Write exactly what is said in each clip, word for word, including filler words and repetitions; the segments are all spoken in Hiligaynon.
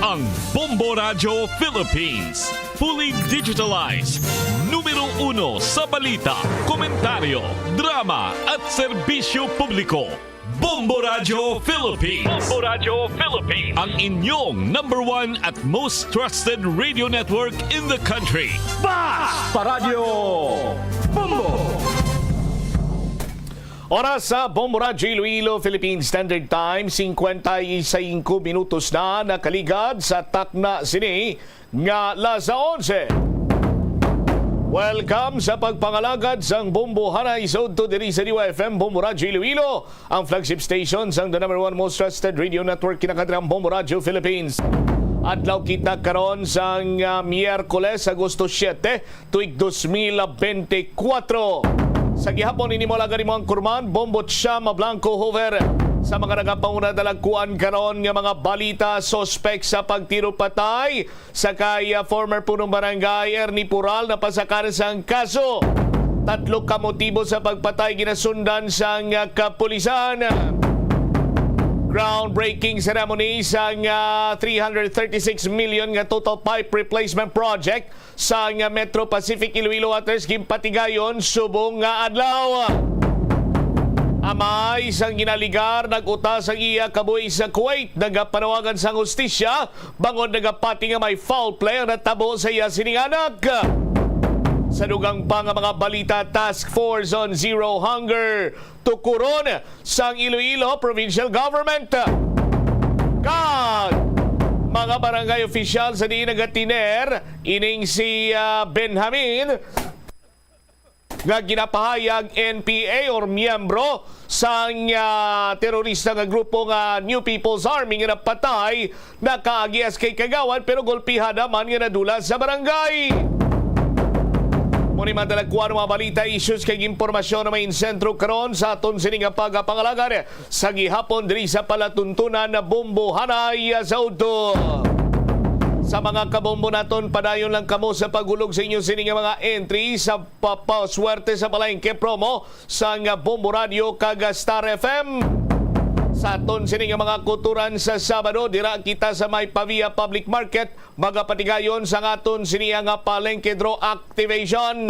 Ang Bombo Radyo Philippines, fully digitalized, numero uno sa balita, komentaryo, drama, at serbisyo publiko. Bombo Radyo Philippines. Bombo Radyo Philippines. Ang inyong number one at most trusted radio network in the country. Basta Radyo Bombo! Oras sa Bombo Radyo Iloilo, Philippine Standard Time, singkwenta y singko minutos na nakaligad sa takna sini nga las onse. Welcome sa pagpangalagad sang Bombo Hanay sa udto diri sa D Y F M Bombo Radyo Iloilo, ang flagship station sang the number one most trusted radio network, kinakadra ang Bombo Radyo Philippines. Adlaw kita karon sang, ah, Miyerkules, Agosto siete, tuig dos mil bente kuwatro. Sa gihapon, ini mo lagad imo ang kurman, Bombo Chama Blanco Hoover. Sa mga nagapauna, dalagkuan karon nga mga balita, suspek sa pagtiro patay sa kay, ah, former punong barangay Ernie Pural napasakar sang kaso. Tatlo ka motibo sa pagpatay ginasundan sang, ah, kapulisan. Groundbreaking ceremony sang, ah, three hundred thirty-six million nga total pipe replacement project sang, ah, Metro Pacific Iloilo Waters ginpatigayon subong nga adlaw. Amay sang ginaligar nag-uta sang iya kabuhi sa Kuwait, nagapanawagan sang hustisya bangod nagapati nga may foul play ang natabo sa iya sining anak. Sa dugang pa nga mga balita, task force on zero hunger tukuron sang Iloilo Provincial Government. Kag mga barangay official sa diin nagatiner ining si, ah, Benjamin nga ginapahayag N P A or miyembro sang, ah, terorista nga grupo nga New People's Army nga napatay nakaagi sa kay Kagawad, pero gulpihan naman nga nadula sa barangay. Mao ni madalagkuan nga mga balita, issues kag impormasyon na may insentro karon sa aton sini nga pagpangalagad sa gihapon diri sa palatuntunan na Bombo Hanay sa udto. Sa mga kabombo naton, padayon lang kamo sa paghulog sa inyo sini nga mga entry sa Papaswerte sa Palengke promo sang Bombo Radio kag Star F M. Sa aton sini nga mga kutoran sa Sabado, dira kita sa may Pavia Public Market, magapatigayon sang aton sini nga palengke draw activation.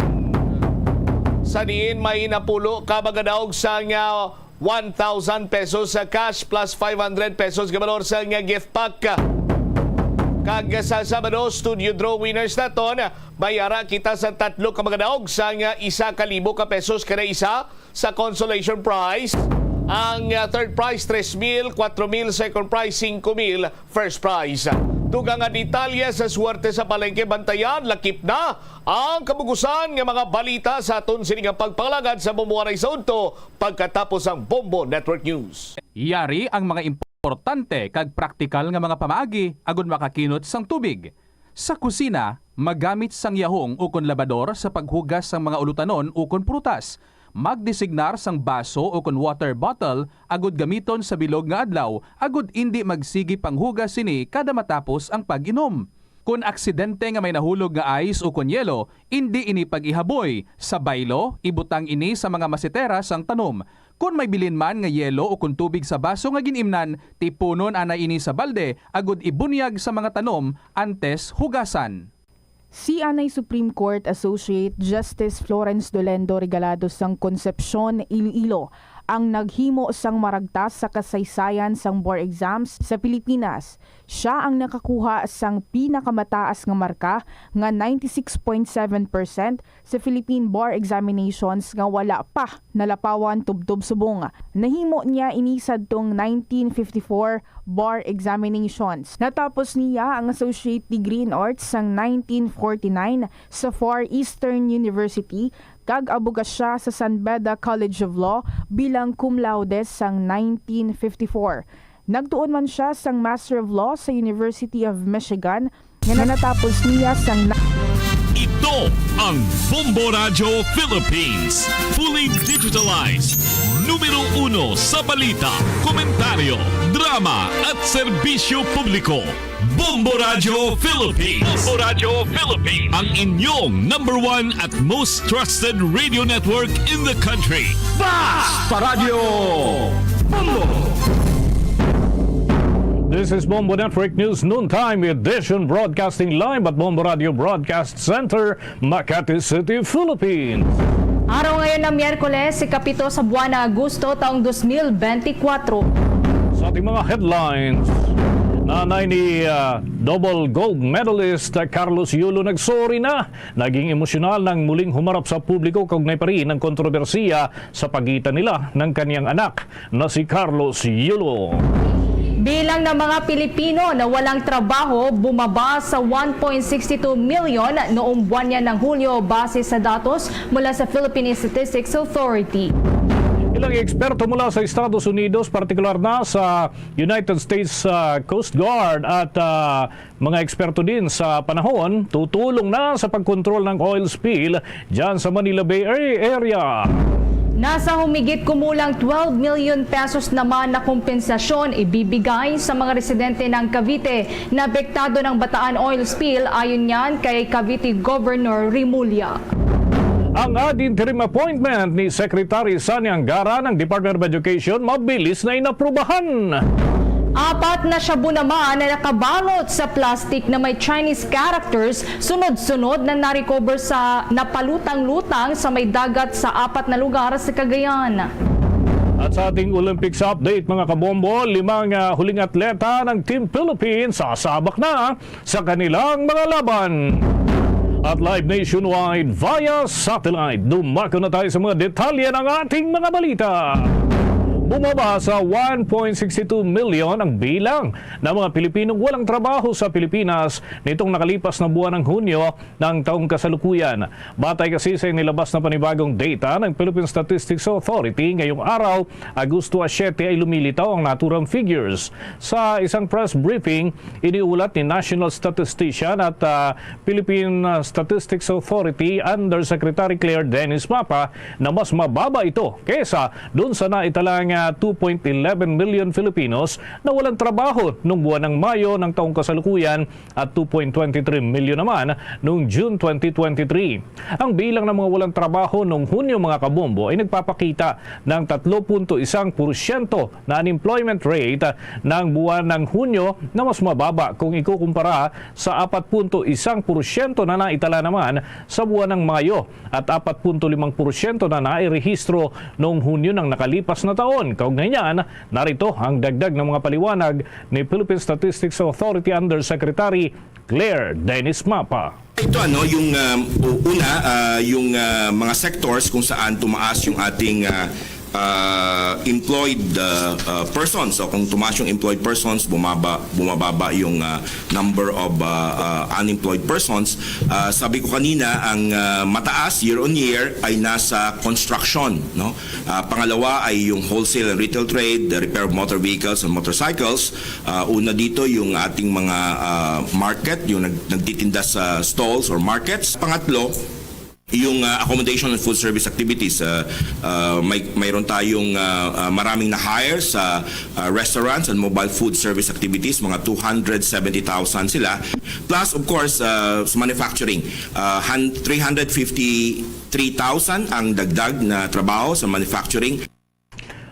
Sa diin may napulo ka magadaog sang, ah, one thousand pesos sa cash plus five hundred pesos nga balor sang gift pack. Kag sa Sabado, studio draw winners naton, may ara kita sa tatlo ka magadaog sang isa ka libo ka pesos kada isa sa consolation prize. Ang, ah, third prize, tres mil, kwatro mil, second prize, singko mil, first prize. Dugang nga detalye sa swerte sa palengke, bantayan, lakip na ang kabugusan nga mga balita sa aton sini nga pagpangalagad sa Bombo Hanay sa udto pagkatapos ang Bombo Network News. Yari ang mga importante kag praktikal nga mga pamaagi agud makakinot sang tubig. Sa kusina, magamit sang yahong ukon labador sa paghugas sang mga ulutanon ukon prutas. Magdesignar sang baso ukon water bottle agud gamiton sa bilog nga adlaw agud indi magsigi panghugas sini kada matapos ang pag-inom. Kon aksidente nga may nahulog nga ice ukon yelo, indi ini pag-ihaboy. Sa baylo, ibutang ini sa mga masetera sang tanom. Kon may bilin man nga yelo ukon tubig sa baso nga gin-imnan, tipunon anay ini sa balde agud ibunyag sa mga tanom antes hugasan. Si anay Supreme Court Associate Justice Florence Dolendo Regalado sang Concepcion, Iloilo, ang naghimo sang maragtas sa kasaysayan sang bar exams sa Pilipinas. Sia ang nakakuha sang pinakamataas nga marka nga ninety-six point seven percent sa Philippine Bar Examinations nga wala pa nalapawan tubtob subong. Nahimo niya ini sadtong nineteen fifty-four Bar Examinations. Natapos niya ang Associate Degree in Arts sang nineteen forty-nine sa Far Eastern University kag abogasya sa San Beda College of Law bilang cum laude sang nineteen fifty-four. Nagtuon man sia sang Master of Law sa University of Michigan nga natapos niya sang na- Ito ang Bombo Radyo Philippines, fully digitalized, numero uno sa balita, komentaryo, drama, at serbisyo publiko. Bombo Radyo Philippines. Bombo Radyo Philippines. Ang inyong number one at most trusted radio network in the country. Basta Radyo Bombo! This is Bombo Network News Noontime Edition, broadcasting live at Bombo Radio Broadcast Center, Makati City, Philippines. Araw ngayon na Miyerkules, ikapito sa buwan na Agosto, taong dos mil benti kwatro. Sa ating mga headlines, nanay ni, ah, double gold medalist, ah, Carlos Yulo nagsorry na. Naging emosyonal nang muling humarap sa publiko kaugnay pa rin ang kontrobersiya sa pagitan nila ng kanyang anak na si Carlos Yulo. Bilang ng mga Pilipino na walang trabaho bumaba sa one point six two million noong buwan yan ng Hulyo, base sa datos mula sa Philippine Statistics Authority. Ilang eksperto mula sa Estados Unidos, partikular na sa United States, ah, Coast Guard at, ah, mga eksperto din sa panahon, tutulong na sa pagkontrol ng oil spill dyan sa Manila Bay Area. Nasa humigit kumulang twelve million pesos naman na kompensasyon ibibigay sa mga residente ng Cavite na apektado ng Bataan oil spill, ayon yan kay Cavite Governor Remulla. Ang ad interim appointment ni Secretary Sonny Angara ng Department of Education mabilis na inaprubahan. Apat na shabu naman na nakabalot sa plastic na may Chinese characters, sunod-sunod na na-recover sa napalutang-lutang sa may dagat sa apat na lugar sa Cagayan. At sa ating Olympics update, mga kabombo, limang, ah, huling atleta ng Team Philippines sasabak na sa kanilang mga laban. At live nationwide via satellite, dumako na tayo sa mga detalye ng ating mga balita. Bumaba sa one point six two million ang bilang ng mga Pilipinong walang trabaho sa Pilipinas nitong nakalipas na buwan ng Hunyo ng taong kasalukuyan. Batay kasi sa inilabas na panibagong data ng Philippine Statistics Authority ngayong araw, Agosto siyete, ay lumilitaw ang naturang figures. Sa isang press briefing, iniulat ni National Statistician at, ah, Philippine, ah, Statistics Authority Undersecretary Claire Dennis Mapa na mas mababa ito kesa dun sa naitalang, ah, two point eleven million Filipinos na walang trabaho nung buwan ng Mayo ng taong kasalukuyan at two point twenty three million naman noong June twenty twenty-three. Ang bilang ng mga walang trabaho noong Hunyo, mga kabombo, ay nagpapakita ng tatlo punto isang porsyento na unemployment rate ng buwan ng Hunyo, na mas mababa kung ikukumpara sa apat punto isang porsyento na naitala naman sa buwan ng Mayo at apat punto limang porsyento na nairehistro noong Hunyo ng nakalipas na taon. Kaugnay niyan, narito ang dagdag ng mga paliwanag ni Philippine Statistics Authority Undersecretary Claire Dennis Mapa. Ito, ano, yung, um, u-, una, ah, yung, ah, mga sectors kung saan tumaas yung ating, ah, ah, employed, ah, ah, persons. So, kung tumaas yung employed persons, bumaba, bumababa yung, ah, number of, ah, ah, unemployed persons. Ah, sabi ko kanina, ang, ah, mataas year on year ay nasa construction, no? Ah, pangalawa ay yung wholesale and retail trade, the repair of motor vehicles and motorcycles. Ah, una dito yung ating mga, ah, market, yung nag-, nagtitinda sa stalls or markets. Pangatlo, yung, ah, accommodation and food service activities. Ah, ah, may, mayroon tayong, ah, ah, maraming na-hire sa, ah, restaurants and mobile food service activities, mga two hundred seventy thousand sila. Plus, of course, ah, sa manufacturing, ah, han-, three hundred fifty-three thousand ang dagdag na trabaho sa manufacturing.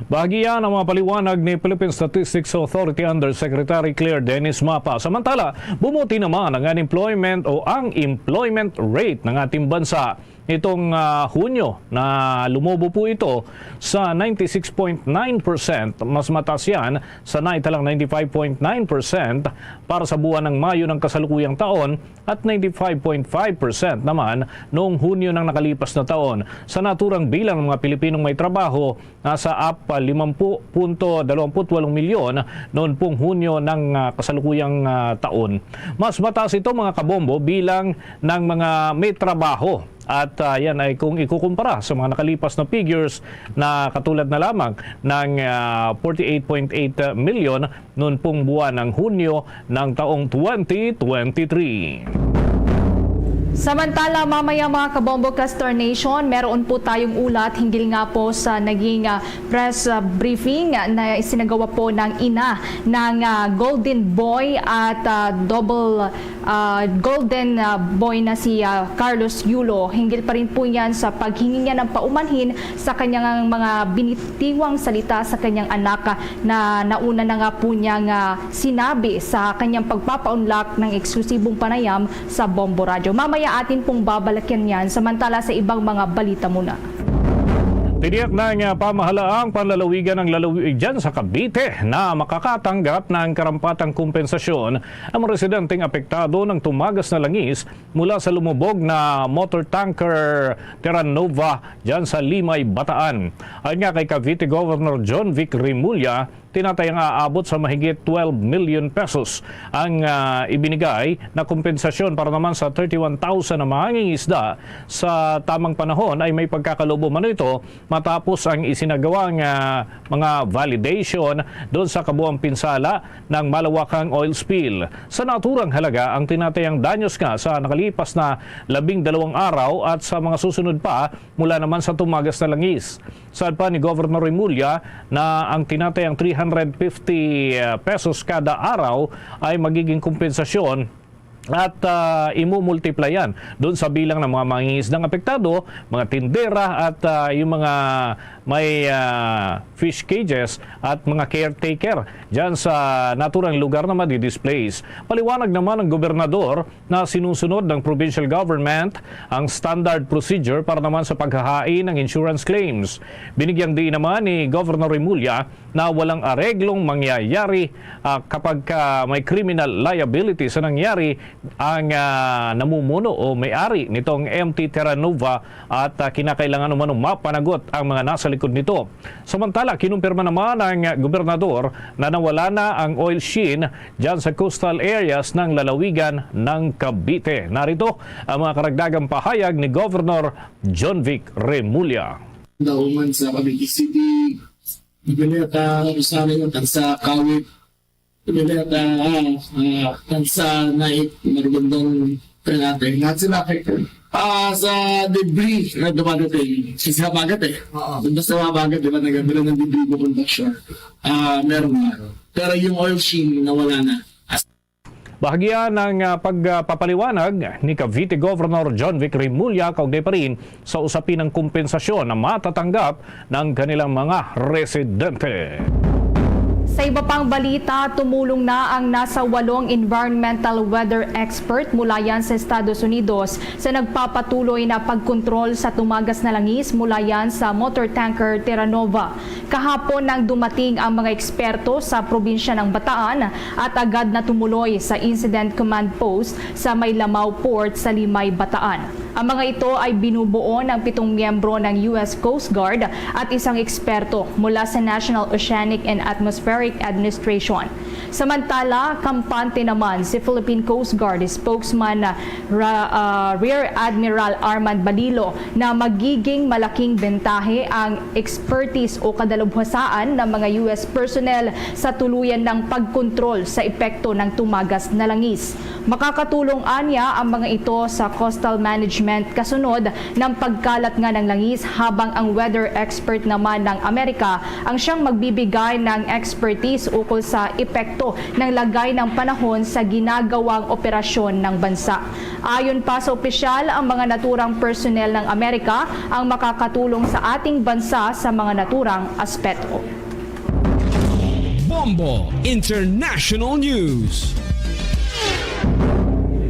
Bahagi yan ang mga paliwanag ni Philippine Statistics Authority Undersecretary Claire Dennis Mapa. Samantala, bumuti naman ang unemployment o ang employment rate ng ating bansa. Nitong, ah, Hunyo na lumobo po ito sa ninety-six point nine percent. Mas mataas yan sa naitalang ninety-five point nine percent para sa buwan ng Mayo ng kasalukuyang taon at ninety-five point five percent naman noong Hunyo ng nakalipas na taon. Sa naturang bilang ng mga Pilipinong may trabaho, nasa ap-, limampu punto dalawampu't walong milyon noon pong Hunyo ng, ah, kasalukuyang, ah, taon. Mas mataas ito, mga kabombo, bilang ng mga may trabaho. At, ah, yan ay kung ikukumpara sa mga nakalipas na figures na katulad na lamang ng, ah, forty-eight point eight million noon pong buwan ng Hunyo ng taong twenty twenty-three. Samantala, mamaya, mga Kabombo Castor Nation, meron po tayong ulat hinggil nga po sa naging, ah, press, ah, briefing na isinagawa po ng ina ng, ah, Golden Boy at, ah, Double ah, golden, ah, boy na si, ah, Carlos Yulo. Hinggil pa rin po yan sa paghingi niya ng paumanhin sa kanyang mga binitiwang salita sa kanyang anak, ah, na nauna na nga po niyang, ah, sinabi sa kanyang pagpapaunlak ng eksklusibong panayam sa Bombo Radyo. Mamaya atin pong babalikan yan, samantala sa ibang mga balita muna. Tiniyak na nga pamahalaang panlalawigan ng lalawigan sa Cavite na makakatanggap ng karampatang kompensasyon ang mga residenteng apektado ng tumagas na langis mula sa lumubog na motor tanker Terra Nova dyan sa Limay, Bataan. Ayon nga kay Cavite Governor John Vic Remulla, tinatayang aabot sa mahigit twelve million pesos ang, ah, ibinigay na kompensasyon para naman sa thirty-one thousand na mangingisda sa tamang panahon ay may pagkakalubo man ito matapos ang isinagawang, ah, mga validation doon sa kabuang pinsala ng malawakang oil spill. Sa naturang halaga, ang tinatayang danyos nga sa nakalipas na labing dalawang araw at sa mga susunod pa mula naman sa tumagas na langis. Saad pa ni Governor Remulla na ang tinatayang three hundred fifty pesos kada araw ay magiging kompensasyon at, ah, imumultiplyan doon sa bilang ng mga mangingisdang apektado, mga tindera at, ah, yung mga may, ah, fish cages at mga caretaker dyan sa naturang lugar na madi-displace. Paliwanag naman ng gobernador na sinusunod ng provincial government ang standard procedure para naman sa paghahain ng insurance claims. Binigyang diin naman ni Governor Remulla na walang areglong mangyayari, ah, kapag ka may criminal liability sa nangyari ang, ah, namumuno o may-ari nitong M T Terra Nova at, ah, kinakailangan umano mapanagot ang mga nasa likod nito. Samantala, kinumpirma naman ng gobernador na nawala na ang oil sheen dyan sa coastal areas ng lalawigan ng Cavite. Narito ang mga karagdagang pahayag ni Governor John Vic Remulla. Dauman sa Cavite City, Cuneta, Rosario, Tansa, Kawit, Cuneta, ah, ah, Tansa, Naik, Maragondon, Trinate. Lahat sila affected. Ah, sa debris na dumadating, sa habagat eh. Oo. Basta sa habagat, di ba, nagdadala ng debris bukod offshore. Ah, meron na. Pero yung oil sheen, nawala na. Bahagya ng, ah, pagpapaliwanag ni Cavite Governor John Vic Remulla kaugnay pa rin sa usapin ng kompensasyon na matatanggap ng kanilang mga residente. Sa iba pang balita, tumulong na ang nasa walong environmental weather expert mula yan sa Estados Unidos sa nagpapatuloy na pagkontrol sa tumagas na langis mula yan sa motor tanker Terra Nova. Kahapon nang dumating ang mga eksperto sa probinsya ng Bataan at agad na tumuloy sa Incident Command Post sa may Lamao Port sa Limay, Bataan. Ang mga ito ay binubuo ng pitong miyembro ng U S Coast Guard at isang eksperto mula sa National Oceanic and Atmospheric Administration. Samantala, kampante naman si Philippine Coast Guard spokesman Ra-, ah, Rear Admiral Armand Balilo na magiging malaking bentahe ang expertise o kadalubhasaan ng mga U S personnel sa tuluyan ng pagkontrol sa epekto ng tumagas na langis. Makakatulong anya ang mga ito sa coastal management kasunod ng pagkalat nga ng langis, habang ang weather expert naman ng Amerika ang siyang magbibigay ng expertise ukol sa epekto ng lagay ng panahon sa ginagawang operasyon ng bansa. Ayon pa sa opisyal, ang mga naturang personnel ng Amerika ang makakatulong sa ating bansa sa mga naturang aspeto. Bombo International News.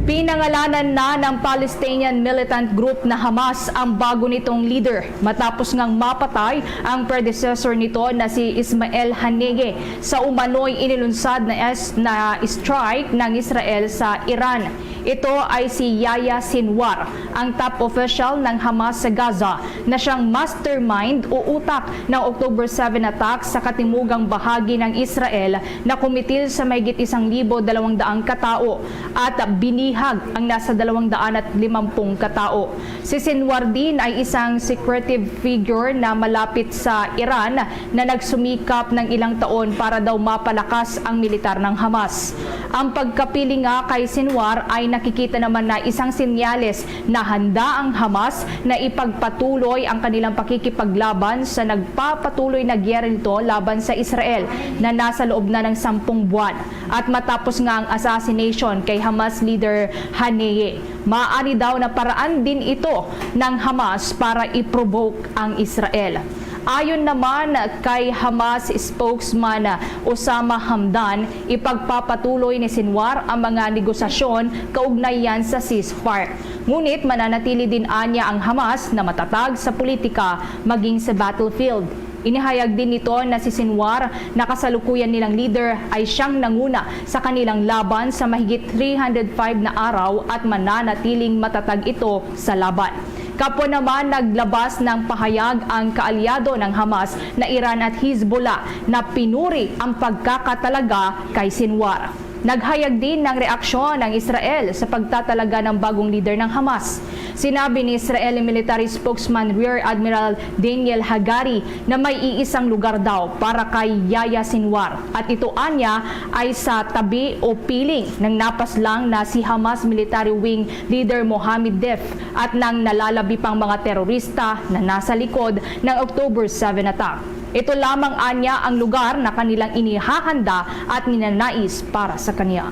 Pinangalanan na ng Palestinian militant group na Hamas ang bago nitong leader matapos ngang mapatay ang predecessor nito na si Ismail Haniyeh sa umano'y inilunsad na es-, na strike ng Israel sa Iran. Ito ay si Yahya Sinwar, ang top official ng Hamas sa Gaza, na siyang mastermind o utak ng October seven attack sa katimugang bahagi ng Israel na kumitil sa mahigit isang libo dalawang daang katao at binihag ang nasa dalawang daan at limampung katao. Si Sinwar din ay isang secretive figure na malapit sa Iran na nagsumikap ng ilang taon para daw mapalakas ang militar ng Hamas. Ang pagkapili nga kay Sinwar ay Nakikita naman na isang senyales na handa ang Hamas na ipagpatuloy ang kanilang pakikipaglaban sa nagpapatuloy na giyera nito laban sa Israel na nasa loob na ng sampung buwan. At matapos nga ang assassination kay Hamas leader Haniyeh, maaari daw na paraan din ito ng Hamas para i-provoke ang Israel. Ayon naman kay Hamas spokesman Osama Hamdan, ipagpapatuloy ni Sinwar ang mga negosasyon kaugnay yan sa ceasefire. Ngunit mananatili din anya ang Hamas na matatag sa politika maging sa battlefield. Inihayag din nito na si Sinwar na kasalukuyan nilang leader ay siyang nanguna sa kanilang laban sa mahigit three hundred five na araw at mananatiling matatag ito sa laban. Kapwa naman naglabas ng pahayag ang kaalyado ng Hamas na Iran at Hezbollah na pinuri ang pagkakatalaga kay Sinwar. Naghayag din ng reaksyon ang Israel sa pagtatalaga ng bagong lider ng Hamas. Sinabi ni Israeli military spokesman Rear Admiral Daniel Hagari na may iisang lugar daw para kay Yahya Sinwar at ito anya ay sa tabi o piling ng napaslang na si Hamas military wing leader Mohammed Deif at ng nalalabi pang mga terorista na nasa likod ng October seven attack. Ito lamang anya ang lugar na kanilang inihahanda at ninanais para sa kanya.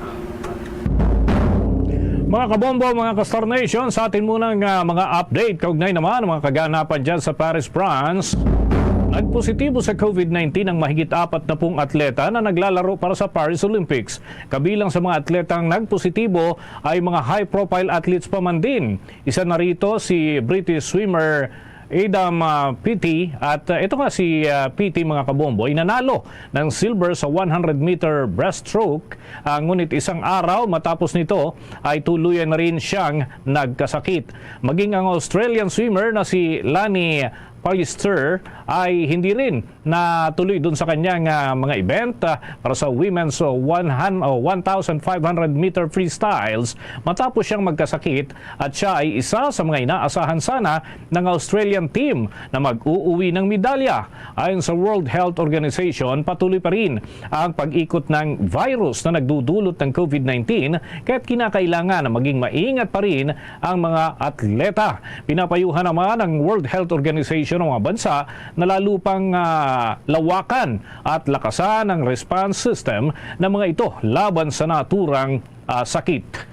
Mga kabombo, mga ka-Star Nation, sa atin munang ah, mga update kaugnay naman mga kaganapan dyan sa Paris, France. Nagpositibo sa COVID nineteen ang mahigit apat na pung atleta na naglalaro para sa Paris Olympics. Kabilang sa mga atletang nagpositibo ay mga high-profile athletes pa man din. Isa na rito si British swimmer Adam ah, Peaty at ah, ito nga si ah, Peaty, mga kabombo, ay nanalo ng silver sa one hundred meter breaststroke. Ah, ngunit isang araw matapos nito ay tuluyan na rin siyang nagkasakit. Maging ang Australian swimmer na si Lani Pallister ay hindi rin natuloy dun sa kanyang ah, mga event ah, para sa women's ah, one hundred, oh, one thousand five hundred meter freestyles matapos siyang magkasakit at siya ay isa sa mga inaasahan sana ng Australian team na mag-uuwi ng medalya. Ayon sa World Health Organization, patuloy pa rin ang pag-ikot ng virus na nagdudulot ng COVID nineteen, kaya't kinakailangan na maging maingat pa rin ang mga atleta. Pinapayuhan naman ng World Health Organization ang mga bansa na lalo pang ah, lawakan at lakasan ang response system ng mga ito laban sa naturang ah, sakit.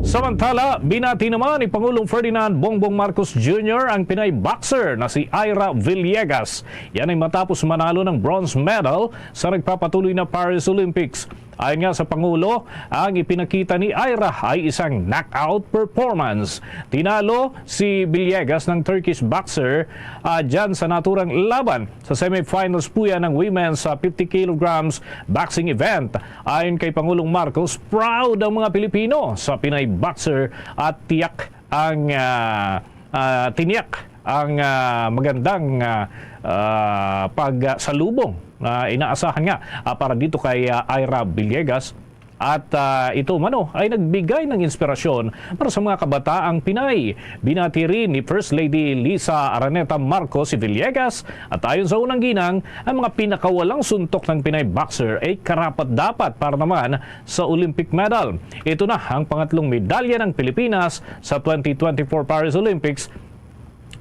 Samantala, binati naman ni Pangulong Ferdinand Bongbong Marcos Junior ang Pinay boxer na si Ira Villegas. Yan ay matapos manalo ng bronze medal sa nagpapatuloy na Paris Olympics. Ayon nga sa Pangulo, ang ipinakita ni Ira ay isang knockout performance. Tinalo si Villegas ng Turkish boxer ah, dyan sa naturang laban sa semifinals po yan ng women's ah, fifty kilograms boxing event. Ayon kay Pangulong Marcos, proud ang mga Pilipino sa Pinay boxer at tiyak ang ah, ah, tiniyak ang ah, magandang ah, ah, pagsalubong na inaasahan nga ah, para dito kay ah, Ira Villegas. At ah, ito umano ay nagbigay ng inspirasyon para sa mga kabataang Pinay. Binati rin ni First Lady Liza Araneta Marcos si Villegas at ayon sa unang ginang, ang mga pinakawalang suntok ng Pinay boxer ay karapat-dapat para naman sa Olympic medal. Ito na ang pangatlong medalya ng Pilipinas sa twenty twenty-four Paris Olympics.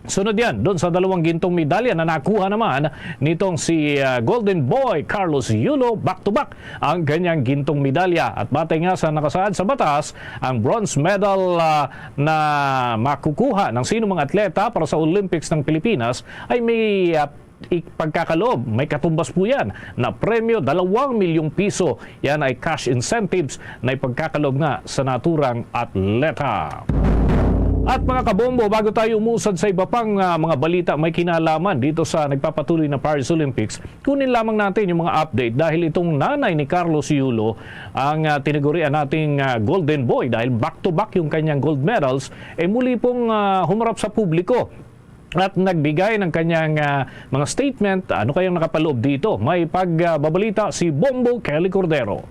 Sunod yan, doon sa dalawang gintong medalya na nakuha naman nitong si ah, Golden Boy Carlos Yulo, back to back ang kanyang gintong medalya. At batay nga sa nakasaad sa batas, ang bronze medal ah, na makukuha ng sinumang atleta para sa Olympics ng Pilipinas ay may ah, ipagkakaloob, may katumbas po yan na premyo dalawang milyong piso. Yan ay cash incentives na ipagkakaloob nga sa naturang atleta. At mga kabombo, bago tayo umusad sa iba pang ah, mga balita may kinalaman dito sa nagpapatuloy na Paris Olympics, kunin lamang natin yung mga update dahil itong nanay ni Carlos Yulo ang ah, tinagurian nating ah, Golden Boy dahil back-to-back yung kanyang gold medals, eh muli pong ah, humarap sa publiko at nagbigay ng kanyang ah, mga statement. Ano kayang nakapaloob dito? May pagbabalita si Bombo Kelly Cordero.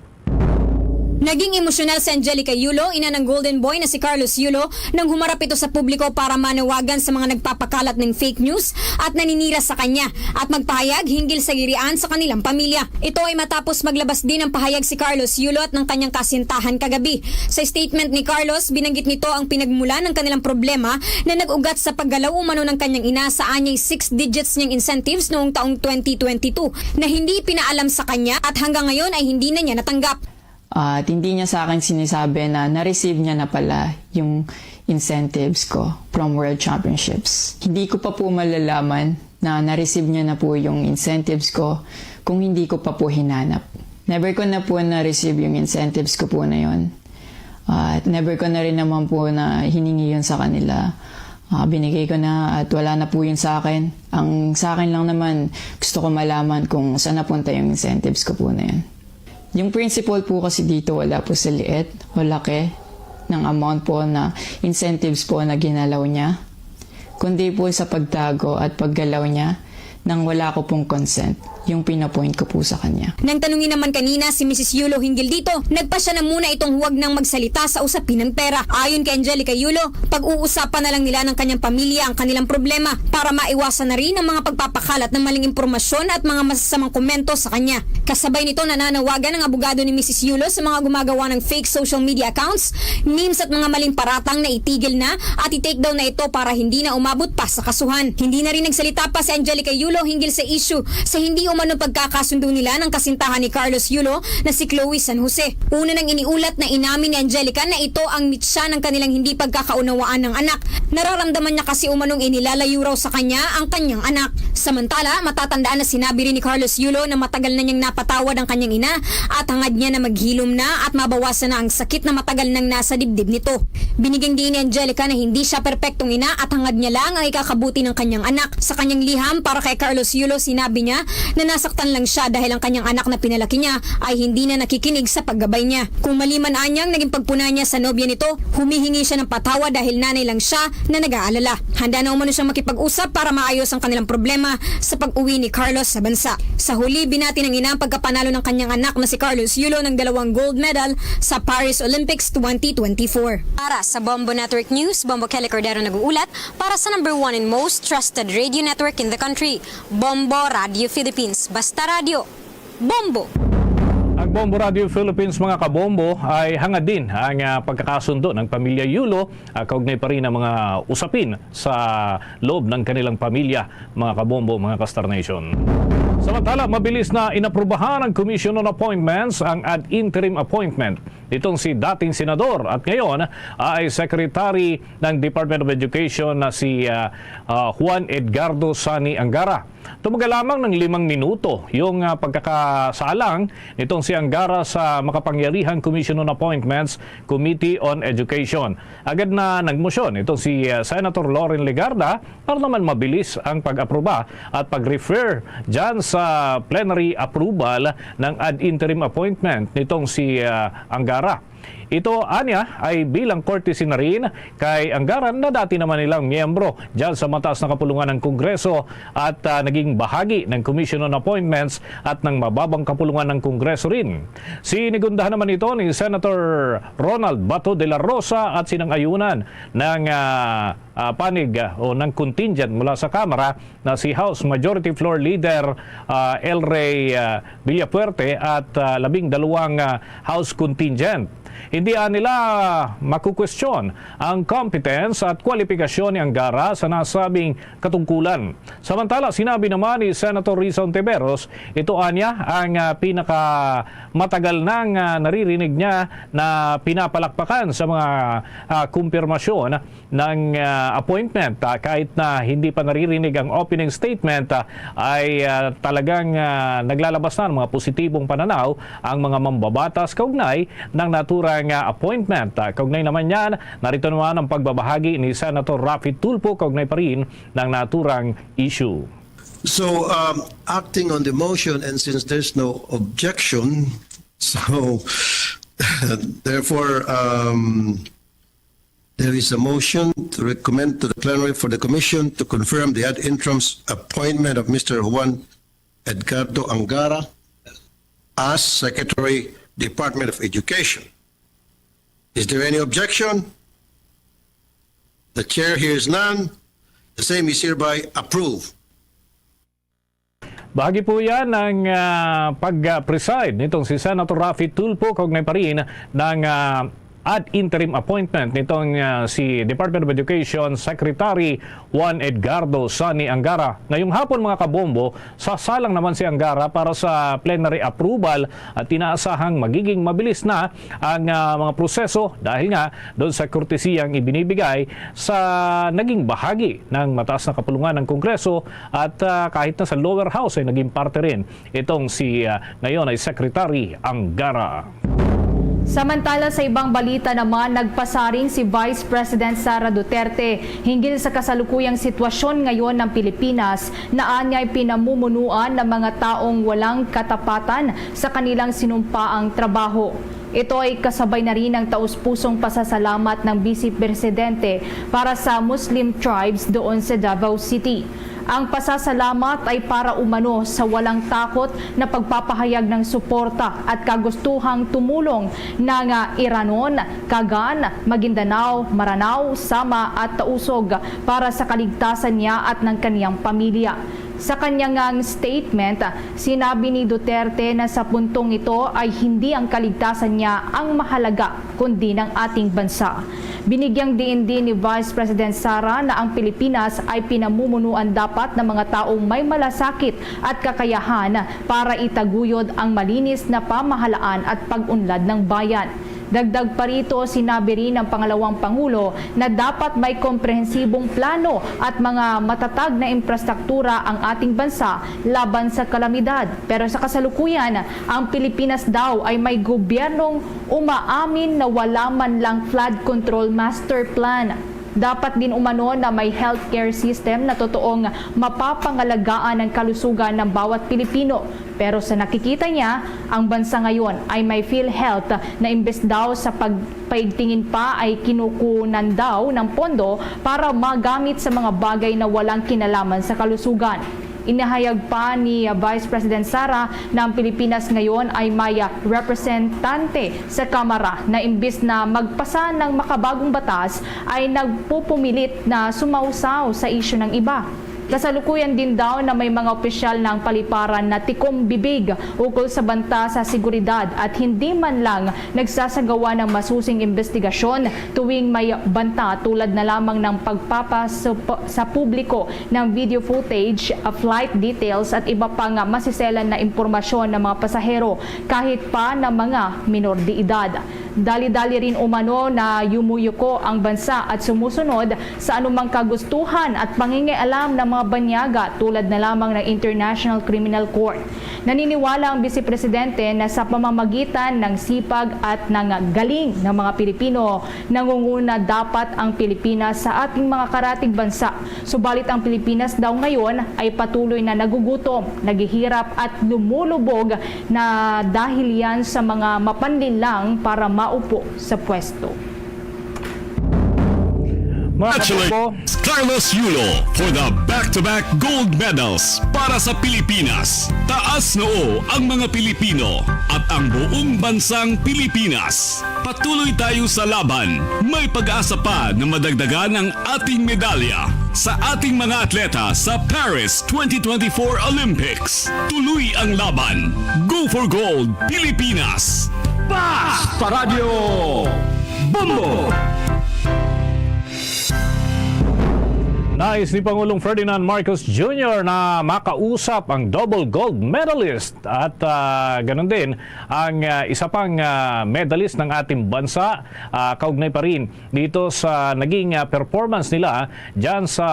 Naging emosyonal si Angelica Yulo, ina ng Golden Boy na si Carlos Yulo, nang humarap ito sa publiko para manawagan sa mga nagpapakalat ng fake news at naninira sa kanya at magpahayag hinggil sa girian sa kanilang pamilya. Ito ay matapos maglabas din ng pahayag si Carlos Yulo at ng kanyang kasintahan kagabi. Sa statement ni Carlos, binanggit nito ang pinagmulan ng kanilang problema na nag-ugat sa paggalaw umano ng kanyang ina sa anyay six digits niyang incentives noong taong twenty twenty-two na hindi pinaalam sa kanya at hanggang ngayon ay hindi na niya natanggap. At hindi niya sa akin sinasabi na na-receive niya na pala yung incentives ko from World Championships. Hindi ko pa po malalaman na na-receive niya na po yung incentives ko kung hindi ko pa po hinanap. Never ko na po na-receive yung incentives ko po na yun. At never ko na rin naman po na hiningi yun sa kanila. Ah, binigay ko na at wala na po yun sa akin. Ang sa akin lang naman, gusto ko malaman kung saan napunta yung incentives ko po na yun. Yung principal po kasi dito wala po sa liit o laki ng amount po na incentives po na ginalaw niya, kundi po sa pagtago at paggalaw niya nang wala ko pong consent yung pinapoint ko po sa kanya. Nang tanungin naman kanina si Misis Yulo hinggil dito, nagpasya na muna itong huwag nang magsalita sa usapin ng pera. Ayon kay Angelica Yulo, pag-uusapan na lang nila ng kanyang pamilya ang kanilang problema para maiwasan na rin ang mga pagpapakalat ng maling impormasyon at mga masasamang komento sa kanya. Kasabay nito, nananawagan ang abogado ni Misis Yulo sa mga gumagawa ng fake social media accounts, memes at mga maling paratang na itigil na at i-take down na ito para hindi na umabot pa sa kasuhan. Hindi na rin nagsalita pa si Angelica Yulo hinggil sa issue sa hindi umano pagkakasundo nila ng kasintahan ni Carlos Yulo na si Chloe San Jose. Una nang iniulat na inamin ni Angelica na ito ang mitsa ng kanilang hindi pagkakaunawaan ng anak. Nararamdaman niya kasi umanong inilalayo raw sa kanya ang kanyang anak. Samantala, matatandaan na sinabi rin ni Carlos Yulo na matagal na niyang napatawad ang kanyang ina at hangad niya na maghilom na at mabawasan na ang sakit na matagal nang nasa dibdib nito. Binigyang diin ni Angelica na hindi siya perpektong ina at hangad niya lang ang ikakabuti ng kanyang anak. Sa kanyang liham para kay Carlos Yulo, sinabi niya na nasaktan lang siya dahil ang kanyang anak na pinalaki niya ay hindi na nakikinig sa paggabay niya. Kung mali man anyang naging pagpuna niya sa nobya nito, humihingi siya ng patawad dahil nanay lang siya na nag-aalala. Handa na umano siyang makipag-usap para maayos ang kanilang problema sa pag-uwi ni Carlos sa bansa. Sa huli, binati ng ina ang pagkapanalo ng kanyang anak na si Carlos Yulo ng dalawang gold medal sa Paris Olympics twenty twenty-four. Para sa Bombo Network News, Bombo Kelly Cordero nag-uulat para sa number one and most trusted radio network in the country, Bombo Radio Philippines. Basta radyo, Bombo! Ang Bombo Radio Philippines, mga kabombo, ay hangad din ang ah, pagkakasundo ng pamilya Yulo ah, kaugnay pa rin ang mga usapin sa loob ng kanilang pamilya, mga kabombo, mga ka-Star Nation. Samantala, mabilis na inaprubahan ng Commission on Appointments ang ad interim appointment nitong si dating senador at ngayon ay secretary ng Department of Education na si ah, ah, Juan Edgardo Sani Angara. Tumagal lamang ng limang minuto yung ah, pagkakasalang nitong si Angara sa makapangyarihang Commission on Appointments, Committee on Education. Agad na nagmosyon itong si ah, Senator Loren Legarda para naman mabilis ang pag-aproba at pag-refer dyan sa plenary approval ng ad interim appointment nitong si ah, Angara. Ito, anya, ay bilang courtesy na rin kay Angara na dati naman nilang miyembro dyan sa mataas na kapulungan ng Kongreso at ah, naging bahagi ng Commission on Appointments at ng mababang kapulungan ng Kongreso rin. Sinigundahan naman ito ni Senator Ronald Bato de la Rosa at sinang-ayunan ng ah, ah, panig ah, o ng contingent mula sa Kamara na si House Majority Floor Leader ah, El Rey ah, Villafuerte at ah, labing dalawang ah, House contingent. Hindi nila makukwestiyon ang competence at kwalipikasyon ni Angara sa nasabing katungkulan. Samantala, sinabi naman ni Senator Risa Ontiveros, ito anya ang ah, pinakamatagal nang ah, naririnig niya na pinapalakpakan sa mga ah, kumpirmasyon ng ah, appointment. Ah, kahit na hindi pa naririnig ang opening statement, ah, ay ah, talagang ah, naglalabas na ng mga positibong pananaw ang mga mambabatas kaugnay ng naturang ah, appointment. Ah, kaugnay naman niyan, narito naman ang pagbabahagi ni Senator Raffy Tulfo kaugnay pa rin ng naturang issue. So, um, acting on the motion, and since there's no objection, so therefore, um, there is a motion to recommend to the plenary for the commission to confirm the ad interim appointment of Mister Juan Edgardo Angara as Secretary Department of Education. Is there any objection? The chair hears none. The same is hereby approved. Bahagi po yan ng ah, pag-preside nitong si Senator Raffy Tulfo, kaugnay pa rin ng ah, ad interim appointment nitong ah, si Department of Education Secretary Juan Edgardo Sonny Angara. Ngayong hapon, mga kabombo, sasalang naman si Angara para sa plenary approval at inaasahang magiging mabilis na ang ah, mga proseso dahil nga doon sa kortesiyang ibinibigay sa naging bahagi ng mataas na kapulungan ng Kongreso at ah, kahit na sa lower house ay naging parte rin itong si ah, ngayon ay Secretary Angara. Samantala, sa ibang balita naman, nagpasaring si Vice President Sara Duterte hinggil sa kasalukuyang sitwasyon ngayon ng Pilipinas na anyay pinamumunuan ng mga taong walang katapatan sa kanilang sinumpaang trabaho. Ito ay kasabay na rin ng taus-pusong pasasalamat ng Vice Presidente para sa Muslim tribes doon sa Davao City. Ang pasasalamat ay para umano sa walang takot na pagpapahayag ng suporta at kagustuhang tumulong ng ah, Iranon, Kagan, Maguindanao, Maranao, Sama at Tausug para sa kaligtasan niya at ng kaniyang pamilya. Sa kanyang statement, sinabi ni Duterte na sa puntong ito ay hindi ang kaligtasan niya ang mahalaga, kundi ng ating bansa. Binigyang diin din ni Vice President Sara na ang Pilipinas ay pinamumunuan dapat ng mga taong may malasakit at kakayahan para itaguyod ang malinis na pamahalaan at pag-unlad ng bayan. Dagdag pa rito, sinabi rin ng pangalawang pangulo na dapat may komprehensibong plano at mga matatag na infrastruktura ang ating bansa laban sa kalamidad. Pero sa kasalukuyan, ang Pilipinas daw ay may gobyernong umaamin na wala man lang flood control master plan. Dapat din umano na may healthcare system na totoong mapapangalagaan ang kalusugan ng bawat Pilipino. Pero sa nakikita niya, ang bansa ngayon ay may PhilHealth na imbes daw sa pagpaigtingin pa ay kinukunan daw ng pondo para magamit sa mga bagay na walang kinalaman sa kalusugan. Inihayag pa ni Vice President Sara na ang Pilipinas ngayon ay may representante sa Kamara na imbis na magpasa ng makabagong batas ay nagpupumilit na sumausaw sa isyu ng iba. Kasalukuyan din daw na may mga opisyal ng paliparan na tikom bibig ukol sa banta sa seguridad at hindi man lang nagsasagawa ng masusing investigasyon tuwing may banta, tulad na lamang ng pagpapasup- sa publiko ng video footage, ah, flight details at iba pang masiselan na impormasyon ng mga pasahero, kahit pa ng mga minor de edad. Dali-dali rin umano na yumuyuko ang bansa at sumusunod sa anumang kagustuhan at pangingialam ng mga banyaga, tulad na lamang ng International Criminal Court. Naniniwala ang Vice Presidente na sa pamamagitan ng sipag at ng galing ng mga Pilipino, nangunguna dapat ang Pilipinas sa ating mga karatig bansa. Subalit ang Pilipinas daw ngayon ay patuloy na nagugutom, naghihirap at lumulubog na dahil yan sa mga mapanlinlang para maupo sa pwesto. Mga Congratulations, katropo. Carlos Yulo, for the back-to-back gold medals para sa Pilipinas. Taas noo ang mga Pilipino at ang buong bansang Pilipinas. Patuloy tayo sa laban. May pag-asa pa na madagdagan ang ating medalya sa ating mga atleta sa Paris twenty twenty-four Olympics. Tuloy ang laban. Go for gold, Pilipinas! Basta Radyo Bombo! Nais ni Pangulong Ferdinand Marcos Junior na makausap ang double gold medalist at ah, ganun din ang ah, isa pang ah, medalist ng ating bansa, ah, kaugnay pa rin dito sa naging ah, performance nila dyan sa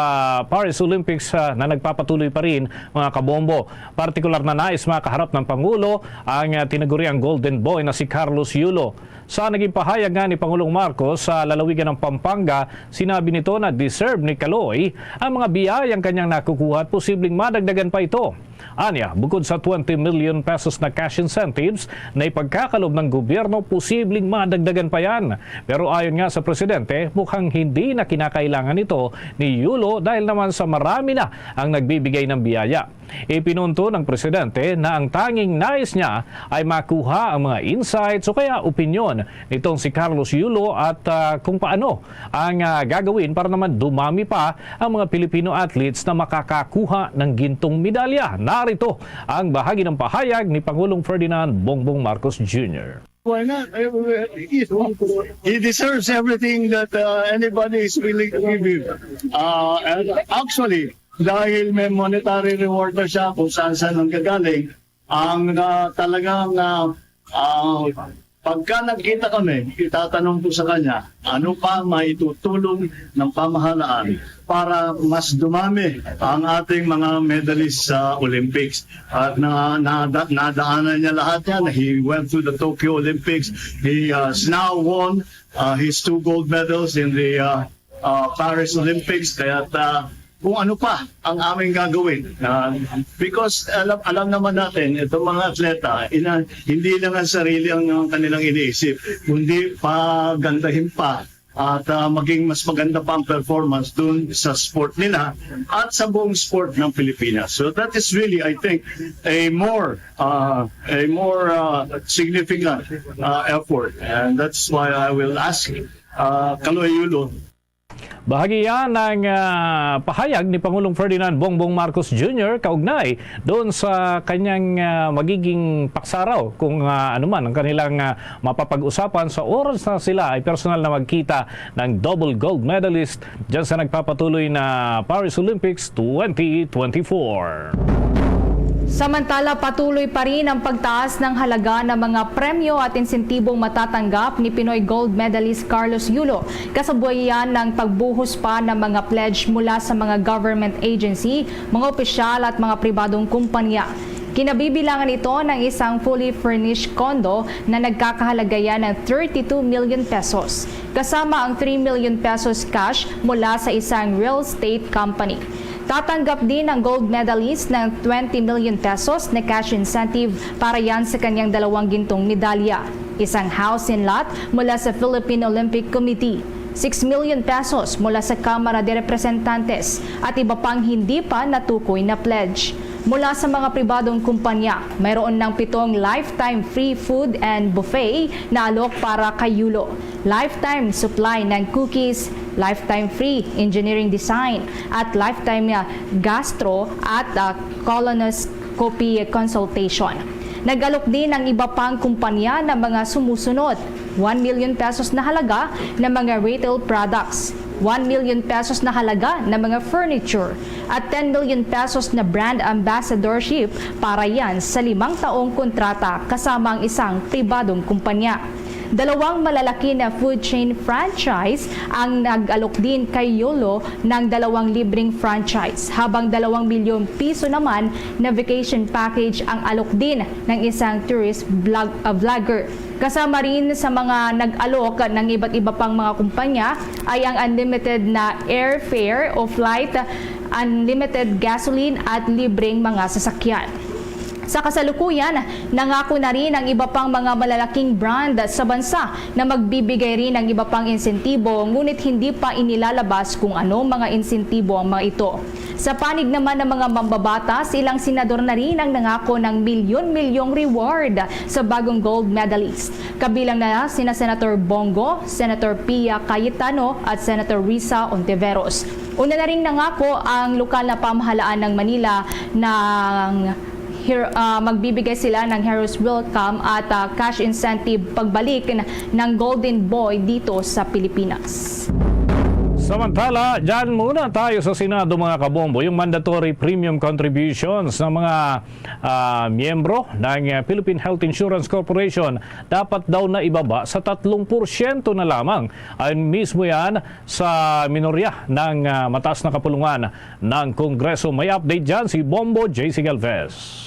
Paris Olympics ah, na nagpapatuloy pa rin, mga kabombo. Partikular na nais makaharap ng Pangulo ang ah, tinaguriang Golden Boy na si Carlos Yulo. Sa naging pahayag nga ni Pangulong Marcos sa lalawigan ng Pampanga, sinabi nito na deserve ni Kaloy ang mga biyayang kanyang nakukuha at posibleng madagdagan pa ito. Anya, bukod sa twenty million pesos na cash incentives na ipagkakalob ng gobyerno, posibleng madagdagan pa yan. Pero ayon nga sa presidente, mukhang hindi na kinakailangan ito ni Yulo dahil naman sa marami na ang nagbibigay ng biyaya. Ipinunto ng presidente na ang tanging nais niya ay makuha ang mga insights o kaya opinyon nitong si Carlos Yulo at, ah, kung paano ang, ah, gagawin para naman dumami pa ang mga Pilipino athletes na makakakuha ng gintong medalya. Narito ang bahagi ng pahayag ni Pangulong Ferdinand Bongbong Marcos Junior. Why not? Eh, eh, He deserves everything that, uh, anybody is willing to give him. Uh, and actually, dahil may monetary reward na siya kung saan-saan nanggagaling, ang, uh, talagang, uh, uh, pagka nagkita kami, itatanong ko sa kanya, ano pa maitutulong ng pamahalaan para mas dumami ang ating mga medalist sa Olympics. At na, na, nadaanan niya lahat yan. He went to the Tokyo Olympics. He, uh, has now won, uh, his two gold medals in the, uh, uh, Paris Olympics. Kaya, uh, kung ano pa ang aming gagawin. Uh, because alam, alam naman natin, itong mga atleta, ina, hindi lang ang sarili ang, ang kanilang iniisip, kundi pagandahin pa at, ah, maging mas maganda pa ang performance dun sa sport nila at sa buong sport ng Pilipinas. So that is really, I think, a more, ah, a more, ah, significant, ah, effort. And that's why I will ask, ah, Kaloy Yulo. Bahagi yan ng, ah, pahayag ni Pangulong Ferdinand Bongbong Marcos Junior kaugnay doon sa kanyang, ah, magiging paksaraw kung, ah, ano man ang kanilang, ah, mapapag-usapan sa oras na sila ay personal na magkita ng double gold medalist dyan sa nagpapatuloy na Paris Olympics twenty twenty-four. Samantala, patuloy pa rin ang pagtaas ng halaga ng mga premyo at insentibong matatanggap ni Pinoy gold medalist Carlos Yulo, kasabayan ng pagbuhos pa ng mga pledge mula sa mga government agency, mga opisyal at mga pribadong kumpanya. Kinabibilangan ito ng isang fully furnished condo na nagkakahalaga yan ng thirty-two million pesos, kasama ang three million pesos cash mula sa isang real estate company. Tatanggap din ang gold medalist ng twenty million pesos na cash incentive para yan sa kanyang dalawang gintong medalya, isang house and lot mula sa Philippine Olympic Committee, six million pesos mula sa Kamara de Representantes, at iba pang hindi pa natukoy na pledge. Mula sa mga pribadong kumpanya, mayroon ng pitong lifetime free food and buffet na alok para kay Yulo, lifetime supply ng cookies, lifetime free engineering design, at lifetime, ah, gastro at, ah, colonoscopy consultation. Nag-alok din ang iba pang kumpanya ng mga sumusunod: one million pesos na halaga ng mga retail products, one million pesos na halaga ng mga furniture, at ten million pesos na brand ambassadorship para yan sa limang taong kontrata kasama ang isang pribadong kumpanya. Dalawang malalaki na food chain franchise ang nag-alok din kay Yulo ng dalawang libreng franchise, habang dalawang milyong piso naman na vacation package ang alok din ng isang tourist vlog-, ah, vlogger. Kasama rin sa mga nag-alok ng iba't iba pang mga kumpanya ay ang unlimited na airfare o flight, unlimited gasoline at libreng mga sasakyan. Sa kasalukuyan, nangako na rin ang iba pang mga malalaking brand sa bansa na magbibigay rin ng iba pang insentibo, ngunit hindi pa inilalabas kung ano mga insentibo ang mga ito. Sa panig naman ng mga mambabatas, ilang senador na rin ang nangako ng milyon-milyong reward sa bagong gold medalist. Kabilang na sina Senator Bong Go, Senator Pia Cayetano at Senator Risa Ontiveros. Una na ring nangako ang lokal na pamahalaan ng Manila ng her-, ah, magbibigay sila ng hero's welcome at, ah, cash incentive pagbalik n-, ng Golden Boy dito sa Pilipinas. Samantala, dyan muna tayo sa Senado, mga kabombo. Yung mandatory premium contributions ng mga, ah, miyembro ng, ah, Philippine Health Insurance Corporation dapat daw na ibaba sa tatlong porsyento na lamang. Ayon mismo yan sa minorya ng, ah, mataas na kapulungan ng Kongreso. May update dyan si Bombo J C Galvez.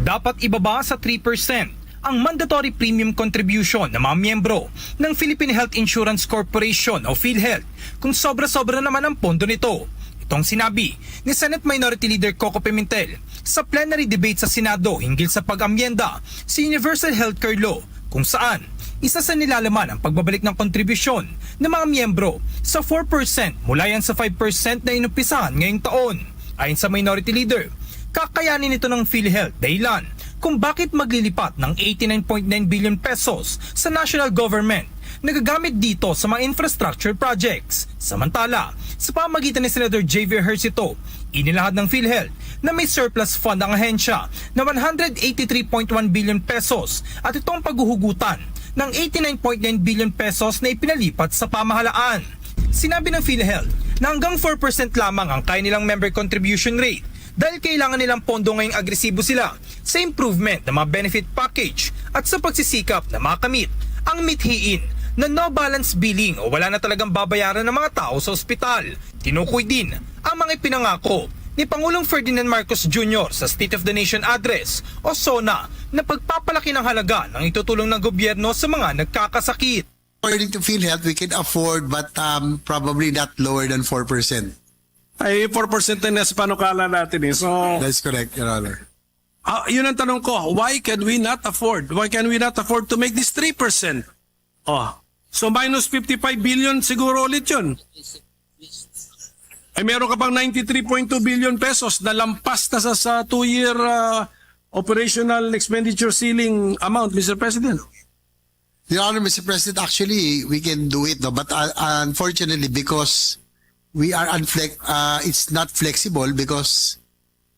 Dapat ibaba sa three percent ang mandatory premium contribution ng mga miyembro ng Philippine Health Insurance Corporation o PhilHealth kung sobra-sobra naman ang pondo nito. Itong sinabi ni Senate Minority Leader Coco Pimentel sa plenary debate sa Senado hinggil sa pag-amyenda sa Universal Healthcare Law, kung saan isa sa nilalaman ang pagbabalik ng kontribusyon ng mga miyembro sa four percent mula yan sa five percent na inumpisahan ngayong taon. Ayon sa Minority Leader, kakayanin ito ng PhilHealth dahilan kung bakit maglilipat ng eighty-nine point nine billion pesos sa national government na gagamit dito sa mga infrastructure projects. Samantala, sa pamagitan ni Senator J V Ejercito, inilahad ng PhilHealth na may surplus fund ang ahensya na one hundred eighty-three point one billion pesos at itong paghuhugutan ng eighty-nine point nine billion pesos na ipinalipat sa pamahalaan. Sinabi ng PhilHealth na hanggang four percent lamang ang kaya nilang member contribution rate dahil kailangan nilang pondo ngayong agresibo sila sa improvement ng mga benefit package at sa pagsisikap na makamit ang mithiin na no balance billing o wala na talagang babayaran ng mga tao sa ospital. Tinukoy din ang mga ipinangako ni Pangulong Ferdinand Marcos Junior sa State of the Nation Address o SONA na pagpapalaki ng halaga ng itutulong ng gobyerno sa mga nagkakasakit. According to PhilHealth, we can afford but um, probably not lower than four percent. Ay, four percent na nasa panukala natin eh. So, That's correct, Your Honor. Ah, yun ang tanong ko, why can we not afford? Why can we not afford to make this three percent? Oh. So minus fifty-five billion siguro ulit yun. Ay meron ka pang ninety-three point two billion pesos na lampas na sa, sa two-year ah, operational expenditure ceiling amount, Mister President. Your Honor, Mister President, actually, we can do it, no? But uh, unfortunately, because we are unflex, uh, it's not flexible because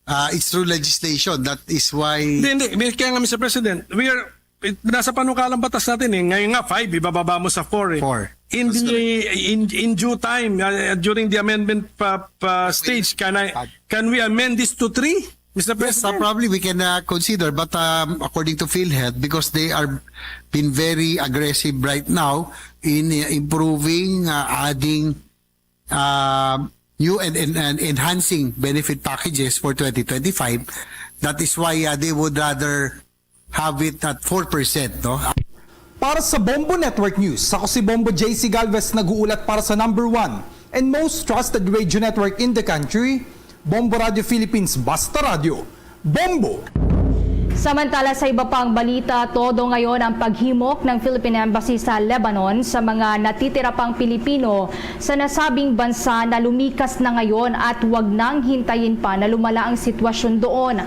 uh, it's through legislation. That is why Hindi, hindi. Kaya nga, Mister President, we are, it- nasa panukalang batas natin eh. Ngayon nga, five, ibababa mo sa four eh. Four. In That's the, in, in due time, uh, during the amendment pa, pa stage, can I, can we amend this to three, Mister Yes, uh, President? Probably we can uh, consider, but um, according to PhilHealth, because they are been very aggressive right now in uh, improving, uh, adding uh, new and, and, and enhancing benefit packages for twenty twenty-five. That is why uh, they would rather have it at four percent, no? Para sa Bombo Network News, ako si Bombo J C Galvez nag-uulat para sa number one and most trusted radio network in the country, Bombo Radio Philippines, Basta Radio, Bombo! Samantala, sa iba pang balita, todo ngayon ang paghimok ng Philippine Embassy sa Lebanon sa mga natitira pang Pilipino sa nasabing bansa na lumikas na ngayon at wag nang hintayin pa na lumala ang sitwasyon doon.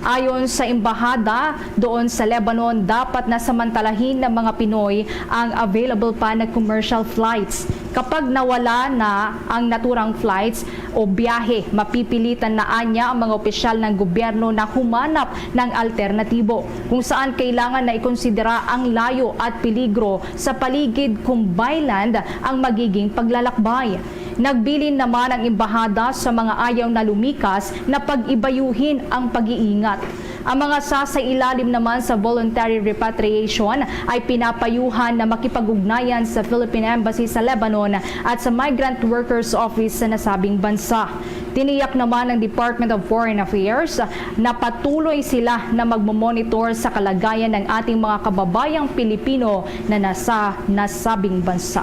Ayon sa embahada doon sa Lebanon, dapat na samantalahin ng mga Pinoy ang available pa na commercial flights. Kapag nawala na ang naturang flights o biyahe, mapipilitan na anya ang mga opisyal ng gobyerno na humanap ng alternatibo, kung saan kailangan na ikonsidera ang layo at peligro sa paligid kung by land ang magiging paglalakbay. Nagbilin naman ang embahada sa mga ayaw na lumikas na pag-ibayuhin ang pag-iingat. Ang mga sasailalim naman sa voluntary repatriation ay pinapayuhan na makipag-ugnayan sa Philippine Embassy sa Lebanon at sa Migrant Workers Office sa nasabing bansa. Tiniyak naman ng Department of Foreign Affairs na patuloy sila na magmomonitor sa kalagayan ng ating mga kababayang Pilipino na nasa nasabing bansa.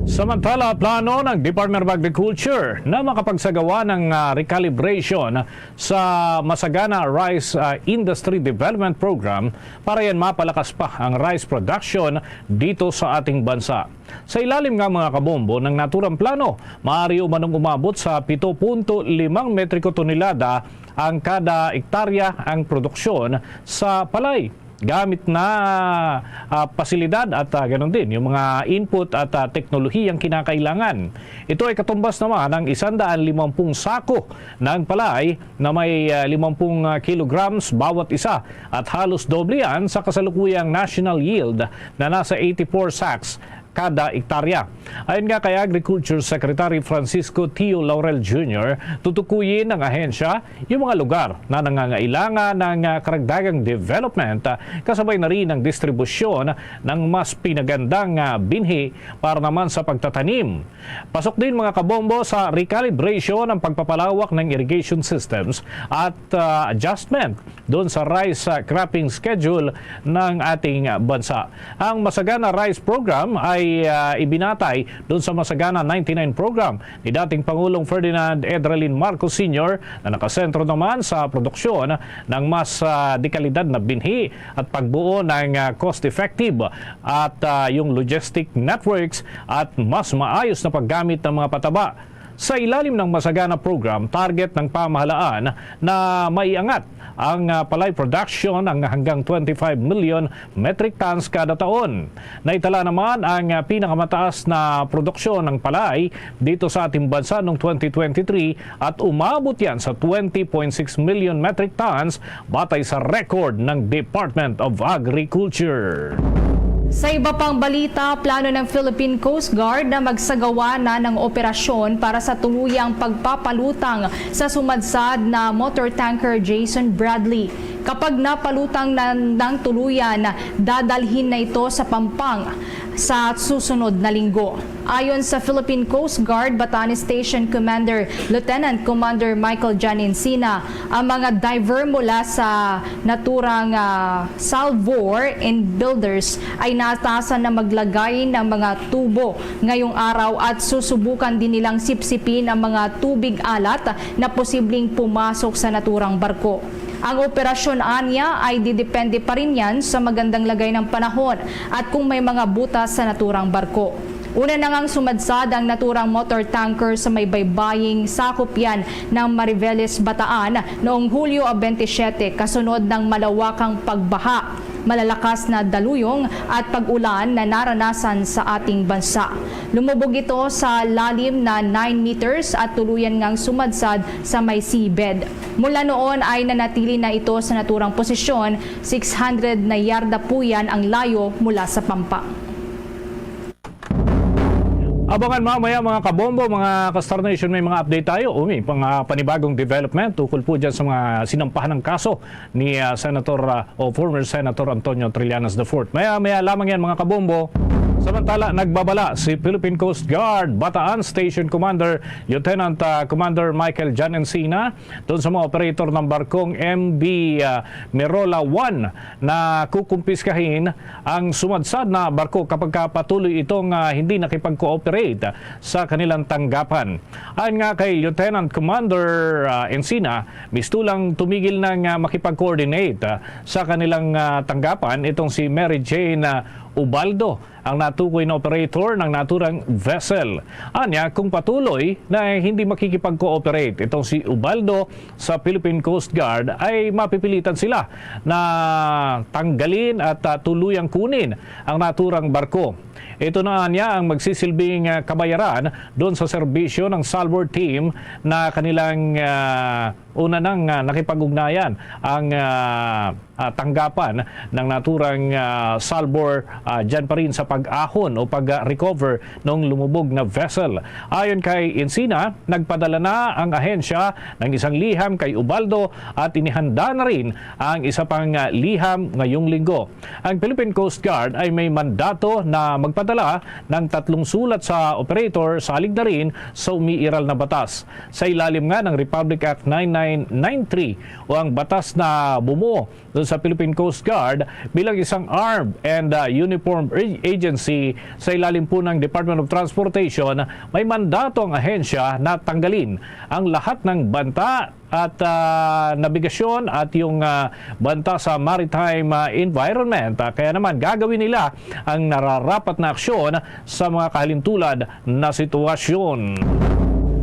Samantala, plano ng Department of Agriculture na makapagsagawa ng ah, recalibration sa Masagana Rice ah, Industry Development Program para yan mapalakas pa ang rice production dito sa ating bansa. Sa ilalim nga, mga kabombo, ng naturang plano, maaari umanong umabot sa pito punto limang metriko tonelada ang kada ektarya ang produksyon sa palay gamit na ah, pasilidad at ah, ganon din yung mga input at ah, teknolohiyang kinakailangan. Ito ay katumbas naman ng isang daan limang pung sako ng palay na may ah, limang pung kilograms bawat isa at halos doble yan sa kasalukuyang national yield na nasa eighty-four sacks kada ektarya. Ayon nga kay Agriculture Secretary Francisco Tio Laurel Junior, tutukuyin ng ahensya yung mga lugar na nangangailangan ng ah, karagdagang development, ah, kasabay na rin ang distribusyon ng mas pinagandang ah, binhi para naman sa pagtatanim. Pasok din, mga kabombo, sa recalibration ang pagpapalawak ng irrigation systems at ah, adjustment doon sa rice, ah, cropping schedule ng ating, ah, bansa. Ang Masagana Rice Program ay, ah, ibinatay doon sa Masagana ninety-nine Program ni dating Pangulong Ferdinand Edralin Marcos Senior na nakasentro naman sa produksyon ng mas, ah, dekalidad na binhi at pagbuo ng, ah, cost-effective at, ah, yung logistic networks at mas maayos na paggamit ng mga pataba. Sa ilalim ng Masagana Program, target ng pamahalaan na maiangat ang, ah, palay production ang hanggang twenty-five million metric tons kada taon. Naitala naman ang, ah, pinakamataas na produksyon ng palay dito sa ating bansa noong twenty twenty-three at umabot yan sa twenty point six million metric tons batay sa record ng Department of Agriculture. Sa iba pang balita, plano ng Philippine Coast Guard na magsagawa na ng operasyon para sa tuluyang pagpapalutang sa sumadsad na motor tanker Jason Bradley. Kapag napalutang na ng tuluyan, dadalhin na ito sa Pampang sa susunod na linggo. Ayon sa Philippine Coast Guard Batanes Station Commander Lieutenant Commander Michael John Encina, ang mga diver mula sa naturang, ah, Salvor and Builders ay natasan na maglagay ng mga tubo ngayong araw at susubukan din nilang sipsipin ang mga tubig alat na posibleng pumasok sa naturang barko. Ang operasyon anya ay didepende pa rin yan sa magandang lagay ng panahon at kung may mga butas sa naturang barko. Una na ngang sumadsad ang naturang motor tanker sa may baybaying sakop yan ng Mariveles, Bataan noong Hulyo twenty-seven, kasunod ng malawakang pagbaha, malalakas na daluyong at pag-ulan na naranasan sa ating bansa. Lumubog ito sa lalim na nine meters at tuluyan ngang sumadsad sa may seabed. Mula noon ay nanatili na ito sa naturang posisyon, six hundred na yarda po yan ang layo mula sa Pampang. Abangan mamaya, mga kabombo, mga ka-Star Nation, may mga update tayo. O, may pang, ah, panibagong development ukol po dyan sa mga sinampahan ng kaso ni, ah, Senator, ah, o former Senator Antonio Trillanes the fourth. Maya-maya lamang yan, mga kabombo. Samantala, nagbabala si Philippine Coast Guard Bataan Station Commander Lieutenant, ah, Commander Michael John Encina doon sa mga operator ng barkong M V, ah, Merola one na kukumpiskahin ang sumadsad na barko kapag ka patuloy itong, ah, hindi nakipag-cooperate sa kanilang tanggapan. Ayon nga kay Lieutenant Commander, ah, Encina, mistulang tumigil nang, ah, makipag-coordinate, ah, sa kanilang, ah, tanggapan itong si Mary Jane, ah, Ubaldo, ang natukoy na operator ng naturang vessel. Anya, kung patuloy na hindi makikipag-cooperate itong si Ubaldo sa Philippine Coast Guard, ay mapipilitan sila na tanggalin at, ah, tuluyang kunin ang naturang barko. Ito na anya ang magsisilbing, ah, kabayaran doon sa serbisyo ng Salvor team na kanilang, ah, una nang, ah, nakipag-ugnayan ang, ah, ah, tanggapan ng naturang, ah, Salvor, ah, dyan pa rin sa pag-ahon o pag-recover ng lumubog na vessel. Ayon kay Encina, nagpadala na ang ahensya ng isang liham kay Ubaldo at inihanda na rin ang isa pang, ah, liham ngayong linggo. Ang Philippine Coast Guard ay may mandato na magpadala ng tatlong sulat sa operator salig na rin sa umiiral na batas. Sa ilalim nga ng Republic Act nine nine nine three o ang batas na bumuo doon sa Philippine Coast Guard bilang isang armed and, uh, uniformed a-, agency sa ilalim po ng Department of Transportation, may mandato ang ahensya na tanggalin ang lahat ng banta at, uh, nabigasyon at yung, uh, banta sa maritime, uh, environment. Uh, kaya naman gagawin nila ang nararapat na aksyon sa mga kahalintulad na sitwasyon.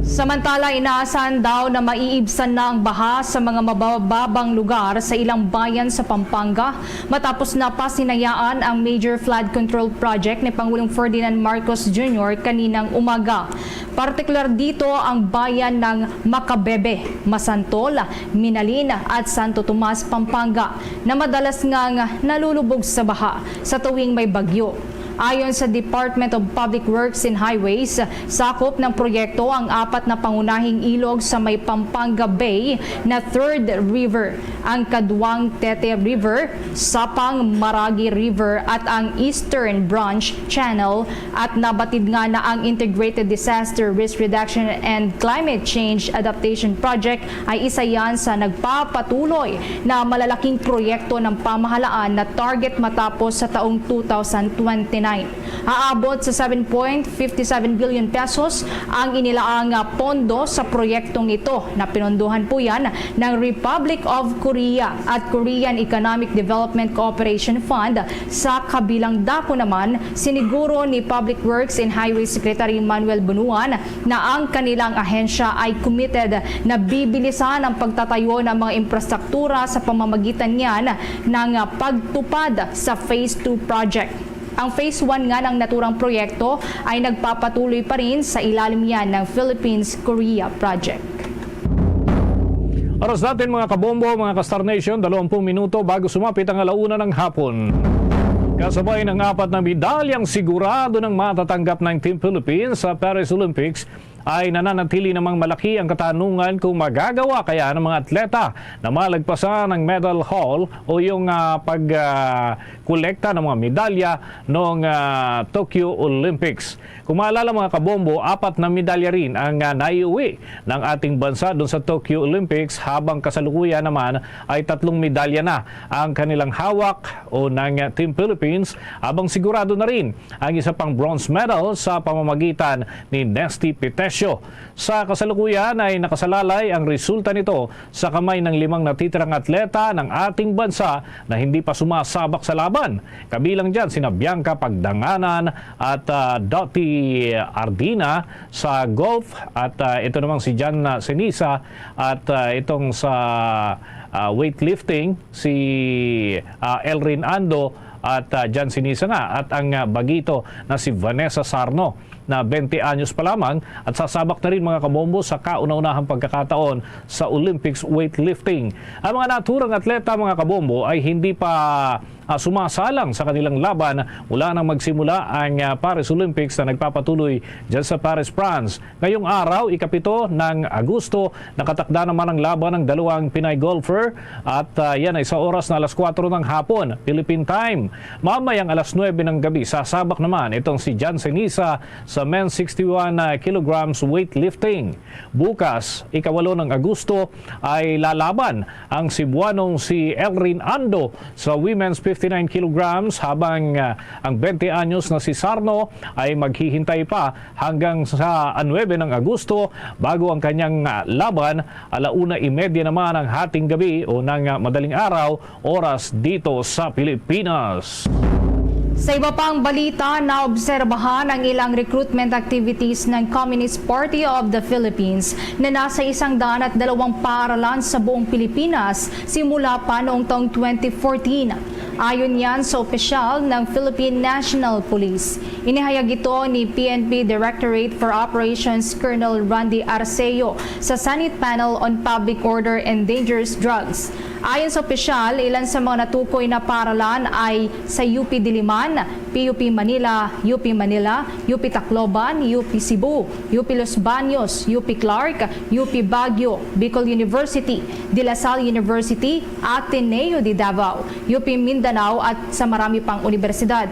Samantala, inaasahan daw na maiibsan na ang baha sa mga mabababang lugar sa ilang bayan sa Pampanga matapos na pasinayaan ang major flood control project ni Pangulong Ferdinand Marcos Junior kaninang umaga. Partikular dito ang bayan ng Macabebe, Masantol, Minalin at Santo Tomas, Pampanga, na madalas ngang nalulubog sa baha sa tuwing may bagyo. Ayon sa Department of Public Works and Highways, sakop ng proyekto ang apat na pangunahing ilog sa may Pampanga Bay na Third River, ang Kaduang Tete River, Sapang Maragi River at ang Eastern Branch Channel, at nabatid nga na ang Integrated Disaster Risk Reduction and Climate Change Adaptation Project ay isa yan sa nagpapatuloy na malalaking proyekto ng pamahalaan na target matapos sa taong two thousand twenty-nine. Aabot sa seven point fifty seven billion pesos ang inilaang, ah, pondo sa proyektong ito, na pinondohan po yan ng Republic of Korea at Korean Economic Development Cooperation Fund. Sa kabilang dako naman, siniguro ni Public Works and Highway Secretary Manuel Bunuan na ang kanilang ahensya ay committed na bibilisan ang pagtatayo ng mga infrastruktura sa pamamagitan niyan ng, ah, pagtupad sa Phase two project. Ang Phase one nga ng naturang proyekto ay nagpapatuloy pa rin sa ilalim yan ng Philippines-Korea Project. Oras natin, mga kabombo, mga ka-Star Nation, dalawampu minuto bago sumapit ang alauna ng hapon. Kasabay ng apat na medalyang sigurado ng matatanggap ng Team Philippines sa Paris Olympics, ay nananatili namang malaki ang katanungan kung magagawa kaya ng mga atleta na malagpasan ang medal haul o yung, ah, pag, ah, kolekta ng mga medalya noong, ah, Tokyo Olympics. Kung maalala, mga kabombo, apat na medalya rin ang, ah, naiuwi ng ating bansa doon sa Tokyo Olympics, habang kasalukuyan naman ay tatlong medalya na ang kanilang hawak o ng, ah, Team Philippines, habang sigurado na rin ang isa pang bronze medal sa pamamagitan ni Nesty Pitesio. Sa kasalukuyan ay nakasalalay ang resulta nito sa kamay ng limang natitirang atleta ng ating bansa na hindi pa sumasabak sa laban. Kabilang dyan sina Bianca Pagdanganan at, ah, Dottie Ardina sa golf, at, ah, ito namang si Jan, ah, Sinisa, at, ah, itong sa, ah, weightlifting, si, ah, Elrin Ando at, ah, Jan Sinisa nga, at ang, ah, bagito na si Vanessa Sarno, na twenty anyos pa lamang at sasabak na rin, mga kabombo, sa kauna-unahang pagkakataon sa Olympics weightlifting. Ang mga naturang atleta, mga kabombo, ay hindi pa, ah, sumasalang sa kanilang laban mula nang magsimula ang, ah, Paris Olympics na nagpapatuloy dyan sa Paris, France. Ngayong araw, ikapito ng Agosto, nakatakda naman ang laban ng dalawang Pinay golfer at, ah, yan ay sa oras na alas kuwatro ng hapon, Philippine time. Mamayang alas nuwebe ng gabi, sasabak naman itong si Jan Sinisa sa men's sixty-one kilograms weightlifting. Bukas, ikawalo ng Agosto, ay lalaban ang Cebuanong si Elrin Ando sa women's fifty-nine kilograms, habang, ah, ang twenty anyos na si Sarno ay maghihintay pa hanggang sa nuwebe ng Agosto bago ang kanyang, ah, laban. Ala una y media naman ang hating gabi o ng, ah, madaling araw, oras dito sa Pilipinas. Sa iba pang balita, naobserbahan ang ilang recruitment activities ng Communist Party of the Philippines na nasa isang daan at dalawang paaralan sa buong Pilipinas simula pa noong taong twenty fourteen. Ayon yan sa opisyal ng Philippine National Police. Inihayag ito ni P N P Directorate for Operations Colonel Randy Arceo sa Senate Panel on Public Order and Dangerous Drugs. Ayon sa opisyal, ilan sa mga natukoy na paaralan ay sa U P Diliman, P U P Manila, U P Manila, U P Tacloban, U P Cebu, U P Los Baños, U P Clark, U P Baguio, Bicol University, De La Salle University, Ateneo de Davao, U P Mindanao at sa marami pang unibersidad.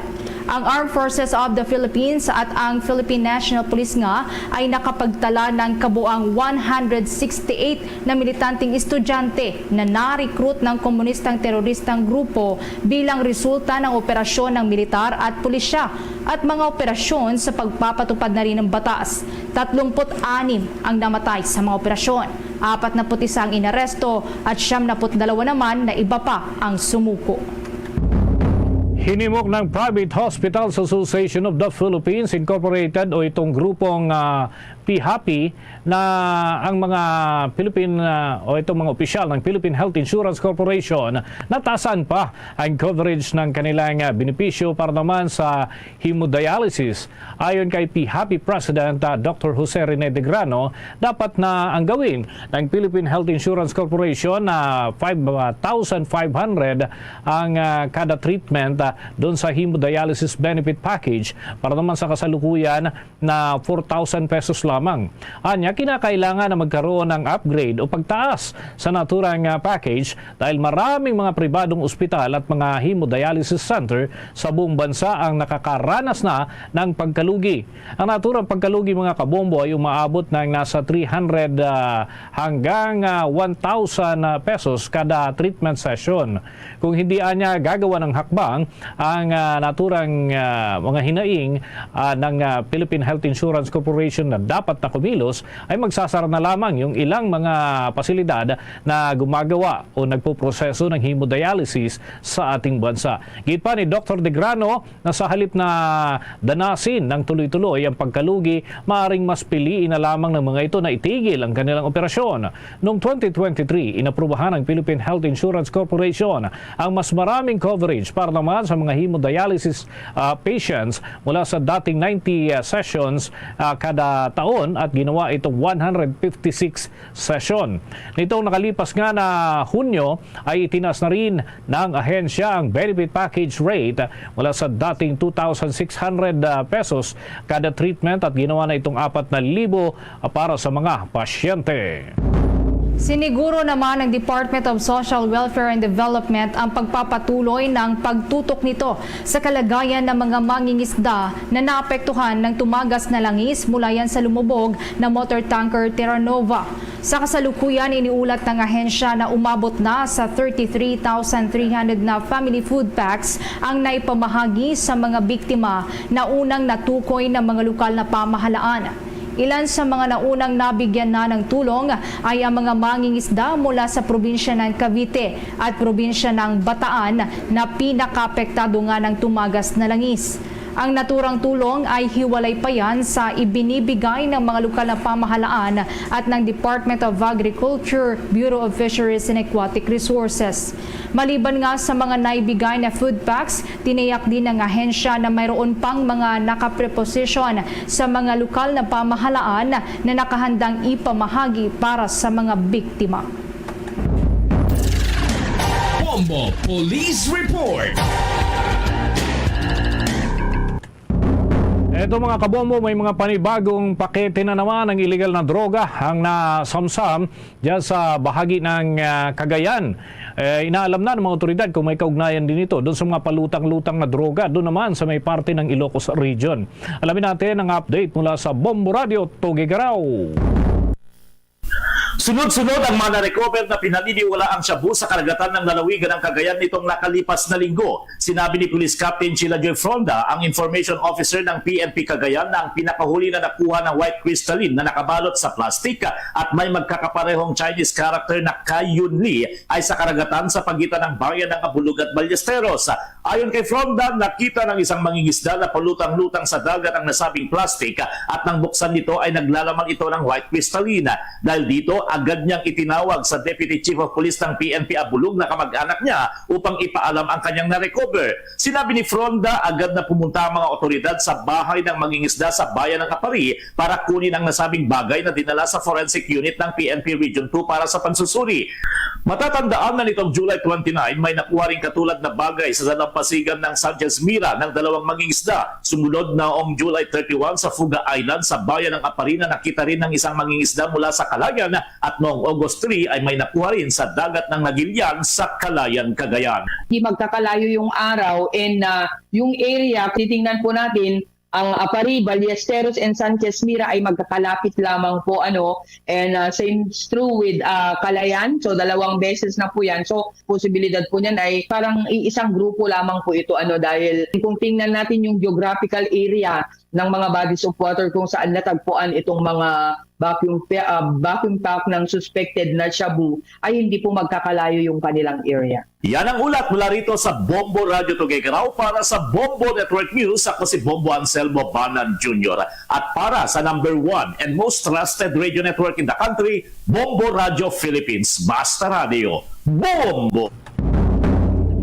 Ang Armed Forces of the Philippines at ang Philippine National Police nga ay nakapagtala ng kabuang one hundred sixty-eight na militanteng estudyante na na-recruit ng komunistang teroristang grupo bilang resulta ng operasyon ng militar at pulisya at mga operasyon sa pagpapatupad na rin ng batas. Tatlumpu't anim ang namatay sa mga operasyon, apatnapu't isa ang inaresto at siyamnapu't dalawa naman na iba pa ang sumuko. Hinimok ng Private Hospitals Association of the Philippines Incorporated o itong grupong, ah, PHAPI na ang mga Philippine, ah, o itong mga opisyal ng Philippine Health Insurance Corporation na taasan pa ang coverage ng kanilang, ah, benepisyo para naman sa hemodialysis. Ayon kay PHAPI President, ah, Doctor Jose Rene Degrano, dapat na ang gawin ng Philippine Health Insurance Corporation na five thousand five hundred ang, ah, kada treatment, ah, doon sa hemodialysis benefit package para naman sa kasalukuyan na four thousand pesos lamang. Anya, kinakailangan na magkaroon ng upgrade o pagtaas sa naturang, ah, package dahil maraming mga pribadong ospital at mga hemodialysis center sa buong bansa ang nakakaranas na ng pagkalugi. Ang naturang pagkalugi, mga kabombo, ay umaabot ng nasa three hundred, ah, hanggang, ah, one thousand, ah, pesos kada treatment session. Kung hindi anya gagawa ng hakbang ang, ah, naturang, ah, mga hinaing, ah, ng, ah, Philippine Health Insurance Corporation na dapat na kumilos, ay magsasara na lamang yung ilang mga pasilidad na gumagawa o nagpoproseso ng hemodialysis sa ating bansa. Giit pa ni Doktor Degrano, na sa halip na danasin ng tuloy-tuloy ang pagkalugi, maaring mas piliin na lamang ng mga ito na itigil ang kanilang operasyon. Noong twenty twenty-three, inaprubahan ng Philippine Health Insurance Corporation ang mas maraming coverage para naman sa mga hemodialysis, ah, patients mula sa dating ninety, ah, sessions, ah, kada taon at ginawa itong one hundred fifty-six session. Nitong nakalipas nga na Hunyo ay itinaas na rin ng ahensya ang benefit package rate mula sa dating two thousand six hundred, ah, pesos kada treatment at ginawa na itong apat na libo, ah, para sa mga pasyente. Siniguro naman ng Department of Social Welfare and Development ang pagpapatuloy ng pagtutok nito sa kalagayan ng mga mangingisda na naapektuhan ng tumagas na langis mula yan sa lumubog na motor tanker Terra Nova. Sa kasalukuyan, iniulat ng ahensya na umabot na sa thirty-three thousand three hundred na family food packs ang naipamahagi sa mga biktima na unang natukoy ng mga lokal na pamahalaan. Ilan sa mga naunang nabigyan na ng tulong ay ang mga mangingisda mula sa probinsya ng Cavite at probinsya ng Bataan na pinakaapektado nga ng tumagas na langis. Ang naturang tulong ay hiwalay pa yan sa ibinibigay ng mga lokal na pamahalaan at ng Department of Agriculture, Bureau of Fisheries and Aquatic Resources. Maliban nga sa mga naibigay na food packs, tiniyak din ng ahensya na mayroon pang mga nakapreposisyon sa mga lokal na pamahalaan na nakahandang ipamahagi para sa mga biktima. Bombo Police Report. Eto, mga kabombo, may mga panibagong pakete na naman ng iligal na droga ang nasamsam diyan sa bahagi ng, ah, Cagayan. Eh, inaalam na ng mga otoridad kung may kaugnayan din ito doon sa mga palutang-lutang na droga doon naman sa may parte ng Ilocos Region. Alamin natin ang update mula sa Bombo Radio Tugigarao. Sunod-sunod ang mga na-recover na pinaniniwalaang shabu sa karagatan ng lalawigan ng Cagayan nitong nakalipas na linggo. Sinabi ni Police Captain Sheila Joy Fronda, ang information officer ng P N P Cagayan, na ang pinakahuli na nakuha ng white crystalline na nakabalot sa plastic at may magkakaparehong Chinese character na Kai Yun Li ay sa karagatan sa pagitan ng bayan ng Abulug at Ballesteros. Ayon kay Fronda, nakita ng isang mangingisda na palutang-lutang sa dagat ang nasabing plastic at nang buksan nito ay naglalaman ito ng white crystalline. Dahil dito, agad niyang itinawag sa Deputy Chief of Police ng P N P Abulug na kamag-anak niya upang ipaalam ang kanyang na-recover. Sinabi ni Fronda, agad na pumunta ang mga otoridad sa bahay ng mangingisda sa bayan ng Aparri para kunin ang nasabing bagay na dinala sa forensic unit ng P N P Region two para sa pagsusuri. Matatandaan na nitong July twenty-nine, may nakuha ring katulad na bagay sa dalampasigan ng Sanchez Mira ng dalawang mangingisda. Sumunod, noong July thirty-one, sa Fuga Island sa bayan ng Aparri na nakita rin ng isang mangingisda mula sa Calayan, at noong August three ay may nakuha rin sa dagat ng Nagilian sa Calayan, Cagayan. Di magkakalayo yung araw, and, ah, yung area, titingnan po natin, ang Aparri, Ballesteros, and Sanchez Mira ay magkakalapit lamang po, ano, and, ah, same is true with, ah, Calayan. So, dalawang beses na po yan. So, posibilidad po niyan ay parang iisang grupo lamang po ito, ano, dahil kung tingnan natin yung geographical area ng mga bodies of water kung saan natagpuan itong mga vacuum pa-, ah, vacuum pack ng suspected na shabu, ay hindi po magkakalayo yung kanilang area. Yan ang ulat mula rito sa Bombo Radyo Tugigarao. Para sa Bombo Network News, ako si Bombo Anselmo Banan Junior. At para sa number one and most trusted radio network in the country, Bombo Radyo Philippines. Basta Radio, Bombo!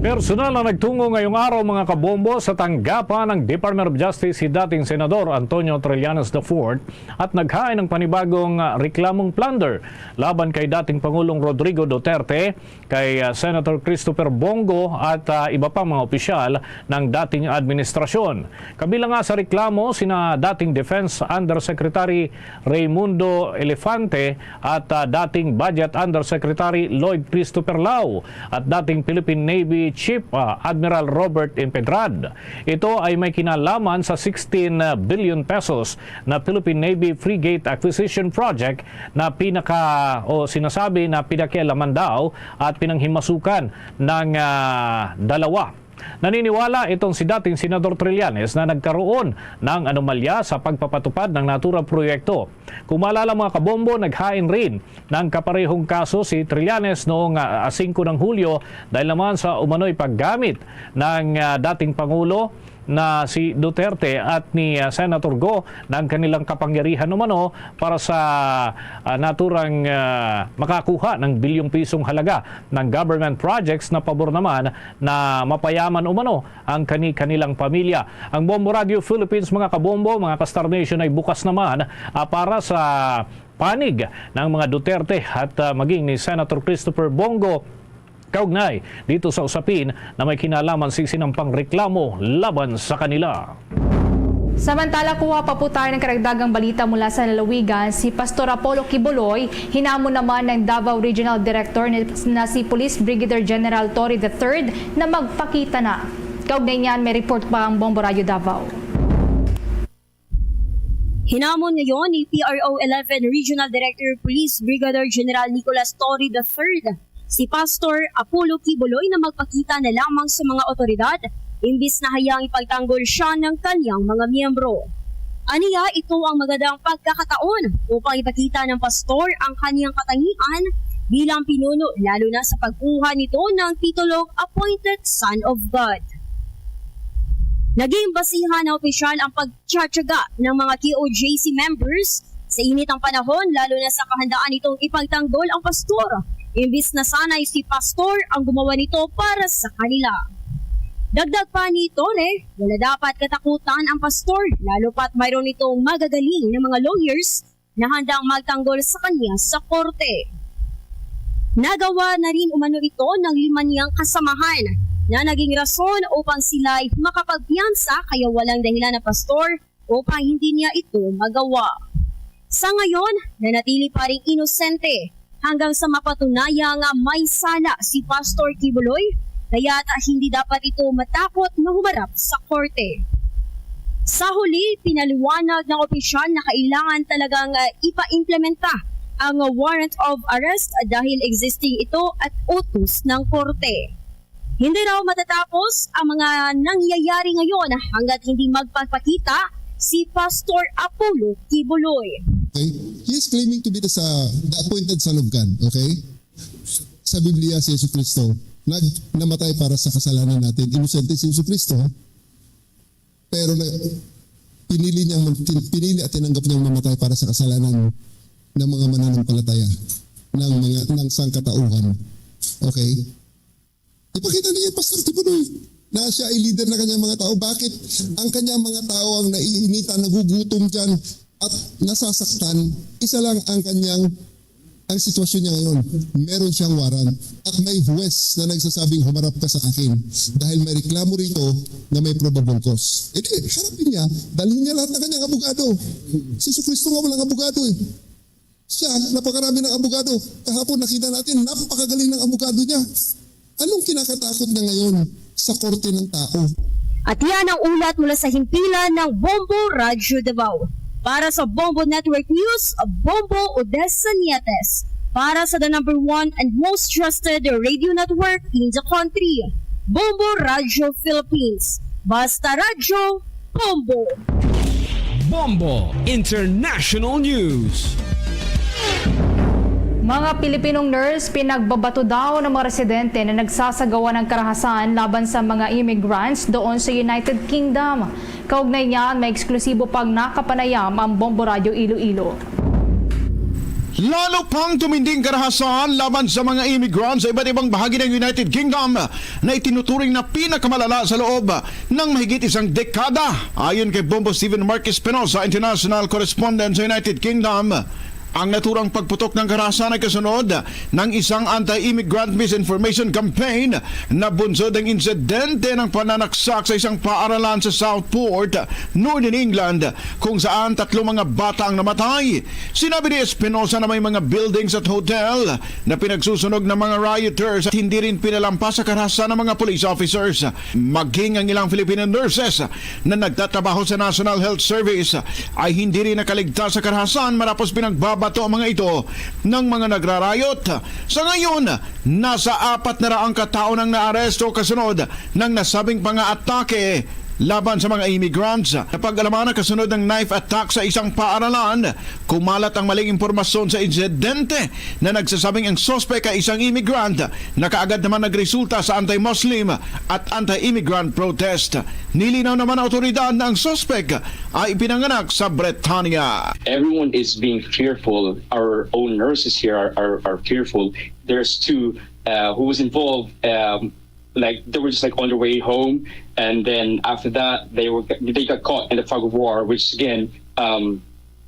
Personal na nagtungo ngayong araw, mga kabombo, sa tanggapan ng Department of Justice si dating Senador Antonio Trillanes the fourth at naghain ng panibagong, ah, reklamong plunder laban kay dating Pangulong Rodrigo Duterte, kay, ah, Senator Christopher Bong Go at, ah, iba pa mga opisyal ng dating administrasyon. Kabilang nga sa reklamo sina dating Defense Undersecretary Raymundo Elefante at, ah, dating Budget Undersecretary Lloyd Christopher Lao at dating Philippine Navy Chief, ah, Admiral Robert Impedrad. Ito ay may kinalaman sa sixteen billion pesos na Philippine Navy Frigate Acquisition Project na pinaka-, o sinasabi na pinakialaman daw at pinanghimasukan ng, ah, dalawa. Naniniwala itong si dating Senador Trillanes na nagkaroon ng anomalya sa pagpapatupad ng naturang proyekto. Kung maalala, mga kabombo, naghain rin ng kaparehong kaso si Trillanes noong, ah, singko ng Hulyo dahil naman sa umano'y paggamit ng, ah, dating Pangulo na si Duterte at ni, ah, Senator Go ng kanilang kapangyarihan umano para sa, ah, naturang, ah, makakuha ng bilyong pisong halaga ng government projects na pabor naman na mapayaman umano ang kani-kanilang pamilya. Ang Bombo Radio Philippines, mga kabombo, mga ka-Star Nation, ay bukas naman, ah, para sa panig ng mga Duterte at, ah, maging ni Senator Christopher Bong Go kaugnay dito sa usapin na may kinalaman sa isinampang reklamo laban sa kanila. Samantala, kuha pa po tayo ng karagdagang balita mula sa lalawigan. Si Pastor Apollo Quiboloy, hinamon naman ng Davao Regional Director ni, na si Police Brigadier General Torre the third na magpakita na. Kaugnay niyan, may report pa ang Bombo Radyo Davao. Hinamon ngayon ni P R O eleven Regional Director Police Brigadier General Nicolas Torre the third si Pastor Apollo Quiboloy na magpakita na lamang sa mga otoridad imbis na hayang ipagtanggol siya ng kanyang mga miyembro. Aniya, ito ang magandang pagkakataon upang ipakita ng pastor ang kanyang katangian bilang pinuno, lalo na sa pagkuha nito ng titulong Appointed Son of God. Naging basihan ng opisyal ang pagtsatsaga ng mga K O J C members sa init ng panahon, lalo na sa kahandaan nitong ipagtanggol ang pastor, imbis na sana'y si pastor ang gumawa nito para sa kanila. Dagdag pa ni Torre, wala dapat katakutan ang pastor, lalo pa't mayroon itong magagaling na mga lawyers na handang magtanggol sa kanya sa korte. Nagawa na rin umano ito ng lima niyang kasamahan na naging rason upang sila'y makapagpiyansa, kaya walang dahilan ang pastor upang hindi niya ito magawa. Sa ngayon, nanatili pa ring inosente hanggang sa mapatunayang may sala si Pastor Quiboloy, kaya hindi dapat ito matakot na humarap sa korte. Sa huli, pinaliwanag ng opisyal na kailangan talagang, ah, ipaimplementa ang warrant of arrest dahil existing ito at utos ng korte. Hindi raw matatapos ang mga nangyayari ngayon hanggat hindi magpapakita si Pastor Apollo Quiboloy. Okay? He is claiming to be the, sa, the appointed Son of God, okay? Sa Biblia, si Yesu Cristo nag-, namatay para sa kasalanan natin. Inosente si Yesu Cristo, ha? Pero na, pinili niyang mag-, tin-, pinili at tinanggap niyang mamatay para sa kasalanan ng mga mananampalataya, ng mga, ng sangkatauhan. Okay? Ipakita niya, Pastor Tibuloy, na siya ay leader ng kanyang mga tao. Bakit ang kanyang mga tao ang naiinitan, nagugutom dyan, at nasasaktan? Isa lang ang kanyang, ang sitwasyon niya ngayon. Meron siyang warrant. At may huwes na nagsasabing, "Humarap ka sa akin dahil may reklamo rito na may probable cause." E di, harapin niya, dalhin niya lahat ng kanyang abogado. Si Jesucristo nga walang abogado eh. Siya, napakarami ng abogado. Kahapon nakita natin, napakagaling ng abogado niya. Anong kinakatakot niya ngayon sa korte ng tao? At yan ang ulat mula sa himpilan ng Bombo Radyo Davao. Para sa Bombo Network News, Bombo Odessa Nietes. Para sa the number one and most trusted radio network in the country, Bombo Radyo Philippines. Basta Radyo, Bombo! Bombo International News. Mga Pilipinong nurse, pinagbabato daw ng mga residente na nagsasagawa ng karahasan laban sa mga immigrants doon sa United Kingdom. Kaugnay niyan, may eksklusibo pang nakapanayam ang Bombo Radyo Iloilo. Lalo pang tuminding karahasan laban sa mga immigrants sa iba't ibang bahagi ng United Kingdom na itinuturing na pinakamalala sa loob ng mahigit isang dekada. Ayon kay Bombo Steven Mark Espinosa, international correspondent sa United Kingdom, ang naturang pagputok ng karahasan ay kasunod ng isang anti-immigrant misinformation campaign na bunsod ang insidente ng pananaksak sa isang paaralan sa Southport, Northern England, kung saan tatlo mga bata ang namatay. Sinabi ni Espinosa na may mga buildings at hotel na pinagsusunog ng mga rioters at hindi rin pinalampas sa karahasan ng mga police officers. Maging ang ilang Filipino nurses na nagtatrabaho sa National Health Service ay hindi rin nakaligtas sa karahasan matapos pinagbabato ang mga ito ng mga nagrarayot. Sa ngayon, nasa apat na raang katao nang naaresto kasunod ng nasabing pangaatake laban sa mga immigrants. Napag-alaman na kasunod ng knife attack sa isang paaralan, kumalat ang maling impormasyon sa insidente na nagsasabing ang suspek ay isang immigrant. Nakaagad naman nagresulta sa anti-Muslim at anti-immigrant protest. Nilinaw naman ng awtoridad na ang suspek ay ipinanganak sa Bretanya. Everyone is being fearful. Our own nurses here are, are, are fearful. There's two uh, who was involved. Um, like they were just like on their way home, and then after that, they were they got caught in the fog of war, which again, um,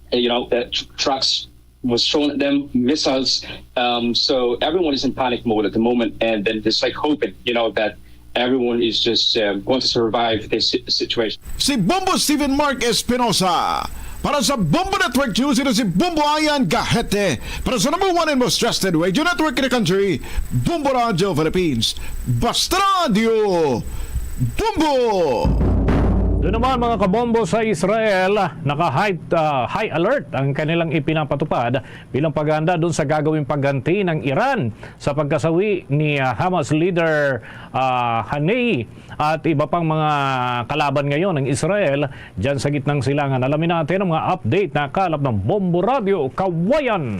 you know, uh, tr- trucks was thrown at them, missiles. Um, so everyone is in panic mode at the moment, and then just like hoping, you know, that everyone is just um, going to survive this si- situation. Si Bombo Steven Mark Espinosa. Para sa Bombo Network News, ito si Bombo Ayan Gahete. Para sa number one and most trusted radio network in the country, Bombo Radio Philippines. Basta Radio, Bombo! Doon naman, mga kabombo, sa Israel, naka-high, ah, high alert ang kanilang ipinapatupad bilang paghahanda doon sa gagawing pagganti ng Iran sa pagkasawi ni, ah, Hamas leader, ah, Haniyeh at iba pang mga kalaban ngayon ng Israel dyan sa gitnang silangan. Alamin natin ang mga update na kalap ng Bombo Radio Kawayan.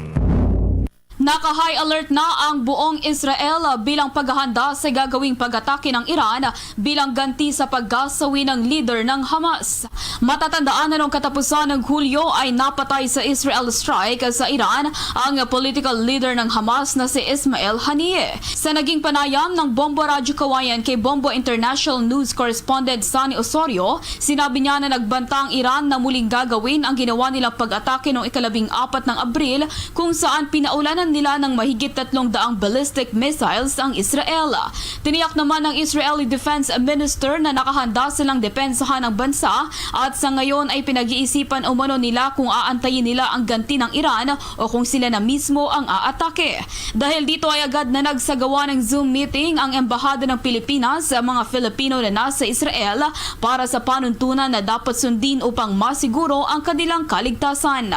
Naka-high alert na ang buong Israel bilang paghahanda sa gagawing pag-atake ng Iran bilang ganti sa pagkasawi ng leader ng Hamas. Matatandaan na noong katapusan ng Hulyo ay napatay sa Israel strike sa Iran ang political leader ng Hamas na si Ismail Haniyeh. Sa naging panayam ng Bombo Radyo Kawayan kay Bombo International News Correspondent Sunny Osorio, sinabi niya na nagbanta ang Iran na muling gagawin ang ginawa nilang pag-atake noong ikalabing apat ng Abril kung saan pinaulanan nila ng mahigit tatlong daang ballistic missiles ang Israel. Tiniyak naman ng Israeli Defense Minister na nakahanda silang depensahan ang bansa at sa ngayon ay pinag-iisipan umano nila kung aantayin nila ang ganti ng Iran o kung sila na mismo ang aatake. Dahil dito ay agad na nagsagawa ng Zoom meeting ang Embahada ng Pilipinas sa mga Filipino na nasa Israel para sa panuntunan na dapat sundin upang masiguro ang kanilang kaligtasan.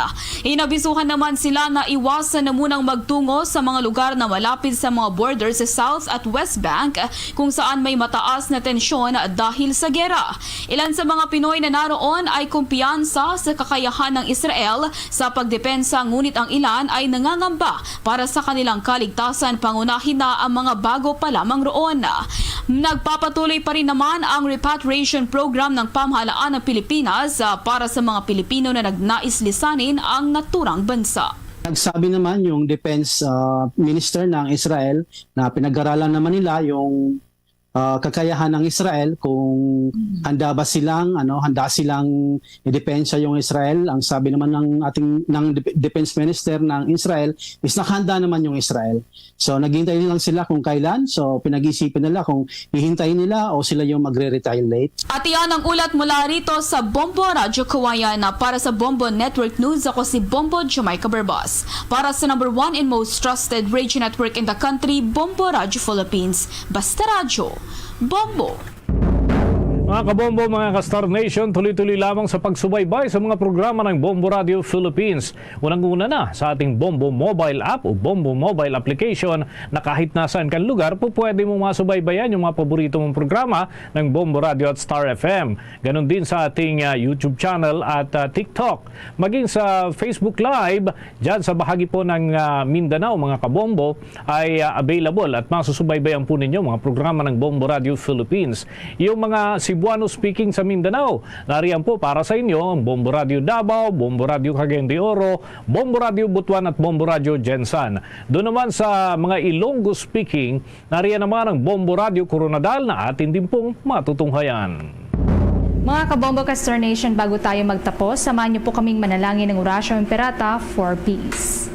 Inabisuhan naman sila na iwasan na munang magtungo sa mga lugar na malapit sa mga border sa South at West Bank kung saan may mataas na tensyon dahil sa gera. Ilan sa mga Pinoy na naroon ay kumpiyansa sa kakayahan ng Israel sa pagdepensa, ngunit ang ilan ay nangangamba para sa kanilang kaligtasan, pangunahin na ang mga bago pa lamang roon. Nagpapatuloy pa rin naman ang repatriation program ng pamahalaan ng Pilipinas, ah, para sa mga Pilipino na nagnais lisanin ang naturang bansa. Nagsabi naman yung defense, ah, minister ng Israel na pinag-aralan naman nila yung, ah, kakayahan ng Israel kung handa ba silang, ano, handa silang idepensa yung Israel. Ang sabi naman ng ating, ng dep- defense minister ng Israel is nakahanda naman yung Israel. So naghihintay lang sila kung kailan. So pinag-iisipan nila kung hihintayin nila o sila yung magre-retaliate. At iyan ang ulat mula rito sa Bombo Radyo Kawayan. Para sa Bombo Network News, ako si Bombo Jamaica Berbas. Para sa number one and most trusted radio network in the country, Bombo Radyo Philippines. Basta Radyo, Bombo! Mga kabombo, mga ka-Star Nation, tuloy-tuloy lamang sa pagsubaybay sa mga programa ng Bombo Radio Philippines. Unang-una na sa ating Bombo Mobile App o Bombo Mobile Application na kahit nasaan kang lugar, po pwede mong masubaybayan yung mga paborito mong programa ng Bombo Radio at Star F M. Ganon din sa ating, ah, YouTube channel at, ah, TikTok. Maging sa Facebook Live, dyan sa bahagi po ng, ah, Mindanao, mga kabombo, ay, ah, available at masusubaybayan po ninyo mga programa ng Bombo Radio Philippines. Yung mga Cebu Cebuano speaking sa Mindanao. Nariyan po para sa inyo ang Bombo Radyo Davao, Bombo Radyo Cagayan de Oro, Bombo Radyo Butuan at Bombo Radyo Gensan. Doon naman sa mga Ilonggo speaking, nariyan naman ang Bombo Radyo Koronadal na atin din pong matutunghayan. Mga kabombo ka Star Nation, bago tayo magtapos, samahan niyo po kaming manalangin ng Oratio Imperata for peace.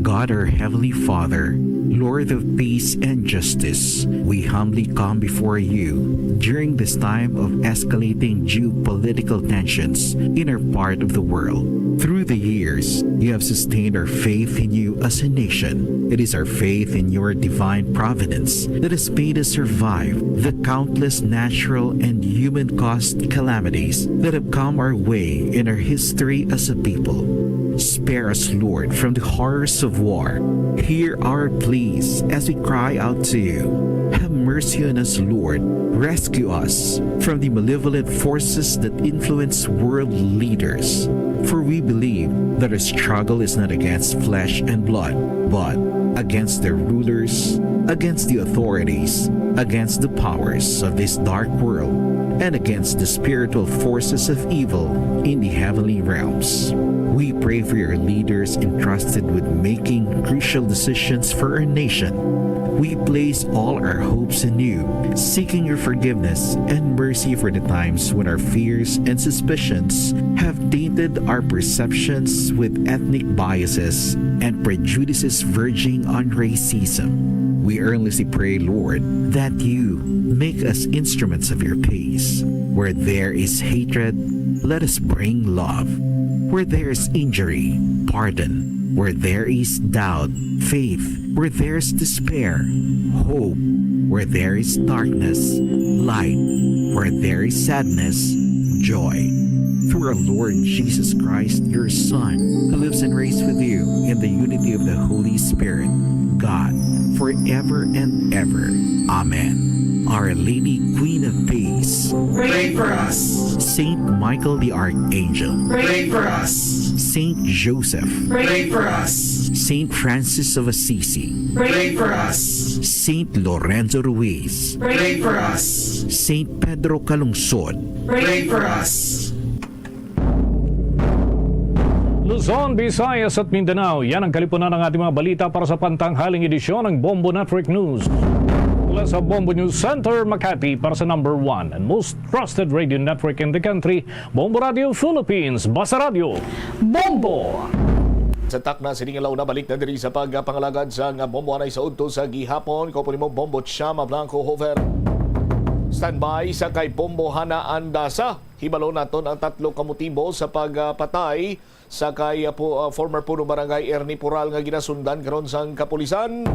God, our Heavenly Father, Lord of peace and justice, we humbly come before you during this time of escalating geopolitical tensions in our part of the world. Through the years, you have sustained our faith in you as a nation. It is our faith in your divine providence that has made us survive the countless natural and human-caused calamities that have come our way in our history as a people. Spare us, Lord, from the horrors of war. Hear our pleas as we cry out to you. Have mercy on us, Lord. Rescue us from the malevolent forces that influence world leaders. For we believe that our struggle is not against flesh and blood, but against the rulers, against the authorities, against the powers of this dark world, and against the spiritual forces of evil in the heavenly realms. We pray for your leaders entrusted with making crucial decisions for our nation. We place all our hopes in you, seeking your forgiveness and mercy for the times when our fears and suspicions have tainted our perceptions with ethnic biases and prejudices verging on racism. We earnestly pray, Lord, that you make us instruments of your peace. Where there is hatred, let us bring love. Where there is injury, pardon. Where there is doubt, faith. Where there is despair, hope. Where there is darkness, light. Where there is sadness, joy. Through our Lord Jesus Christ, your Son, who lives and reigns with you in the unity of the Holy Spirit, God, forever and ever. Amen. Our Lady, Queen of Peace, pray for us. Saint Michael the Archangel, pray for us. Saint Joseph, pray for us. Saint Francis of Assisi, pray for us. Saint Lorenzo Ruiz, pray for us. Saint Pedro Calungsod, pray for us. Luzon, Visayas at Mindanao, yan ang kalipunan ng ating mga balita para sa pantanghaling edisyon ng Bombo Network News. Mula sa Bombo News Center, Makati, para sa number one and most trusted radio network in the country, Bombo Radio Philippines, Basta Radyo, Bombo! Sa takna sini nga launa, balik na diri sa pagpangalagad sang Bombo anay sa udto sa gihapon. Ko po nimo, Bombo Chama Blanco Hover. Standby sa kay Bombo Hana Andasa. Hibalo naton ang tatlo ka motibo sa pagpatay sa kay, ah, pu-, ah, former punong barangay Ernie Pural nga ginasundan karon sang kapulisan.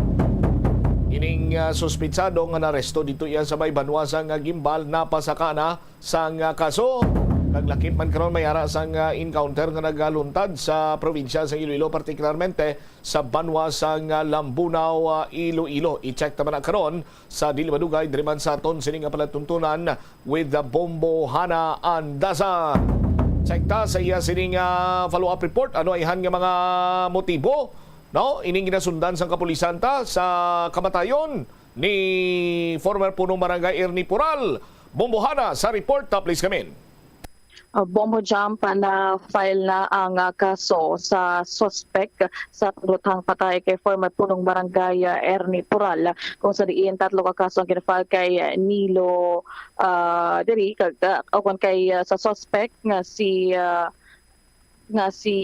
Ining, ah, suspitsado nga naresto dito iya sa may banwa sang Guimbal, napasaka na sang, ah, kaso. Kag lakip man karon may ara sang, ah, encounter nga nagaluntad sa probinsya sang Iloilo, partikularmente sa banwa sang, ah, Lambunao, ah, Iloilo. I-check ta man na karon sa dili madugay diri man sa aton sini nga palatuntunan with the Bombo Hana Andasa. Check ta sa iya sini nga follow-up report. Ano ayhan nga mga motibo, no? Ining ginasundan sang kapulisan ta sa kamatayon ni former punong barangay Ernie Pural. Bombo Hana sa report ta, please come in. Uh, Bombo Jam, pa na-file na ang, uh, kaso sa suspek sa pagluthang patay kay former punong barangay, uh, Ernie Pural, kung sa diin tatlo ka kaso ang gina-file kay, uh, Nilo, uh, diri kag, uh, o kon kay, uh, sa suspek nga si, uh, nga si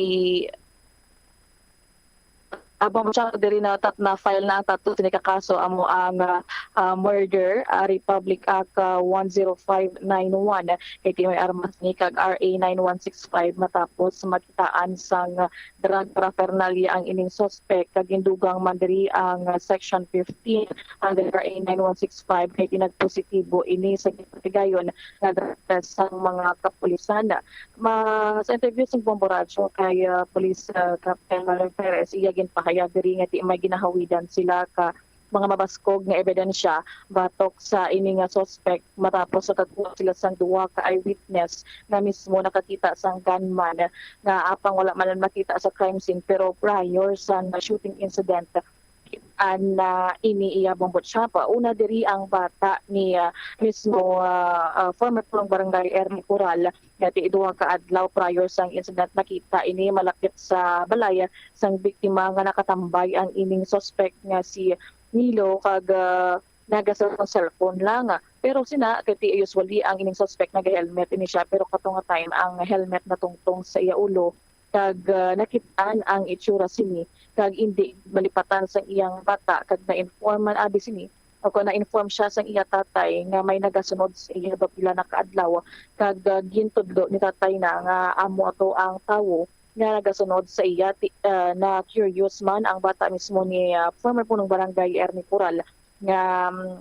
Abang siya diri na tat-, na-file na ang tatlo sini ka kaso, amo ang, ah, ah, murder, ah, Republic Act, ah, one zero five nine one, kay ti may armas ni kag R A nine one six five, matapos makitaan sang drug paraphernalia ang ining suspect, kag gindugang man diri ang, ah, Section fifteen under R A nine one six five, kay ti nagpositibo ini sa gipatigayon nga drug test sang mga kapulisan. Ma-, sa interview sa Bombo Radyo kay, ah, Police, ah, Captain Marlon Perez, iya ginpahayag diri nga ti may ginahawidan sila ka mga mabaskog nga ebidensya batok sa ini nga suspect matapos nakakuha sila sang duha ka eyewitness nga mismo nakakita sang gunman nga apang wala man lang makita sa crime scene, pero prior sa shooting incident, an, ah, ini iya bombo shop. Una diri ang bata ni, ah, mismo, ah, ah, former pulong barangay Ernie Coral, nga ti duha ka adlaw prior sang incident nakita ini malapit sa balay sang biktima nga nakatambay ang ining suspect nga si Nilo kag, ah, naga sa cellphone lang. Pero sina kay ti usually ang ining suspect naga-helmet ini siya, pero kato nga time ang helmet natungtong sa iya ulo kag, ah, nakit-an ang itsura sini kag indi malipatan sa iyang bata kag na-inform man abi sini o kon na-inform siya sa iya tatay nga may nagasunod sa iya daw pila na ka adlaw kag, ah, gintudlo ni tatay na nga amo ato ang tawo nga nagasunod sa iya. Ti-, ah, na curious man ang bata mismo ni, ah, former punong barangay Ernie Coral nga, mm,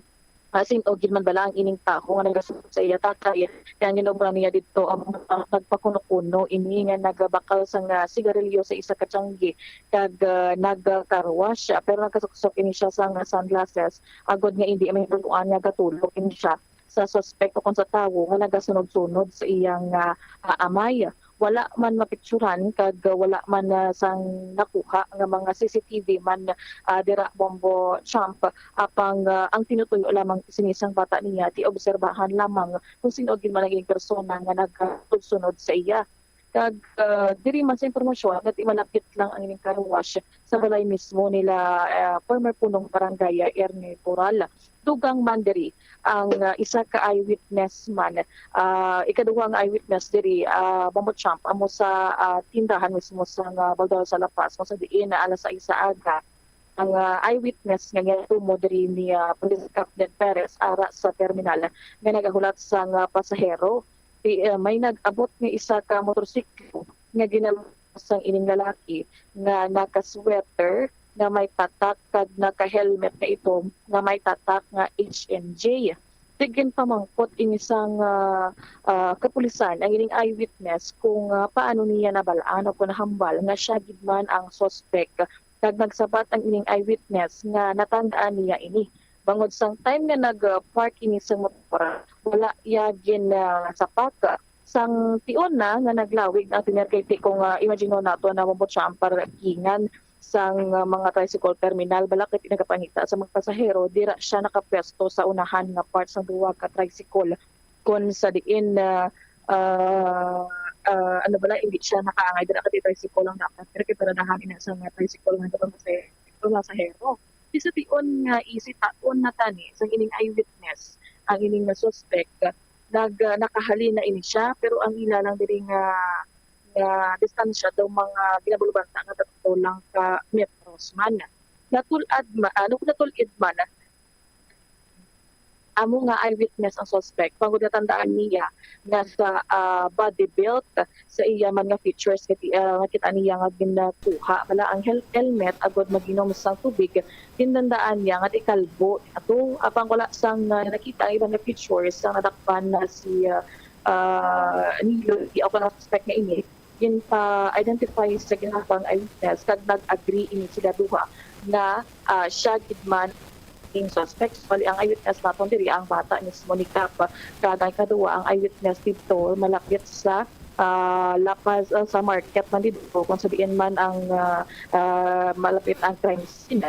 ah, sin-o gid man bala ang ining tawo nga nagasunod sa iya tatay. Kaya ang ginobra niya didto ang mga nagpakuno-kuno ini nga nagabakal sang, ah, sigarilyo sa isa ka tiyanggi kag, ah, nag-car wash, ah, pero nagkasuksok ini siya sang sunglasses agod nga indi mahibaloan nga gatulok ini siya sa suspek o kon sa tawo nga nagasunod-sunod sa iyang, ah, ah, amay. Wala man mapicturan kag wala man, ah, sang nakuha nga mga C C T V man, ah, dira Bombo Champ. Apang, ah, ang tinutuyo lamang sini sang bata niya ti obserbahan lamang kung sin-o gid man ang ining persona nga nagsunod-sunod sa iya. Kag, ah, diri man sa impormasyon nga ti malapit lang ang ining car wash sa balay mismo nila, ah, former punong barangay, ah, Ernie Coral. Dugang man diri ang, ah, isa ka eyewitness man, ah, ikaduha nga eyewitness diri, ah, Bombo Champ, amo sa, ah, tindahan mismo sa nga Baldor sa La Paz, kung sa diin na alas sais sa aga, ang, ah, eyewitness nga ginatumo diri ni, ah, Police Captain Perez ara sa terminal nga nagahulat sang, ah, pasahero. Ti-, ah, may nag-abot nga isa ka motorsiklo nga ginamit sang ining lalaki nga naka-sweater nga may tatak kag naka-helmet nga itom nga may tatak nga H N J. Ti ginpamangkot ini sang, ah, ah, kapulisan ang ining eyewitness kung, ah, paano niya nabal-an o kung nahambal nga siya gid man ang suspek. Kag nagsabat ang ining eyewitness nga natandaan niya ini. Bangod sang time nga nag-park ini sang motor, wala iya gin, ah, sapak. Sang tion na nga naglawig na ang tener kay ti kung, ah, imagine nato na mabot siya ang parkingan sang, ah, mga tricycle terminal, bala kay ti nagapangita sa mga pasahero, dira siya nakapwesto sa unahan nga part sang duha ka tricycle. Kon sa diin na, ah, ah, ano bala, hindi siya nakaangay dira kay tricycle ang dapat, pero kay paradahan ina sa mga tricycle nga nagapamasahe-, pasahero. Ti sa tion nga isitaon na tani sang ining eyewitness ang ining nga suspek, nag-, ah, nakahalin na ini siya, pero ang ila lang diri nga, nga distansya daw mga ginabulubanta nga tatlo lang ka metros man. Natul-ad ma-, ano, natul-id man, amo nga eyewitness ang suspect, bangod natandaan niya nga sa, ah, body belt sa iya man nga features nga ti-, ah, nakita niya nga ginakuha bala ang hel-, helmet agod mag-inom sang tubig, gintandaan niya nga ti kalbo ato. Apang wala sang, ah, nakita ang iban nga features sang nadakpan na si, ah, ah, Nilo, di ako na suspect nga ini, ginpa-identify sa ginatang eyewitness kag nag-agree ini sila duha nga, ah, siya gid man ning suspect. Bali, ang eyewitness naton diri ang bata mismo ni Kap. Kag ang ikaduha, ang eyewitness didto malapit sa, ah, La Paz, ah, sa market man didto, kung sa diin man ang, ah, ah, malapit ang crime scene.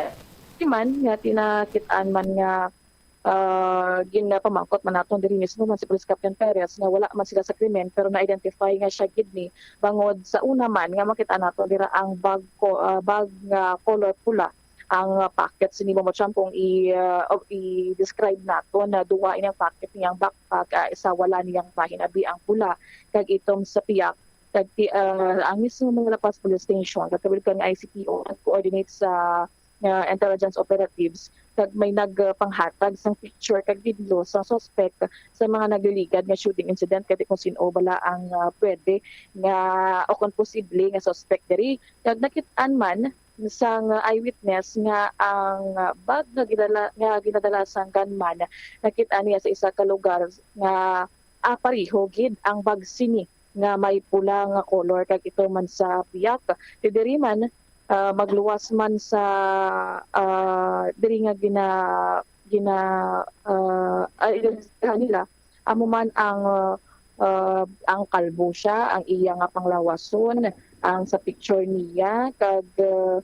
Di man nga tinakit-an man nga, ah, ginapamangkot man naton diri mismo man si Police Captain Perez nga wala man sila sa krimen, pero na-identify nga siya gid ni, bangod sa una man nga makita naton dira ang bag ko, ah, bag nga color pula ang, ah, pocket sini Bombo Champ. Kung i, ah, o i-describe naton na duha ini ang pocket niyang backpack, ah, isa wala niyang bahin abi ang pula kag itom sa piyak. Kag ti-, ah, ang mismo mga La Paz Police Station kag kabilugan nga I C P O nag-coordinate sa, ah, intelligence operatives kag may nagpanghatag sang picture kag video sang suspect sa mga nagliligad nga shooting incident, kay ti kung sin-o bala ang, ah, pwede nga o kon posible nga suspect diri. Kag nakit-an man sang eyewitness nga ang bag nga gidala, nga ginadala sang gunman, nakit-an niya sa isa ka lugar nga, ah, pareho gid ang bag sini nga may pula nga kolor kag ito man sa piyak. Ti diri man, ah, magluwas man sa, ah, diri nga gina-, gina-, ah, ah, identificahan nila, amo man ang, ah, ah, ang kalbo siya, ang iya nga panglawason, ang sa picture niya, kag, ah,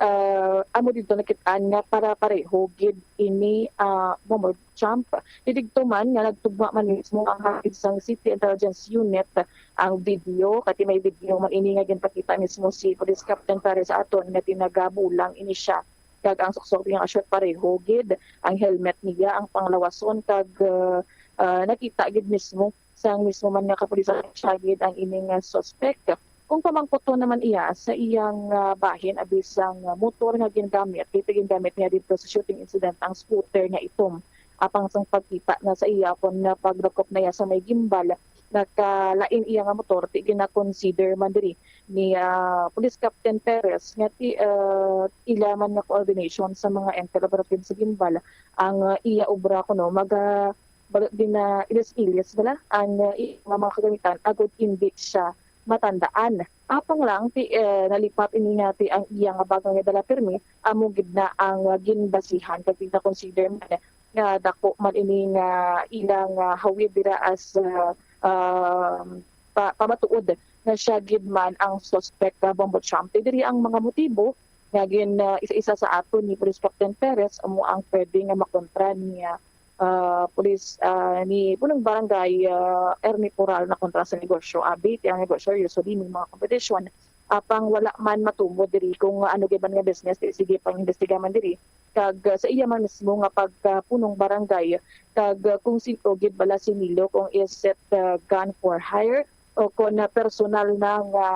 ah, amo dito nakit-an nga para pareho gid ini, ah, bomb or jump. Didto man nga nagtugma man mismo ang hatod sang City Intelligence Unit ang video, kay may video man ini nga ginpakita mismo si Police Captain Perez sa aton nga tinagabulang ini siya. Kag ang suksok niya nga short pareho gid ang helmet niya, ang panglawason kag, ah, ah, nakita gid mismo sang mismo man nga kapulisan siya gid ang ining, ah, suspect. Kung pamangkuton naman iya sa iyang, ah, bahin abi sang, ah, motor nga gingamit, kay gingamit niya dito sa shooting incident ang scooter nga itom. Apang sang pagkita na sa iya kon nga pagdakop na iya sa may gimbal, nakalain iya nga motor, ti gina-consider man diri ni, ah, Police Captain Perez nga ti, ah, ila man nga coordination sa mga intel operatives sa gimbal ang, ah, iya obra kuno maga-, baga gina-ilis-ilis bala ang, ah, iya nga mga kagamitan agud indi siya matandaan. Apang lang ti, eh, nalipat ini nga ti ang iya nga bag nga dala pirmi, amo gid na ang, ah, ginbasihan kag gina-consider man nga dako man ini nga ilang, ah, hawid dira as, ah, um, pa-, pamatuod nga siya gid man ang suspect nga bomb jump. Ti diri ang mga motibo nga gin, ah, isa-isa sa aton ni Police Captain Perez amo ang pwede nga makontra ni, ah, ah, Police, ah, ni Punong Barangay, ah, Ernie Poral na kontra sa negosyo. Abi, ti ang negosyo usually may mga kompetisyon. Apang wala man matumo diri kung ano gid man nga business, ti sige pang imbestiga man diri. Kag, ah, sa iya man mismo nga pagka punong barangay, kag, ah, kung sin-o gid bala si Nilo, kung is it, ah, gun for hire o kung, ah, personal na nga,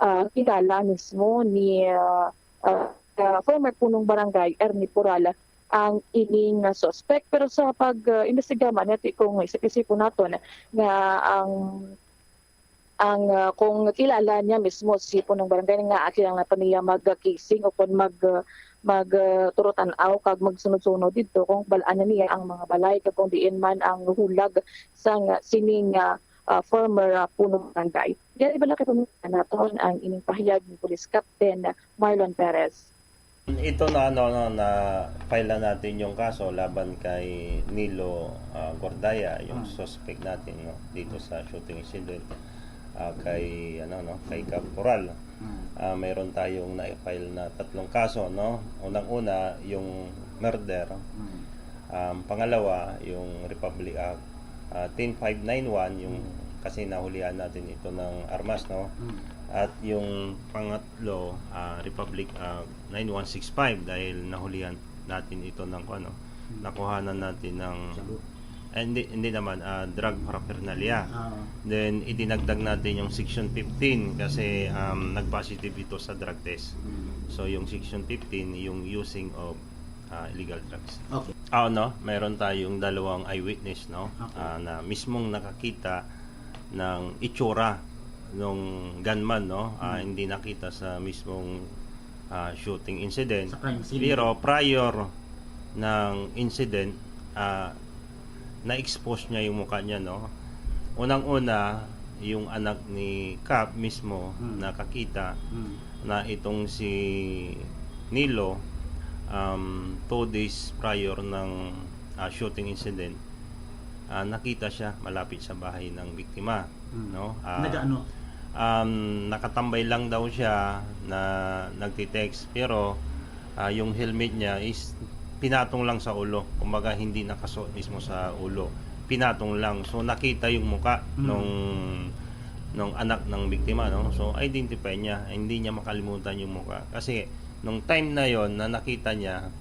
ah, kilala mismo ni, ah, ah, ah, former punong barangay Ernie Poral ang ining, ah, suspect. Pero sa pag, ah, imbestiga man, yati kung isip-isipon naton nga ang, ang, ah, kung kilala niya mismo si punong barangay nga kinahanglan pa niya mag-casing o kung mag, ah, mag, ah, turo tan-aw kag magsunod-sunod didto kung bal-an na niya ang mga balay kag kung diin man ang hulag sang sining, ah, ah, former, ah, punong barangay. Yari bala kay pamilya naton ang ining pahayag ni Police Captain Marlon Perez. Ito na, ano, ano, na file na natin yung kaso laban kay Nilo, ah, Gordaya, yung Ah. suspect natin, no, dito sa shooting incident, ah, kay, ano, no, kay Caporal. Mm. Ah, mayroon tayong na-file na tatlong kaso, no? Unang-una, yung murder. Mm. Um, pangalawa, yung Republic Act, ah, ten five nine one, yung Mm. kasi nahulihan natin ito ng armas, no? Mm. At yung pangatlo, ah, Republic Act nine one six five, dahil nahulihan natin ito ng, ano, Hmm. nakuhanan natin ng, Sagot. eh, hindi, hindi naman, ah, drug paraphernalia. Ah. Then, idinagdag natin yung Section fifteen kasi, um, nag-positive ito sa drug test. Hmm. So, yung Section fifteen, yung using of, ah, illegal drugs. Okay. Ah, no? Mayroon tayong dalawang eyewitness, no? Okay. Ah, na mismong nakakita ng itsura nung gunman, no? Ah, Hmm. hindi nakita sa mismong, ah, shooting incident. Sa crime scene. Pero prior ng incident, ah, na-expose niya yung mukha niya, no? Unang-una, yung anak ni Cap mismo Hmm. nakakita Hmm. na itong si Nilo, um, two days prior ng, ah, shooting incident, ah, nakita siya malapit sa bahay ng biktima, Hmm. no? Ah, Nagaano? um, nakatambay lang daw siya na nagtitext, pero, ah, yung helmet niya is pinatong lang sa ulo. Kumbaga, hindi nakasuot mismo sa ulo. Pinatong lang. So, nakita yung muka Hmm. nung, nung anak ng biktima, no? So, identify niya. Hindi niya makalimutan yung muka. Kasi, nung time na yon na nakita niya,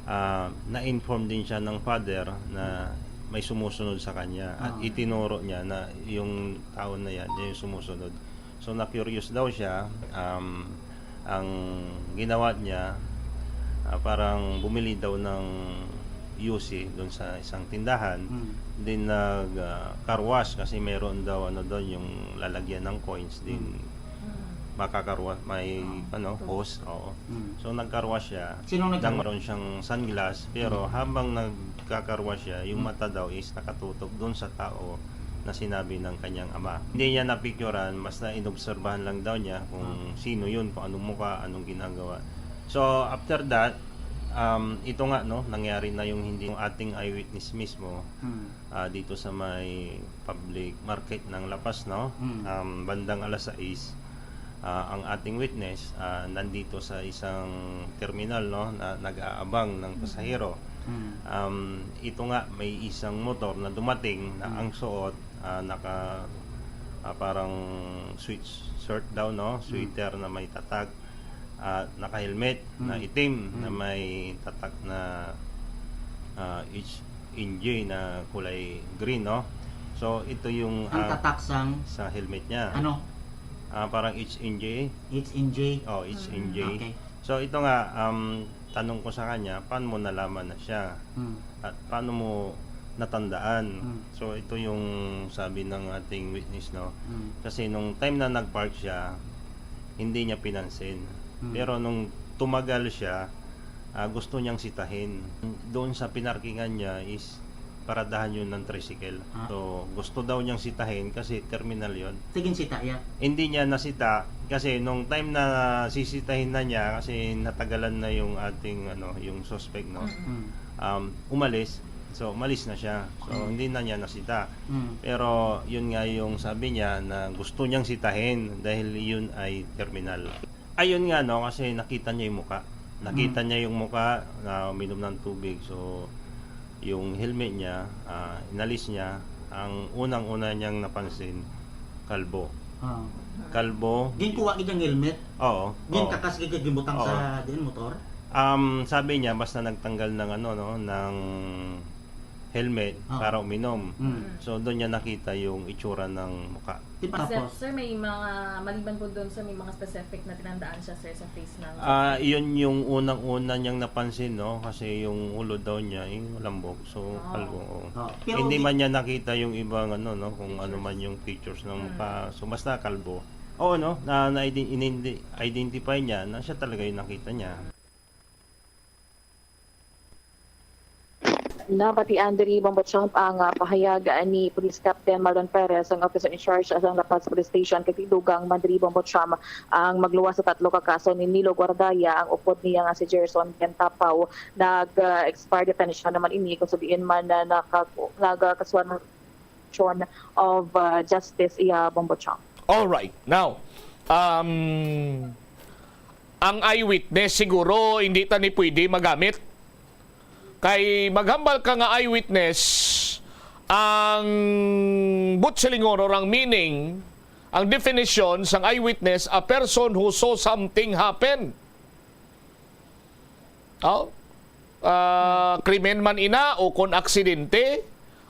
ah, na-inform din siya ng father na may sumusunod sa kanya. At Ah. itinuro niya na yung tao na yan, yung sumusunod. So, na-curious daw siya. Um, ang ginawa niya, ah, parang bumili daw ng U C doon sa isang tindahan. Hmm. Then nag, ah, car wash kasi meron daw, ano, doon yung lalagyan ng coins. Then Hmm. makakarwa-, may, Ah. ano, Hose. Hose, oo. Hmm. So, nag-car wash siya. Sino nag-car wash? Nang meron siyang sunglass, pero Hmm. habang nagka-car wash siya, yung Hmm. mata daw is nakatutok doon sa tao na sinabi ng kanyang ama. Hindi niya napicturan, basta inobserbahan lang daw niya kung Ah. sino yun, kung anong mukha, anong ginagawa. So, after that, um, ito nga, no, nangyari na yung hindi, yung ating eyewitness mismo, Hmm. ah, dito sa may public market ng La Paz, no? Hmm. Um, bandang alas sais, Ah, ang ating witness, ah, nandito sa isang terminal, no, na nag-aabang ng pasahero. Mm. Um, ito nga, may isang motor na dumating na Mm. ang suot, ah, naka, ah, parang sweat shirt daw, no? Mm. Sweater na may tatak, ah, naka-helmet na Mm. itim na Mm. may tatak na, ah, H N J na kulay green, no? So, ito yung, Ang ah, tatak sang sa helmet niya. ano? Ah, parang H N J. H N J. Oh, H N J. Mm. Okay. So, ito nga, um, tanong ko sa kanya, paano mo nalaman na siya? Mm. At paano mo natandaan? Mm. So, ito yung sabi ng ating witness, no? Mm. Kasi nung time na nag-park siya, hindi niya pinansin. Mm. Pero nung tumagal siya, ah, gusto niyang sitahin. Doon sa pinarkingan niya is paradahan yun ng tricycle. Ah. So, gusto daw niyang sitahin kasi terminal yun. Sige, sita, ya. Hindi niya nasita kasi nung time na sisitahin na niya, kasi natagalan na yung ating, ano, yung suspect, no? Mm. Mm. Um, umalis. So, umalis na siya. So, Mm. hindi na niya nasita. Mm. Pero, yun nga yung sabi niya na gusto niyang sitahin dahil yun ay terminal. Ayun nga, no, kasi nakita niya yung muka. Nakita Mm. niya yung muka na uminom ng tubig. So, yung helmet niya, ah, inalis niya. Ang unang-una niyang napansin, kalbo. Ah. Kalbo. Ginkuha gid ang helmet? Oo, oo. Gintakas gid kay gibutang Oo. sa diin motor? Um, sabi niya, basta nagtanggal ng ano, no, ng helmet Ah. para uminom. Mm. So, doon niya nakita yung itsura ng muka. Di ba? Sir, Tapos? sir, may mga, maliban po doon, sir, may mga specific na tinandaan siya, sir, sa face ng Ah, suspect? Yun yung unang-una niyang napansin, no? Kasi yung ulo daw niya, yung malambot. So, Ah. kalbo, oo. Oh, pero Hindi di- man niya nakita yung ibang, ano, no? Kung ano Features. man yung features ng Mm. mukha. So, basta kalbo. Oo, no? Na, na-identi-, inindi-, identify niya na siya talaga yung nakita niya. Nabatian diri, Bombo Chomp, ang, ah, pahayag, ah, ni Police Captain Marlon Perez, ang officer in charge sa La Paz Police Station, kay dugang man diri, Bombo Chomp, ang magluwas sa tatlo ka kaso ni Nilo Guardaya, ang upod niya nga si Gerson Gentapaw. Nag, ah, expired detention naman ini kung sa diin man na naka-, nagkasuhan of, ah, justice iya, Bombo Chomp. All right. Now, um, ang eyewitness siguro hindi ta ni pwede magamit. Kay maghambal ka nga eyewitness, ang buot silingon or ang meaning, ang definition sang eyewitness, a person who saw something happen. Oh? Ah, krimen man ina o kon aksidente,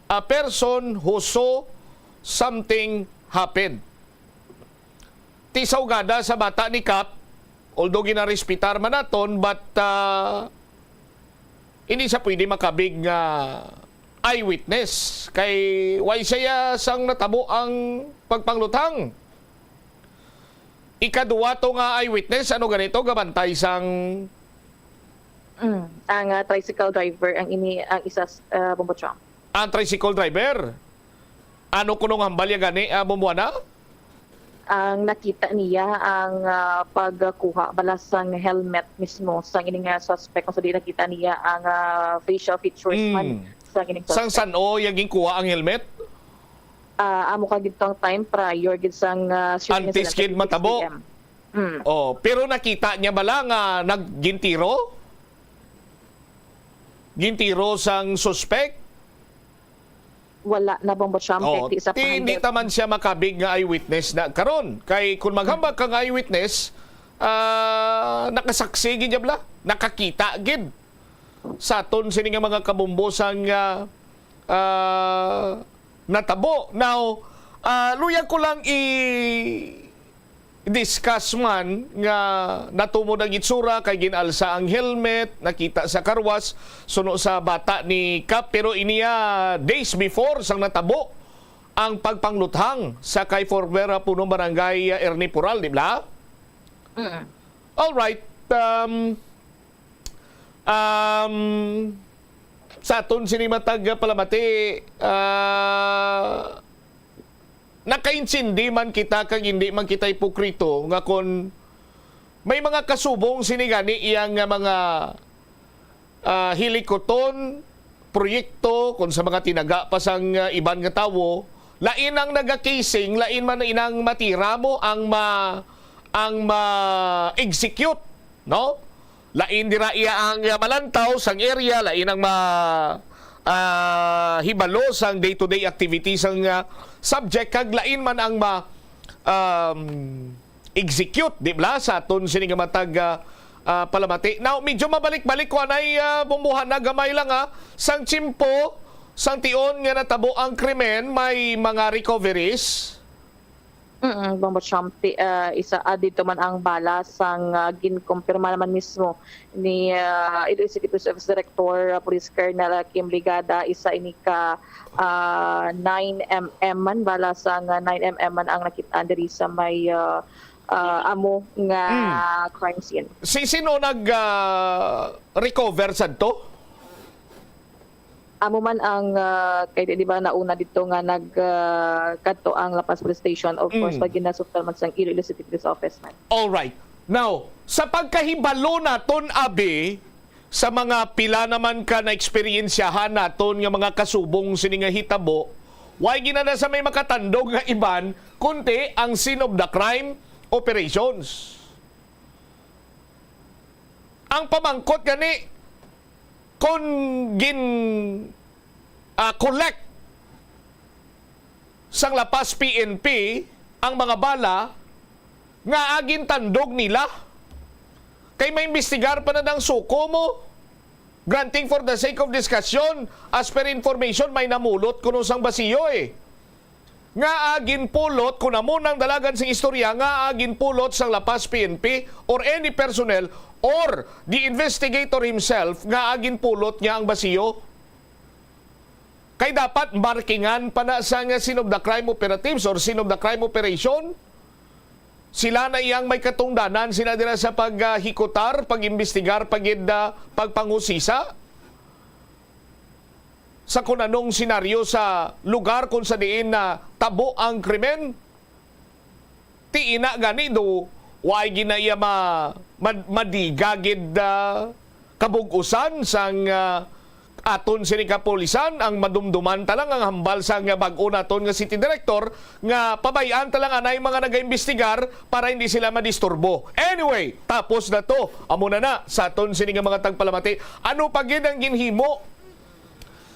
a person who saw something happen. Ti sa ugada sa bata ni Kap, although ginarespetar man naton, but, ah, hindi siya pwede makabig nga eyewitness. Kay way siya sang natabo ang pagpangluthang. Ikaduwa to nga eyewitness, ano ganito, gabantay sang Mm, ang, ah, tricycle driver ang ini, ang isa s-, ah, Bombo Chomp. Ang tricycle driver? Ano kuno nga hambal ya gani, ah, Bombuana? Ang nakita niya ang, ah, pagkuha bala sang helmet mismo sang ini nga suspect, kung sa di nakita niya ang, ah, facial features man Mm. sang ining Sang suspect. San-o ya ginkuha ang helmet? Ah, amo ka gid tong time prior gid sang, ah, shooting Antes incident gid sa matabo? six P M. Mm. Oh, pero nakita niya bala nga naggintiro? Gintiro sang suspek? Wala na, Bombo Cham, kay Oo, ti sa ti hindi pahayag. Taman siya makabig nga eyewitness na karon. Kay kung maghambal ka nga eyewitness, ah, nakasaksi gid niya bala, nakakita gid sa aton sini nga mga kabombo sang, ah, ah, natabo. Now, ah, luyag ko lang i-discuss man nga natumod ang itsura kay gin-alsa ang helmet, nakita sa karwas, suno sa bata ni Kap, pero iniya days before sang natabo ang pagpangluthang sa kay former, ah, punong barangay, ah, Ernie Pural, di ba? Mm. All right. Um, um, sa aton sini matag palamati, ah, nakaintindi man kita kag hindi man kita ipokrito nga kon may mga kasubong sini gani iya nga mga, ah, hilikuton, proyekto, kon sa mga tinaga pa sang, ah, iban nga tawo, lain ang nagakising, lain man inang matira mo ang ma-, ang ma-execute, no? Lain dira iya ang, ah, malantaw sang area, lain ang ma-, ah, hibalo sang day-to-day activity sang, ah, subject, kag lain man ang ma-, um, execute, di ba, sa aton sini nga matag, ah, ah, palamati. Now, medyo mabalik-balik ko anay, ah, bumbuhan na gamay lang, ha. Sang tiyempo, sang tion nga natabo ang krimen, may mga recoveries. Mm, Bombo Trump, ti-, ah, isa, ah, dito man ang bala sang, ah, ginkumpirma naman mismo ni, ah, Iloilo City Police Office Director, ah, Police Colonel, ah, Kim Ligada, isa ini ka, ah, nine M M man, bala sang, ah, nine M M man ang nakit-an diri sa may, ah, ah, amo nga Mm. crime scene. Si sino nag, ah, recover sadto? Amo man ang, ah, kay di, di ba, nauna dito nga nag, ah, kadto ang La Paz Police Station, of course, Mm. pag ginasuktan man sang Iloilo City Police Office man. All right. Now, sa pagkahibalo naton, abi, sa mga pila naman ka na eksperyensyahan naton nga mga kasubong sini nga hitabo, why ginana sa may makatandog nga iban, kundi ang scene of the crime operations. Ang pamangkot gani, kung gin, ah, collect sang La Paz P N P ang mga bala nga agin tandog nila, kay may imbestigar pa na dang suko mo. Granting for the sake of discussion, as per information, may namulot kuno sang basiyo, eh. Nga agin pulot, kun amo nang dalagan sing istorya, nga agin pulot sang La Paz P N P or any personnel or the investigator himself nga agin pulot niya ang basiyo. Kay dapat markingan pa na sang scene of the crime operatives or scene of the crime operation. Sila na iyang may katungdanan, sila dira sa paghikutar, pag-imbestigar, pagid, ah, pagpanghusisa sa kun anong senaryo sa lugar kung sa diin na tabo ang krimen. Ti ina gani do, waay gina iya ma-, mad-, madiga gid, ah, kabug-usan sang, ah, aton sini kapulisan. Ang madumduman ta lang ang hambal sang bag-o naton nga city director nga pabay-an ta lang anay mga nagaimbestigar para hindi sila madisturbo. Anyway, tapos na to. Amo na na sa aton sini nga mga tagpalamati. Ano pa gid ang ginhimo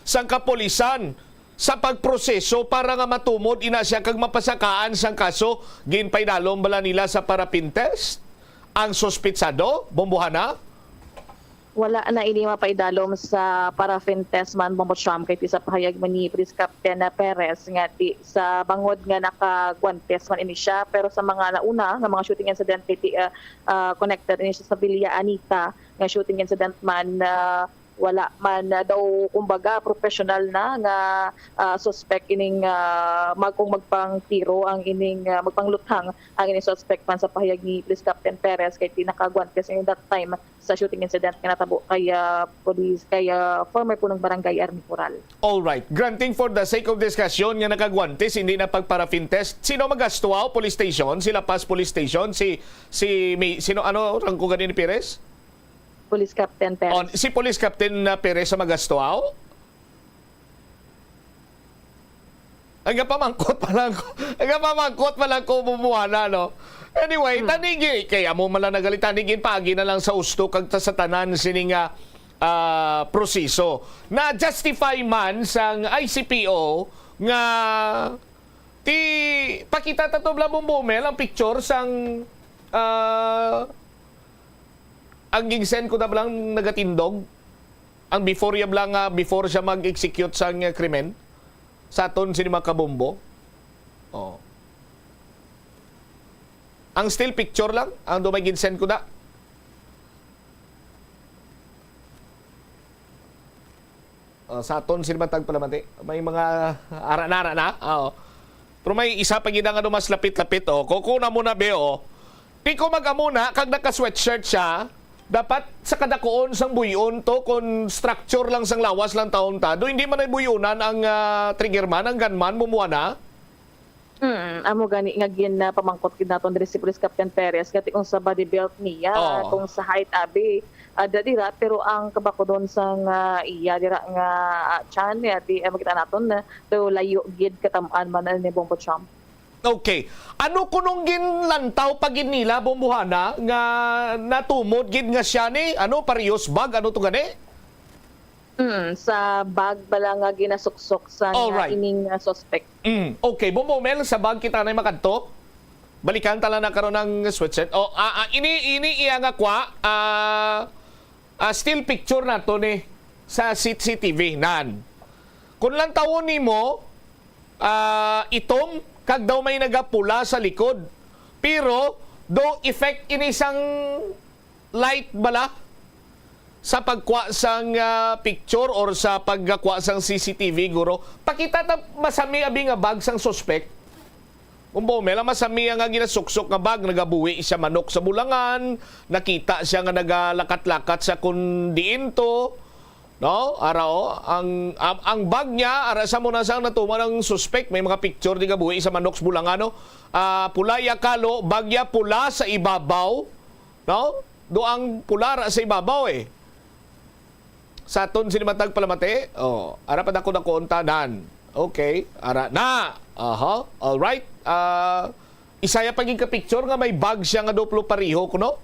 sang kapulisan sa pagproseso para nga matumod ina siya kag mapasakaan sang kaso? Ginpaidalom bala nila sa paraffin test ang suspitsado, Bombohana? Wala na ini mapaidalom sa paraffin test man, Bombo Trump, kay ti sa pahayag man ni Police Captain Perez nga ti sa bangod nga nakaguantes man ini siya, pero sa mga nauna nga mga shooting incident kay ti, ah, ah, connected ini siya sa Villa Anita nga shooting incident man, ah, wala man, ah, daw, kumbaga, professional na nga, ah, suspect ining, ah, mag-, kung magpangtiro ang ining, ah, magpangluthang ang ining suspect man sa pahayag ni Police Captain Perez kay ti nakaguantes in that time sa shooting incident nga natabo kay, ah, police, kay, ah, former punong barangay Ernie Coral. All right. Granting for the sake of discussion nga nakaguantes, hindi na pagparaffin test. Sino magasto, ah, police station? Si La Paz Police Station? Si, si, may, sino, ano, rangko gani ni Perez? Police Captain Perez. On, si Police Captain na Perez sa magasto, ah? Ang pamangkot pa lang ko. Ang pamangkot pa lang ko, Bombohana, no? Anyway, Hmm. Tanigi, kay amo man lang nagali, Tanigi, paagi na lang sa usto kag ta-, sa tanan sini nga, ah, proseso. Na-justify man sang I C P O nga ti-, pakita ta to, bala, Bombo Mel, ang picture sang, ah, ang gig-send ko na bala ang nagatindog. Ang before ya bala nga, before siya mag-execute sang, ah, krimen. Sa aton sini mga kabombo. Oh. Ang still picture lang, ang do may gin-send ko na. Oh, sa aton sini man tagpalamati. May mga ara na, ara na. Ah, oh. Pero may isa pa gid nga do mas lapit-lapit, oh. Kuko na mo na, be, oh. Ti ko mag-amo na, kag naka-sweatshirt siya, dapat sa kadakuon sang buy-on to, kung structure lang sang lawas lang taon ta. Do, hindi man ay buy-onan ang, ah, trigger man, ang gunman, Bombohana. Mm, amo gani nga gin, ah, pamangkot gid naton diri si Police Captain Perez, nga ti kung sa body belt niya, Oo. kung sa height, abi, ah, da dira, pero ang kabakudon sang, ah, iya dira nga, ah, tiyan niya, ti, ah, makita naton na, pero layo gid katam-an man ni Bombo Trump. Okay. Ano kunong ginlantaw pa gid nila, Bombohana, nga natumod gid nga sia ni, ano, parehas bag, ano to gani? Mm, sa bag bala nga ginasuksok sa nga Alright. ining, ah, suspect. Mm, okay, Bombo Mel, sa bag kita na makadto. Balikan ta lang na karon ang sweatshirt. Oh, ah, ah, ini ini iya nga kwa, ah, ah, still picture nato ni sa C C T V nan. Kung lantawon nimo, ah, itom kag daw may nagapula sa likod. Pero do effect ini sang light bala sa pagkuha sang, ah, picture or sa pagkuha sang C C T V, guro? Pakita ta masami abi nga bag sang suspect. Umbo, may lang masami nga ginasuksok nga bag, nagabuhi siya manok sa bulangan, nakita siya nga nagalakat-lakat sa kun diin to, no? Ara, oh, ang, ang, ang bag niya, ara sa muna sang natuman ang suspect, may mga picture di gabuhi sa manok sa bulangan, no? Ah, pula iya kalo, bag iya pula sa ibabaw, no? Do ang pula ra sa ibabaw, eh. Sa aton sini matag palamati, oh, ara pa dako-dako ang tanan. Okay, ara na. Aha, all right. Ah, isaya pa gid ka picture nga may bag siya nga duplo pareho kuno.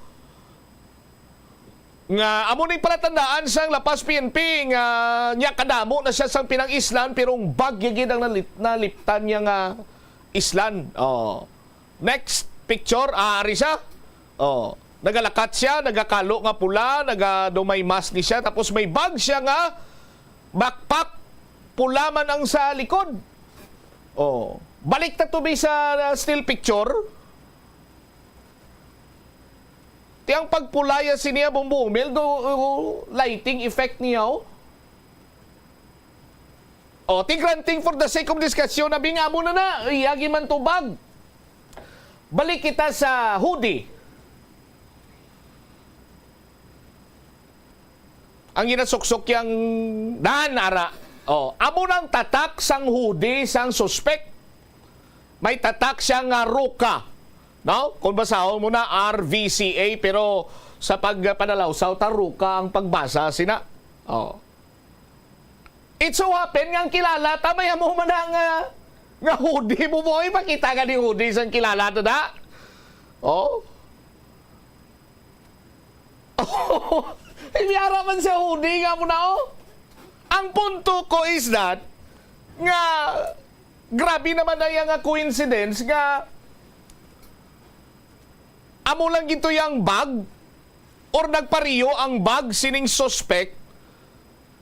Nga amo ni palatandaan sang La Paz P N P nga niya kadamo na siya sang pinang-islan, pero ang bag gid ang nalit-, naliptan niya nga islan. Oh. Next picture, ah, ari siya. Oh, nagalakat siya, nagakalo nga pula, naga-, do may mask ni siya, tapos may bag siya nga backpack, pula man ang sa likod. Oh, balik ta to bi sa, ah, still picture. Ti ang pagpulaya siniya, Bombo Mel, do, uh, lighting effect niya, oh. Oh, ti granting for the sake of discussion, abi nga amo na na, iyagi man tubag. Balik kita sa hoodie. Ang ginasuksok yang nan ara. Oh, amo nang tatak sang hoodie sang suspek. May tatak siya nga RVCA. No? Kung basahon mo na, R V C A, pero sa pagpanalawsaw, ta RVCA ang pagbasa, sina. Oh. It so happen nga ang kilala ta may amo man na nga, nga hoodie mo, boy. Makita ka ni hoodie sang kilala ta da. Oh. Ay, miyara man sa hoodie nga mo na, oh. Ang punto ko is that, nga grabe naman na iya nga coincidence nga amo lang gito yang bag or nagpariyo ang bag sining suspect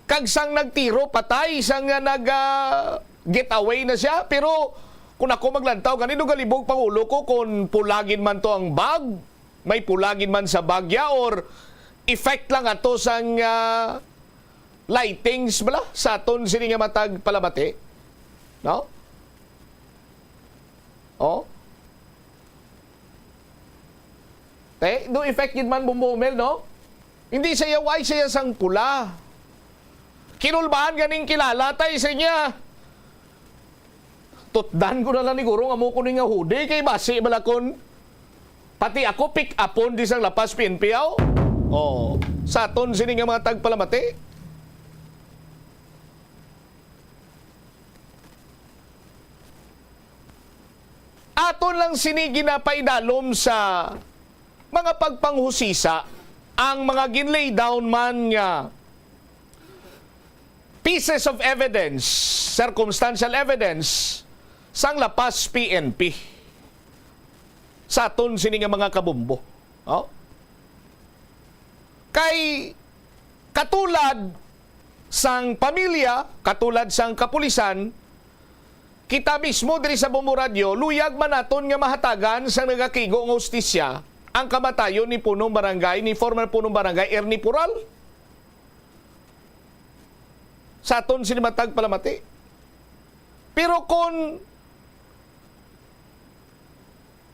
kag sang nagtiro patay sang nga nag, ah, get away na siya. Pero kung ako maglantaw, kani do galibog pangulo ko kung pulagin man to ang bag, may pulagin man sa bagya or effect lang ato sang, ah, lightings bala sa aton sini nga matag palamati. No? Oh? Te, do effect gid man, Bombo Mel, no? Hindi siya, why siya sang pula? Kinulbahan ganing kilala tay sa niya. Tutdan ko na lang ni guro nga mo ko ni nga hoodie kay basi bala kon pati ako pick upon di sang La Paz P N P, aw. Oh, sa aton sini nga mga tagpalamati. Aton lang sini ginapaidalom sa mga pagpanghusisa ang mga gin-lay down man nga pieces of evidence, circumstantial evidence sang La Paz P N P sa aton sini nga mga kabombo. Oh? Kay katulad sang pamilya, katulad sang kapulisan, kita mismo diri sa Bombo Radyo, luyag man naton nga mahatagan sang nagakigo nga hustisya ang kamatayon ni punong barangay, ni former punong barangay Ernie Pural. Sa aton sini matag palamati. Pero kung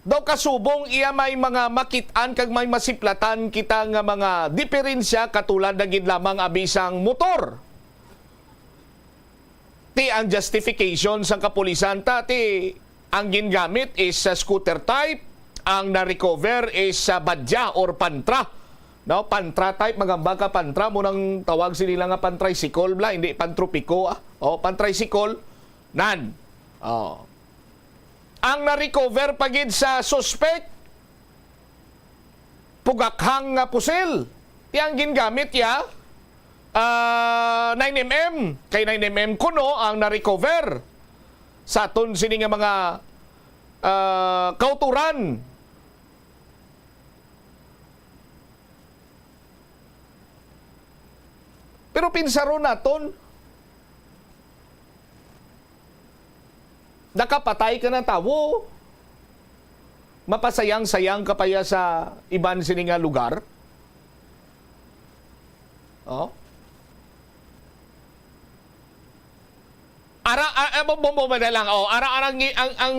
daw kasubong iya may mga makit-an kag may masiplatan kita nga mga diferensya, katulad na gid lamang abi sang motor. Ti ang justification sang kapulisan ta, ti ang gingamit is sa scooter type, ang na-recover is sa badya or pantra. No, pantra type, magamba ka pantra, mo nang tawag sila nga pantricycle bla, hindi pantropiko, ah. O, pantricycle, nan. Oh. Ang na-recover pa gid sa suspek, pugakhang nga pusil. Ti ang gingamit ya, ah, nine M M. Kay nine M M kuno ang na-recover sa aton sini nga mga, ah, kauturan. Pero pinsaron naton, nakapatay ka na tawo, mapasayang-sayang ka pa ya sa iban sini nga lugar? Oh? Ara, ah, ah, bom-, bom-, bom na lang. Oh, ara, ara, ang, ang, ang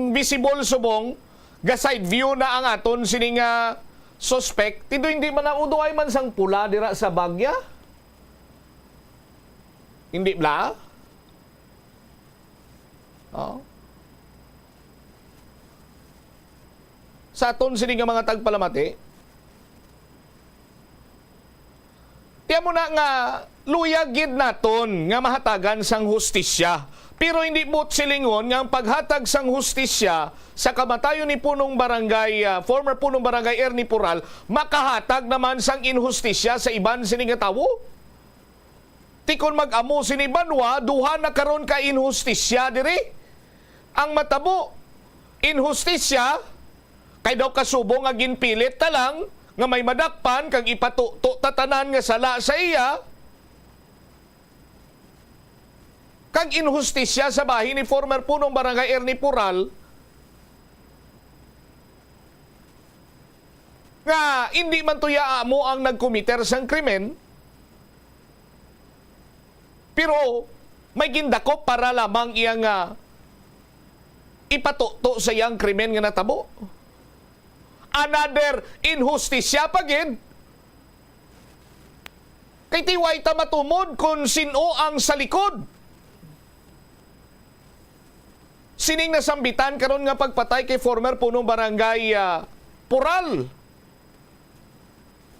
visible subong, ga side view na ang aton sini nga suspect. Tindo, hindi man na, uduay man sang pula dira sa bagya. Hindi bla? Oh. Sa aton sini nga mga tagpalamati, tiyan mo na nga luyag gid naton nga mahatagan sang hustisya. Pero hindi buot silingon nga ang paghatag sang hustisya sa kamatayon ni punong barangay, ah, former punong barangay Ernie Pural, makahatag naman sang inhustisya sa iban sini nga tawo. Ti kon mag-amo sini banwa, duha na karon ka inhustisya diri. Ang matabo, inhustisya, kay daw kasubong nga ginpilit ta lang nga may madakpan kag ipatuto ta tanan nga sala sa iya, kag inhustisya sa bahin ni former punong barangay Ernie Pural, nga hindi man to ya amo ang nagkomiter sang krimen, pero may gindakop para lamang iya nga ipatuto sa iyang krimen nga natabo. Another inhustisya pa gid. Kay ti way ta matumod kon sin-o ang sa likod sining nasambitan karon nga pagpatay kay former punong barangay, ah, Pural.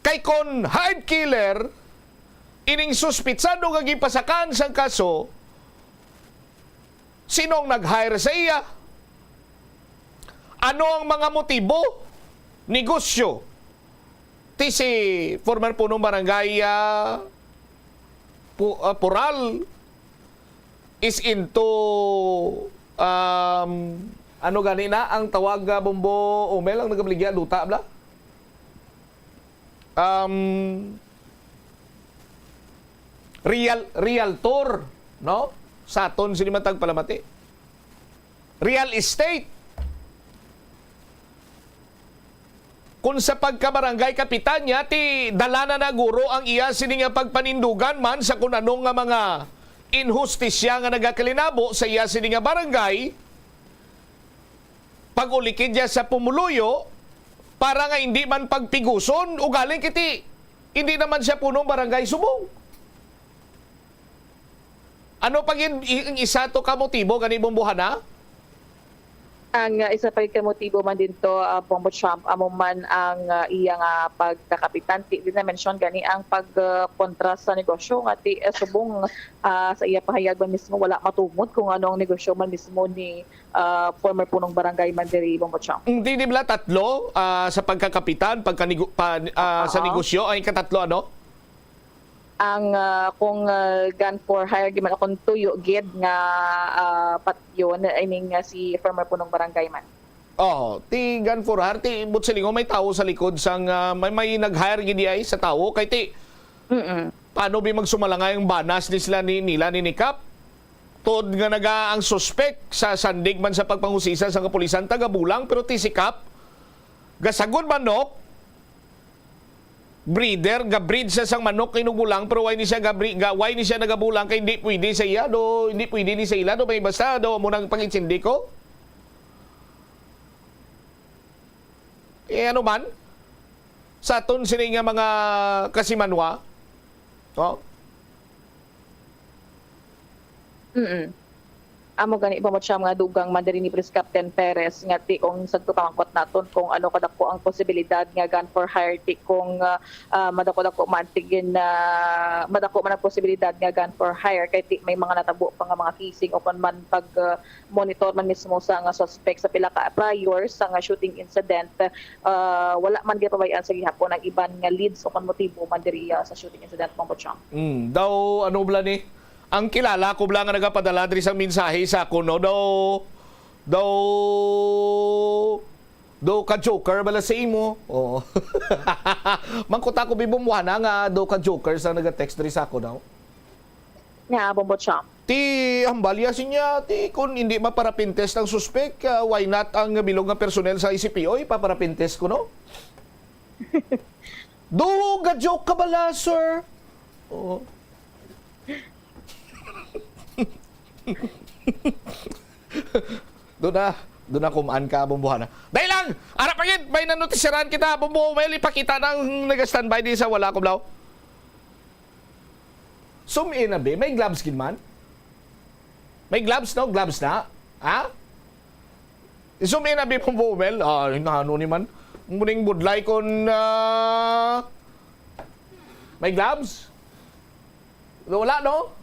Kay kon hired killer ining suspitsado nga gipasakan sang kaso, sino ang nag-hire sa iya? Ano ang mga motibo? Negosyo. Ti si former punong barangay, ah, Pu-, ah, Pural is into, um, ano gani na ang tawag, ah, Bombo Umel, ang nagabaligya duta, bla? Um, real, realtor, no? Sa aton sini man tagpalamati. Real estate. Kung sa pagkabarangay kapitan niya, ti dala na na guro ang iya sini nga pagpanindugan man sa kun ano nga mga inhustisya nga nagakalinabo sa iya sini nga barangay, pag-ulikid niya sa pumuluyo para nga hindi man pagpiguson, ugaling kiti, hindi naman siya punong barangay subong. Ano pa gid i-, ang isa to ka motibo gani, Bombo Hana? Ang, ah, isa pa gid ka motibo man dinto, ah, Bombo Trump, amo man ang, ah, iya nga pagkakapitan. Ti, di na-mention gani ang pag, ah, kontra sa negosyo nga ti, ah, subong, ah, sa iya pahayag man mismo, wala matumod kung ano ang negosyo man mismo ni, ah, former punong barangay man diri, Bombo Trump. Hindi, di bala tatlo, ah, sa pagkakapitan, pagkanigo-, pa-, ah, sa Oo. negosyo, ay katatlo, ano? Ang, ah, kung, ah, gun for hire, di man akong tuyo gid nga, ah, patyon, I mean, nga si former punong barangay man. Oh, ti gun for hire, ti buot silingon may tawo sa likod sang, ah, may, may nag-hire gid ay sa tawo. Kay ti, Mm-mm. paano bi magsumalangay ang banas ni sila ni, nila ni, ni Kap? Tod nga naga ang suspek sa sandig man sa pagpangusisa sa kapulisan, taga Bulang, pero ti si Kap, gasagod manok, breeder, ga-breed siya sang manok kay nung Bulang, pero why ni siya ga-bre-, ga-, why ni siya nagabulang kay hindi pwede sa iya, do, hindi pwede ni sa ila, do, may basta, do, mo nang pangitsindi ko. Eh, ano man? Sa aton sini nga mga kasimanwa, oh? Mm-mm. Amo gani, Bombo Cham, nga dugang man diri ni Police Captain Perez nga ti kung sa pamangkot naton kung ano kadako ang posibilidad nga gun for hire, ti kung, ah, ah, madako-dako man ti gin, ah, madako man ang posibilidad nga gun for hire kay ti may mga natabo pa nga mga casing o kon man pag, ah, monitor man mismo sa nga suspect sa pila ka prior sa nga shooting incident. Ah, wala man ginapabayan sa gihapon ang iban nga leads o kon motibo man diri, ah, sa shooting incident, Bombo Cham. Mm, daw ano bala ni? Ang kilala ko bala nga nagapadala diri sang mensahe sa akon, no? Daw, daw, daw ka joker bala sa imo. Oo. Mangkot ako, Bi Bombohana, nga daw ka joker sa naga-text diri sa akon, no? Nga, Bombo Cham. Ti hambal ya siya, ti kun hindi maparapin test ang suspek, ah, why not ang bilog nga personnel sa I C P O ipaparapin test kuno? Do ga-joke ka bala, sir? Oo. Do na, do na kumaan ka, Bombohana. Dali lang! Ara pa gid, may nanutisyaran kita, Bombo, may ipakita nang naga-standby di sa wala ko, blaw. Zoom in, abi. May gloves gid man. May gloves, no? Gloves na. Ha? Zoom in, abi, Bombo Mel. Ah, hinahano ni man. Muning budlay kon, ah, may gloves? Wala, no?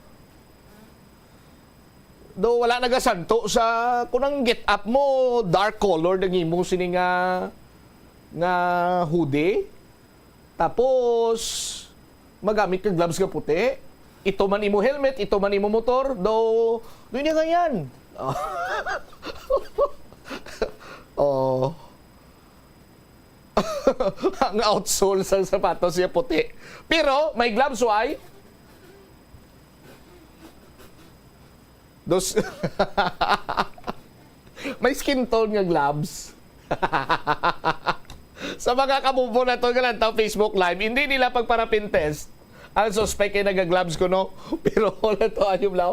Do wala nagasanto sa, kung ang get up mo, dark color ang imo sini nga, nga hoodie. Tapos, magamit ka gloves nga puti. Ito man imo helmet, ito man imo motor, do, do niya nga yan. Oh. Ang outsole sa sapatos niya puti. Pero, may gloves, why? Dos, may skin tone nga gloves. Sa mga kabumbo naton nga lantaw Facebook Live, hindi nila pagparapin test ang suspect kay naga-gloves kuno. Pero wala to, ayaw, blaw.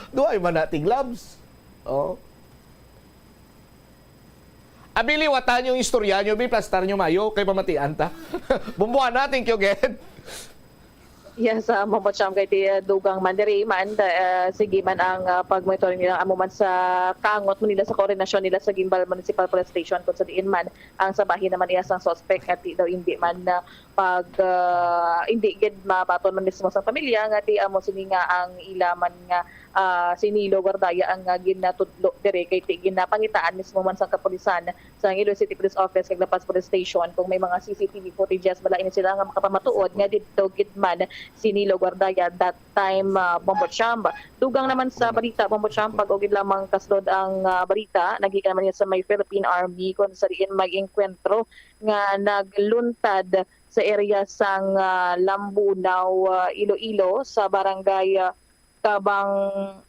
Duay man natin gloves. Oh. Abi, liwatan yung istorya nyo, bi, plastar nyo mayo, kay pamatian ta. Bombohana, thank you again. Yes, ah, Bombo Cham, kay ti, ah, dugang man diri man, ah, sige man ang, ah, pag-monitoring nila, amo man sa kaangot man nila sa koordinasyon nila sa Guimbal Municipal Police Station, kung sa diin man ang sa bahin naman iya sang suspect nga ti daw hindi man, ah, pag, ah, hindi gid mabaton man mismo sa pamilya nga ti amo sini nga ang ila man nga, ah, si Nilo Guardaya ang, ah, ginatudlo diri, kay ti ginapangitaan mismo man sa kapulisan sa Iloilo City Police Office kag La Paz Police Station kung may mga C C T V footages bala ini sila nga makapamatuod nga didto gid man si Nilo Guardaya that time, ah, Bombo Cham. Dugang naman sa balita, Bombo Cham, pag-ugid lamang kasulod ang, ah, balita, nagikan naman niya sa may Philippine Army kung sa diin may engkwentro nga nagluntad sa area sang, ah, Lambunao, ah, Iloilo, sa barangay, ah, Kabang-,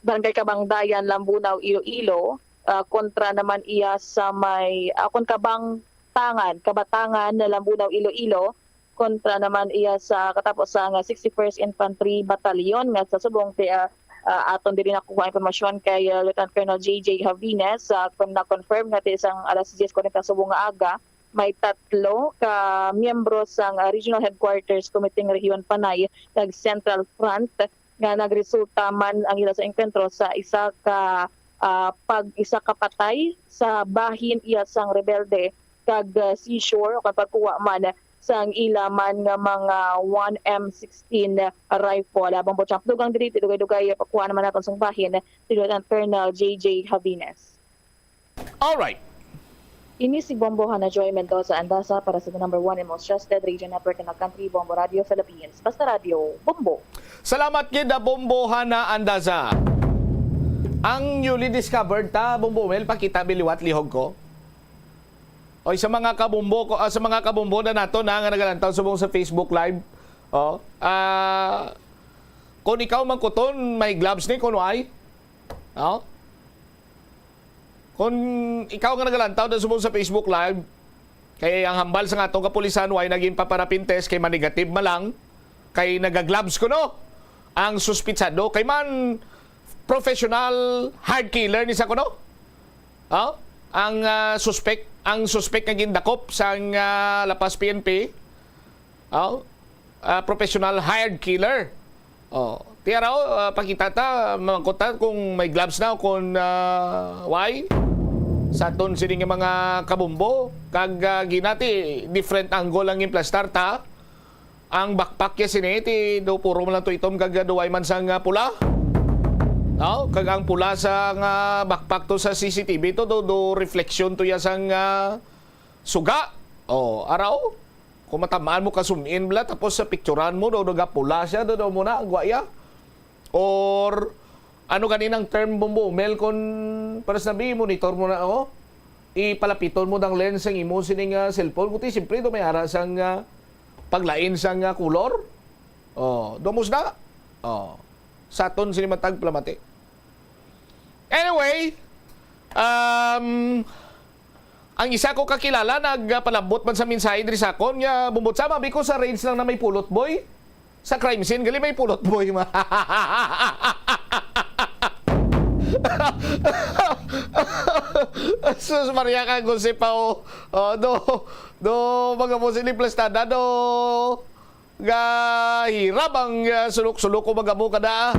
Barangay Kabangdayan, Lambunao, Iloilo, ah, kontra naman iya sa may, ah, kon Kabangtangan, Kabatangan na Lambunao, Iloilo, kontra naman iya sa katapos sa nga sixty-first Infantry Battalion nga sa subong ti, ah, ah, aton diri nakuha impormasyon kay, ah, Lieutenant Colonel J J Javines, ah, kon na-confirm nga ti sang alas diyes kuwarenta subong nga aga, may tatlo ka miyembro sang, ah, Regional Headquarters Committee ng Rehiyon Panay kag Central Front nga nagresulta man ang ila sa engkwentro sa isa ka, ah, pag-, isa ka patay sa bahin iya sang rebelde kag, ah, seizure o kag pagkuha man sang ila man nga mga one M sixteen rifle. Abang po, Champ, dugang diri, dugay-dugay pagkuha naman naton sang bahin si Lieutenant Colonel J J Javines. Alright. Ini si Bombo Hana Joy Mendoza Andaza para sa the number one and most trusted radio network in the country, Bombo Radio Philippines. Basta Radio, Bombo. Salamat gid, ah, Bombo Hana Andaza. Ang newly discovered ta, Bombo Mel, pakita biliwat lihog ko. Oy, sa mga kabombo ko, ah, sa mga kabombo na nato na nga nagalantaw subong sa Facebook Live. Oh, ah, kung ikaw man kuton, may gloves ni kuno ay. Oh? Kung ikaw nga nagalantaw na subong sa Facebook Live, kay ang hambal sa nga atong kapulisan, way naging paparapin test, kay ma-negative man lang, kay naga-gloves kuno ang suspitsado, kay man professional hard killer ni sa kuno. Oh? Ang, ah, suspek, ang suspek nga gindakop sang, ah, La Paz P N P, oh? Ah, professional hired killer. Oh, Ti araw, ah, pakita ta, mangkot ta kung may gloves na o kung, ah, why. Sa aton sini nga mga kabumbo, kag, ah, ginati, different angle ang implastar ta. Ang backpack ya sini, ti do puro man lang to itom kag, ah, duway man sang, ah, pula. No? Kag ang pula sa nga backpack to sa C C T V to, do, do reflection to ya sang, ah, suga. Oh, araw. Kung matamaan mo kasum-in bala, tapos sa picturan mo, do, do gapula siya, do, do mo na, ang gwaya. Or, ano gani ang term, Bumbo Mel, kung para sa nabi, monitor mo na, oh? Ipalapiton mo dang lens ang imo sining, ah, cellphone. Kuti, siyempre, do may ara sang, ah, paglain sang, ah, kulor. Oh, do mo sina. Oh. Sa aton sini matag palamati. Anyway, um, ang isa ko kakilala nagpalabot man sa mensahe diri sa akon nga, "Bumbot, sama bi ko sa range lang na may Pulot Boy. Sa crime scene gali may Pulot Boy, ma." Sus Maria, ka Jose pa, oh. Oh, do, do, mga mo sini plastada, do. Gahirap ang, ah, sulok-sulok ko magamo kada, ah.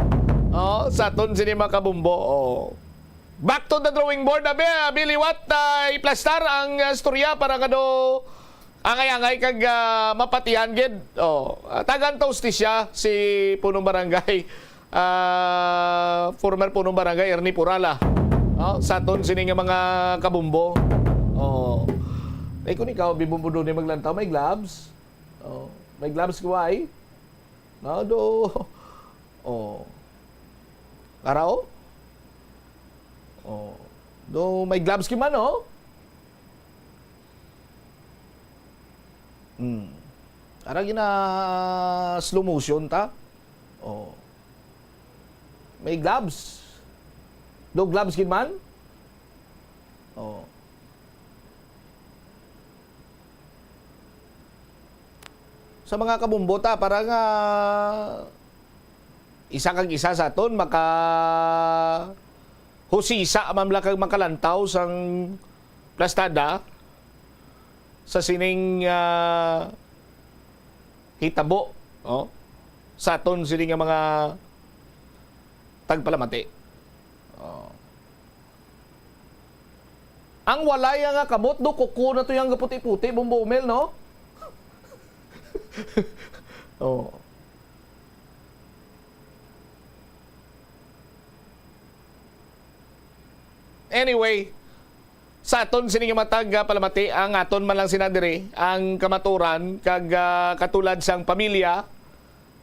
Oh, sa aton sini mga kabumbo. Oh. Back to the drawing board, abi, abi liwat, ah, iplastar ang, ah, istorya para nga do angay-angay kag, ah, mapatihan gid. Oh, ah, tagan ta hustisya si punong barangay, ah, former punong barangay Ernie Purala. Oh, sa aton sini nga mga kabumbo. Oh. Eh, kung ikaw, bibumbo doon maglantaw, may gloves? Oh, may gloves ko ay. No, do. Oh. Ara, oh. Oh. Do may gloves ki man, oh. Hmm. Ara gina slow motion ta. Oh. May gloves. Do gloves gid man? Oh. Sa mga kabumbo ta, para nga isa kag isa sa aton maka husisa man la kag makalantaw sang plastada sa sining, ah, hitabo, oh, sa aton sini nga mga tagpalamati. Oh. Ang walay nga kamot, do, kuko na to yang gaputi-puti, Bumbo Mel, no? Oh. Anyway, sa aton sini nga matag, ah, palamati, ang aton man lang sina diri, ang kamaturan, kag, ah, katulad sang pamilya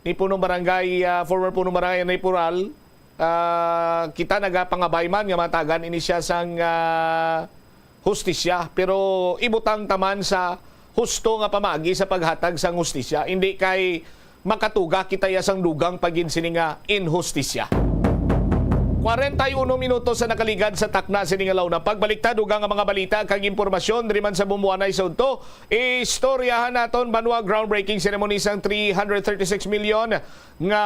ni Punong Barangay, ah, former Punong Barangay Ernie Pural, ah, kita nagapangabay man nga matagan ini siya sang, ah, hustisya, pero ibutang ta man sa husto nga pamaagi sa paghatag sang hustisya, indi kay makatuga kita ya sang dugang pa gid sini nga inhustisya. Kwarenta y uno minutos sa nakaligad sa takna sini nga launa. Pagbalik ta, dugang nga mga balita kag impormasyon diri man sa Bumbuanay sa udto. Istoryahan naton banwa groundbreaking ceremony sang three hundred thirty-six million nga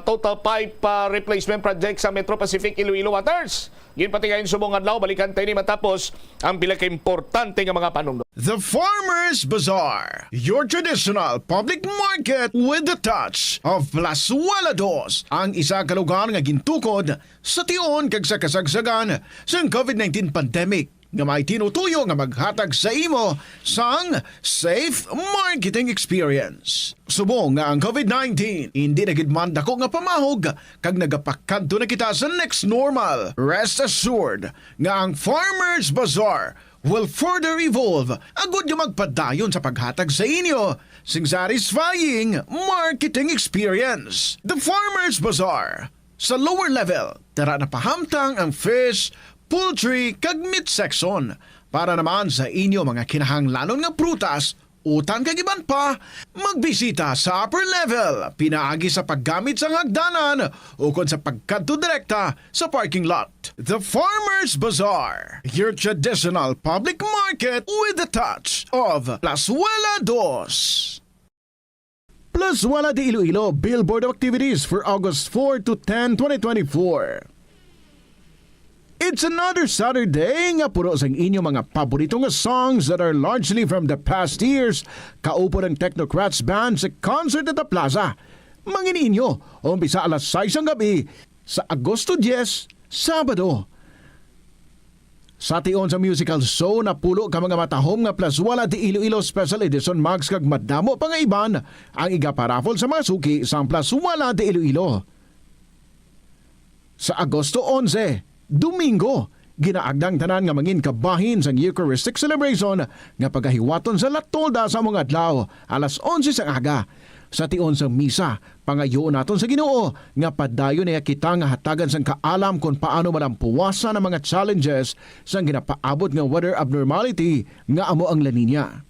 total pipe, ah, replacement project sa Metro Pacific Iloilo Waters. Ginpatigayon subong adlaw, balikan ta ini matapos ang pila ka importante nga mga panumdom. The Farmers Bazaar, your traditional public market with the touch of Plazuela Dos, ang isa ka lugar nga gintukod sa tion kag sa kasagsagan sang covid nineteen pandemic, nga may tinutuyo nga maghatag sa imo sang safe marketing experience. Subong nga ang covid nineteen indi na gid man dako nga pamahog kag nagapakadto na kita sa next normal, rest assured nga ang Farmers Bazaar will further evolve agud nga magpadayon sa paghatag sa inyo sing satisfying marketing experience. The Farmers Bazaar, sa lower level, tara na pahamtang ang fish, poultry, kag meat section. Para naman sa inyo mga kinahanglanon nga prutas, utan kag iban pa, magbisita sa upper level pinaagi sa paggamit sang hagdanan ukon sa pagkadto direkta sa parking lot. The Farmers Bazaar, your traditional public market with the touch of Plazuela Dos. Plazuela de Iloilo, billboard of activities for August four to ten, twenty twenty-four. It's another Saturday nga puno sang inyo mga paborito nga songs that are largely from the past years. Kaupod ang Technocrats Band sa concert at the plaza. Mangin-inyo, umpisa alas sais sang gab-i sa Agosto diyes, Sabado. Sa tion sa musical show, napulo ka mga matahom nga Plaswala de Iloilo Special Edition mugs kag madamo pa nga iban ang igaparaffle sa mga suki sang Plaswala de Iloilo. Sa Agosto onse, Domingo, ginaagda ang tanan nga mangin kabahin sang Eucharistic celebration nga pagahiwaton sa La Tolda sa mga adlaw, alas onse sang aga. Sa tion sang misa, pangayoon naton sa Ginoo nga padayon niya kita nga hatagan sang kaalam kon paano malampuwasan ang mga challenges sang ginapaabot nga weather abnormality nga amo ang La Niña.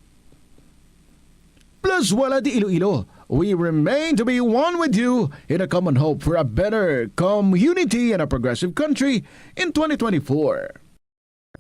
Plaswala de Iloilo, we remain to be one with you in a common hope for a better community and a progressive country in twenty twenty-four.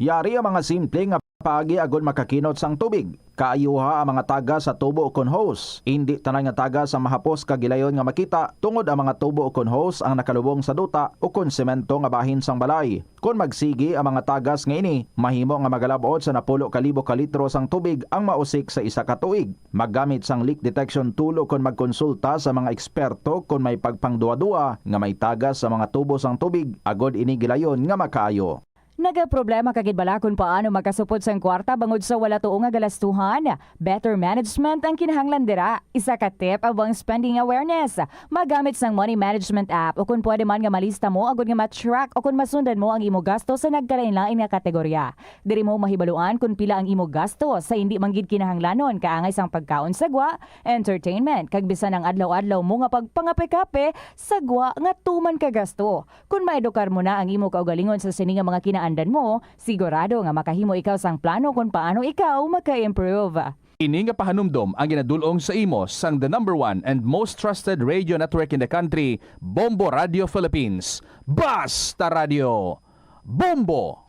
Yari ang mga simple nga paagi agod makakinot sang tubig. Kaayuha ang mga tagas sa tubo ukon hose. Indi tanan nga tagas ang mahapos kag gilayon nga makita, tungod ang mga tubo ukon hose ang nakalubong sa duta ukon semento nga bahin sang balay. Kon magsigi ang mga tagas nga ini, mahimo nga magalab-ot sa napulo ka libo ka litro sang tubig ang mausik sa isa ka tuig. Maggamit sang leak detection tool ukon magkonsulta sa mga eksperto kon may pagpangduadua nga may tagas sa mga tubo sang tubig, agod ini gilayon nga makaayo. Nagaproblema ka gid bala kon paano makasupod sang kwarta bangod sa wala tuo nga galastuhan? Better management ang kinahanglan dira. Isa ka tip amo ang spending awareness. Magamit sang money management app, o kon pwede man nga malista mo agud nga ma-track o kon masundan mo ang imo gasto sa nagkalain-lain nga kategorya. Diri mo mahibaluan kon pila ang imo gasto sa indi man gid kinahanglanon, kaangay sang pagkaon sa gwa, entertainment, kag bisan ang adlaw-adlaw mo nga pagpangape-kape sa gwa nga tuman ka gasto. Kon maedukar mo na ang imo kaugalingon sa sini nga mga kinaandan mo, sigurado nga makahimo ikaw sang plano kon paano ikaw maka-improve. Ini nga pahanumdom ang ginadul-ong sa imo sang the number one and most trusted radio network in the country, Bombo Radio Philippines. Basta Radio, Bombo!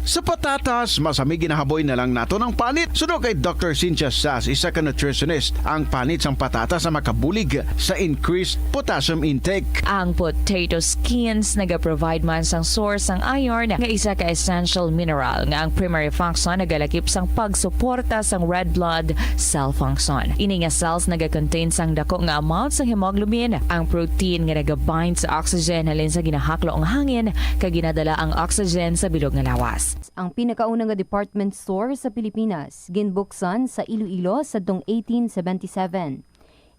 Sa patatas, masami ginahaboy na lang naton ang panit. Suno kay Doctor Cynthia Sass, isa ka nutritionist, ang panit sang patatas ang makabulig sa increased potassium intake. Ang potato skins nagaprovide man sang source sang iron, nga isa ka essential mineral nga ang primary function nagalakip sang pagsuporta sang red blood cell function. Ini nga cells nagakontain sang dako nga amount sang hemoglobin, ang protein nga nagabind sa oxygen halin sa ginahaklo nga hangin, kag ginadala ang oxygen sa bilog nga lawas. Ang pinakauna nga department store sa Pilipinas ginbuksan sa Iloilo sadtong eighteen seventy-seven.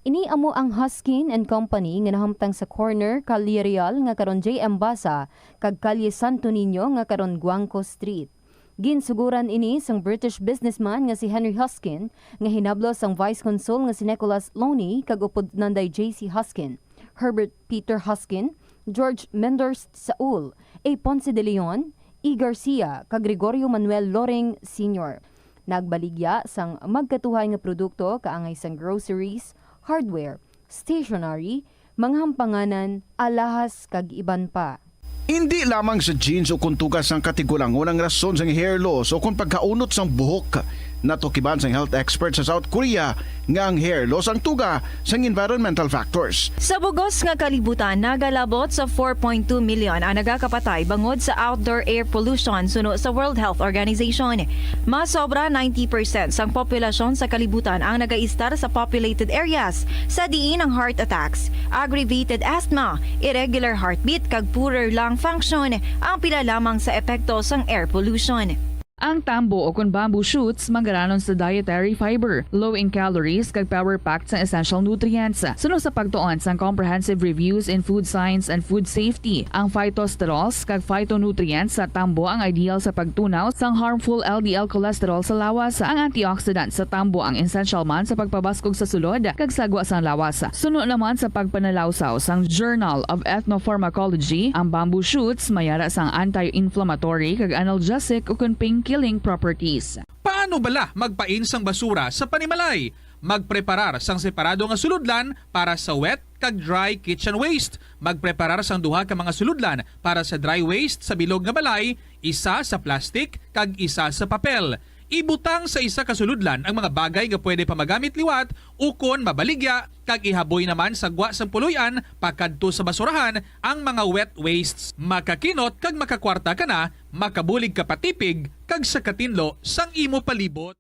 Ini amo ang Huskin and Company nga nahamtang sa corner Calle Real nga karon J M Basa kag Calle Santo Niño nga karon Guangco Street. Ginsuguran ini sang British businessman nga si Henry Huskin, nga hinablos sang Vice Consul nga si Nicholas Loney kag upod Nanday J C Huskin, Herbert Peter Huskin, George Menders Saul, A. Ponce de Leon, E. Garcia, kag Gregorio Manuel Loring Senior. Nagbaligya sang magkatuhay nga produkto kaangay sang groceries, hardware, stationery, mga hampanganan, alahas, kag iban pa. Indi lamang sa genes o kon tuga sang katigulangon ang rason sang hair loss o kon pagkaunot sang buhok. Natukiban sang health expert sa South Korea nga ang hair loss ang tuga sang environmental factors. Sa bug-os nga kalibutan, nagalabot sa four point two million ang nagakapatay bangod sa outdoor air pollution, suno sa World Health Organization. Mas sobra ninety percent sang populasyon sa kalibutan ang nagaistar sa populated areas, sa diin ang heart attacks, aggravated asthma, irregular heartbeat, kag poorer lung function ang pila lamang sa epekto sang air pollution. Ang tambo, o kon bamboo shoots, manggaranon sa dietary fiber, low in calories, kag power-packed sang essential nutrients. Suno sa pagtuon sang Comprehensive Reviews in Food Science and Food Safety, ang phytosterols kag phytonutrients sa tambo ang ideal sa pagtunaw sang harmful L D L cholesterol sa lawas. Ang antioxidant sa tambo ang essential man sa pagpabaskog sa sulod kag sagwa sang lawas. Suno naman sa pagpanalawsaw sang Journal of Ethnopharmacology, ang bamboo shoots mayara sang anti-inflammatory kag analgesic ukon pain-killing properties. Paano bala magpain sang basura sa panimalay? Magpreparar sang separado nga sulodlan para sa wet kag dry kitchen waste. Magpreparar sang duha ka mga sulodlan para sa dry waste sa bilog nga balay, isa sa plastic kag isa sa papel. Ibutang sa isa ka sulodlan ang mga bagay nga pwede pa magamit liwat ukon mabaligya, kag ihaboy naman sa gwa sang puloy-an pakadto sa basurahan ang mga wet wastes. Makakinot kag makakwarta ka na, makabulig ka pa tipig kag sa katinlo sang imo palibot.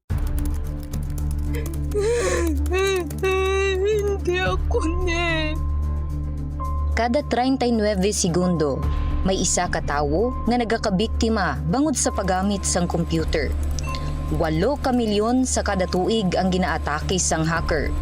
Hindi ako ni. Kada treinta y nueve segundo, may isa ka tawo nga nagakabiktima bangod sa paggamit sang computer. Walo ka milyon sa kada tuig ang ginaatake sang hacker.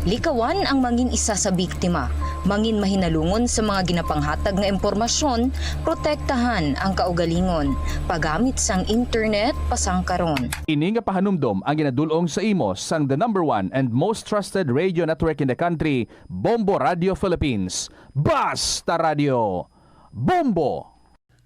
Likawan ang mangin isa sa biktima, mangin mahinalungon sa mga ginapanghatag nga impormasyon, protektahan ang kaugalingon, paggamit sang internet pasangkaron. Ini nga pahanumdom ang ginadul-ong sa imo sang the number one and most trusted radio network in the country, Bombo Radio Philippines. Basta Radio, Bombo!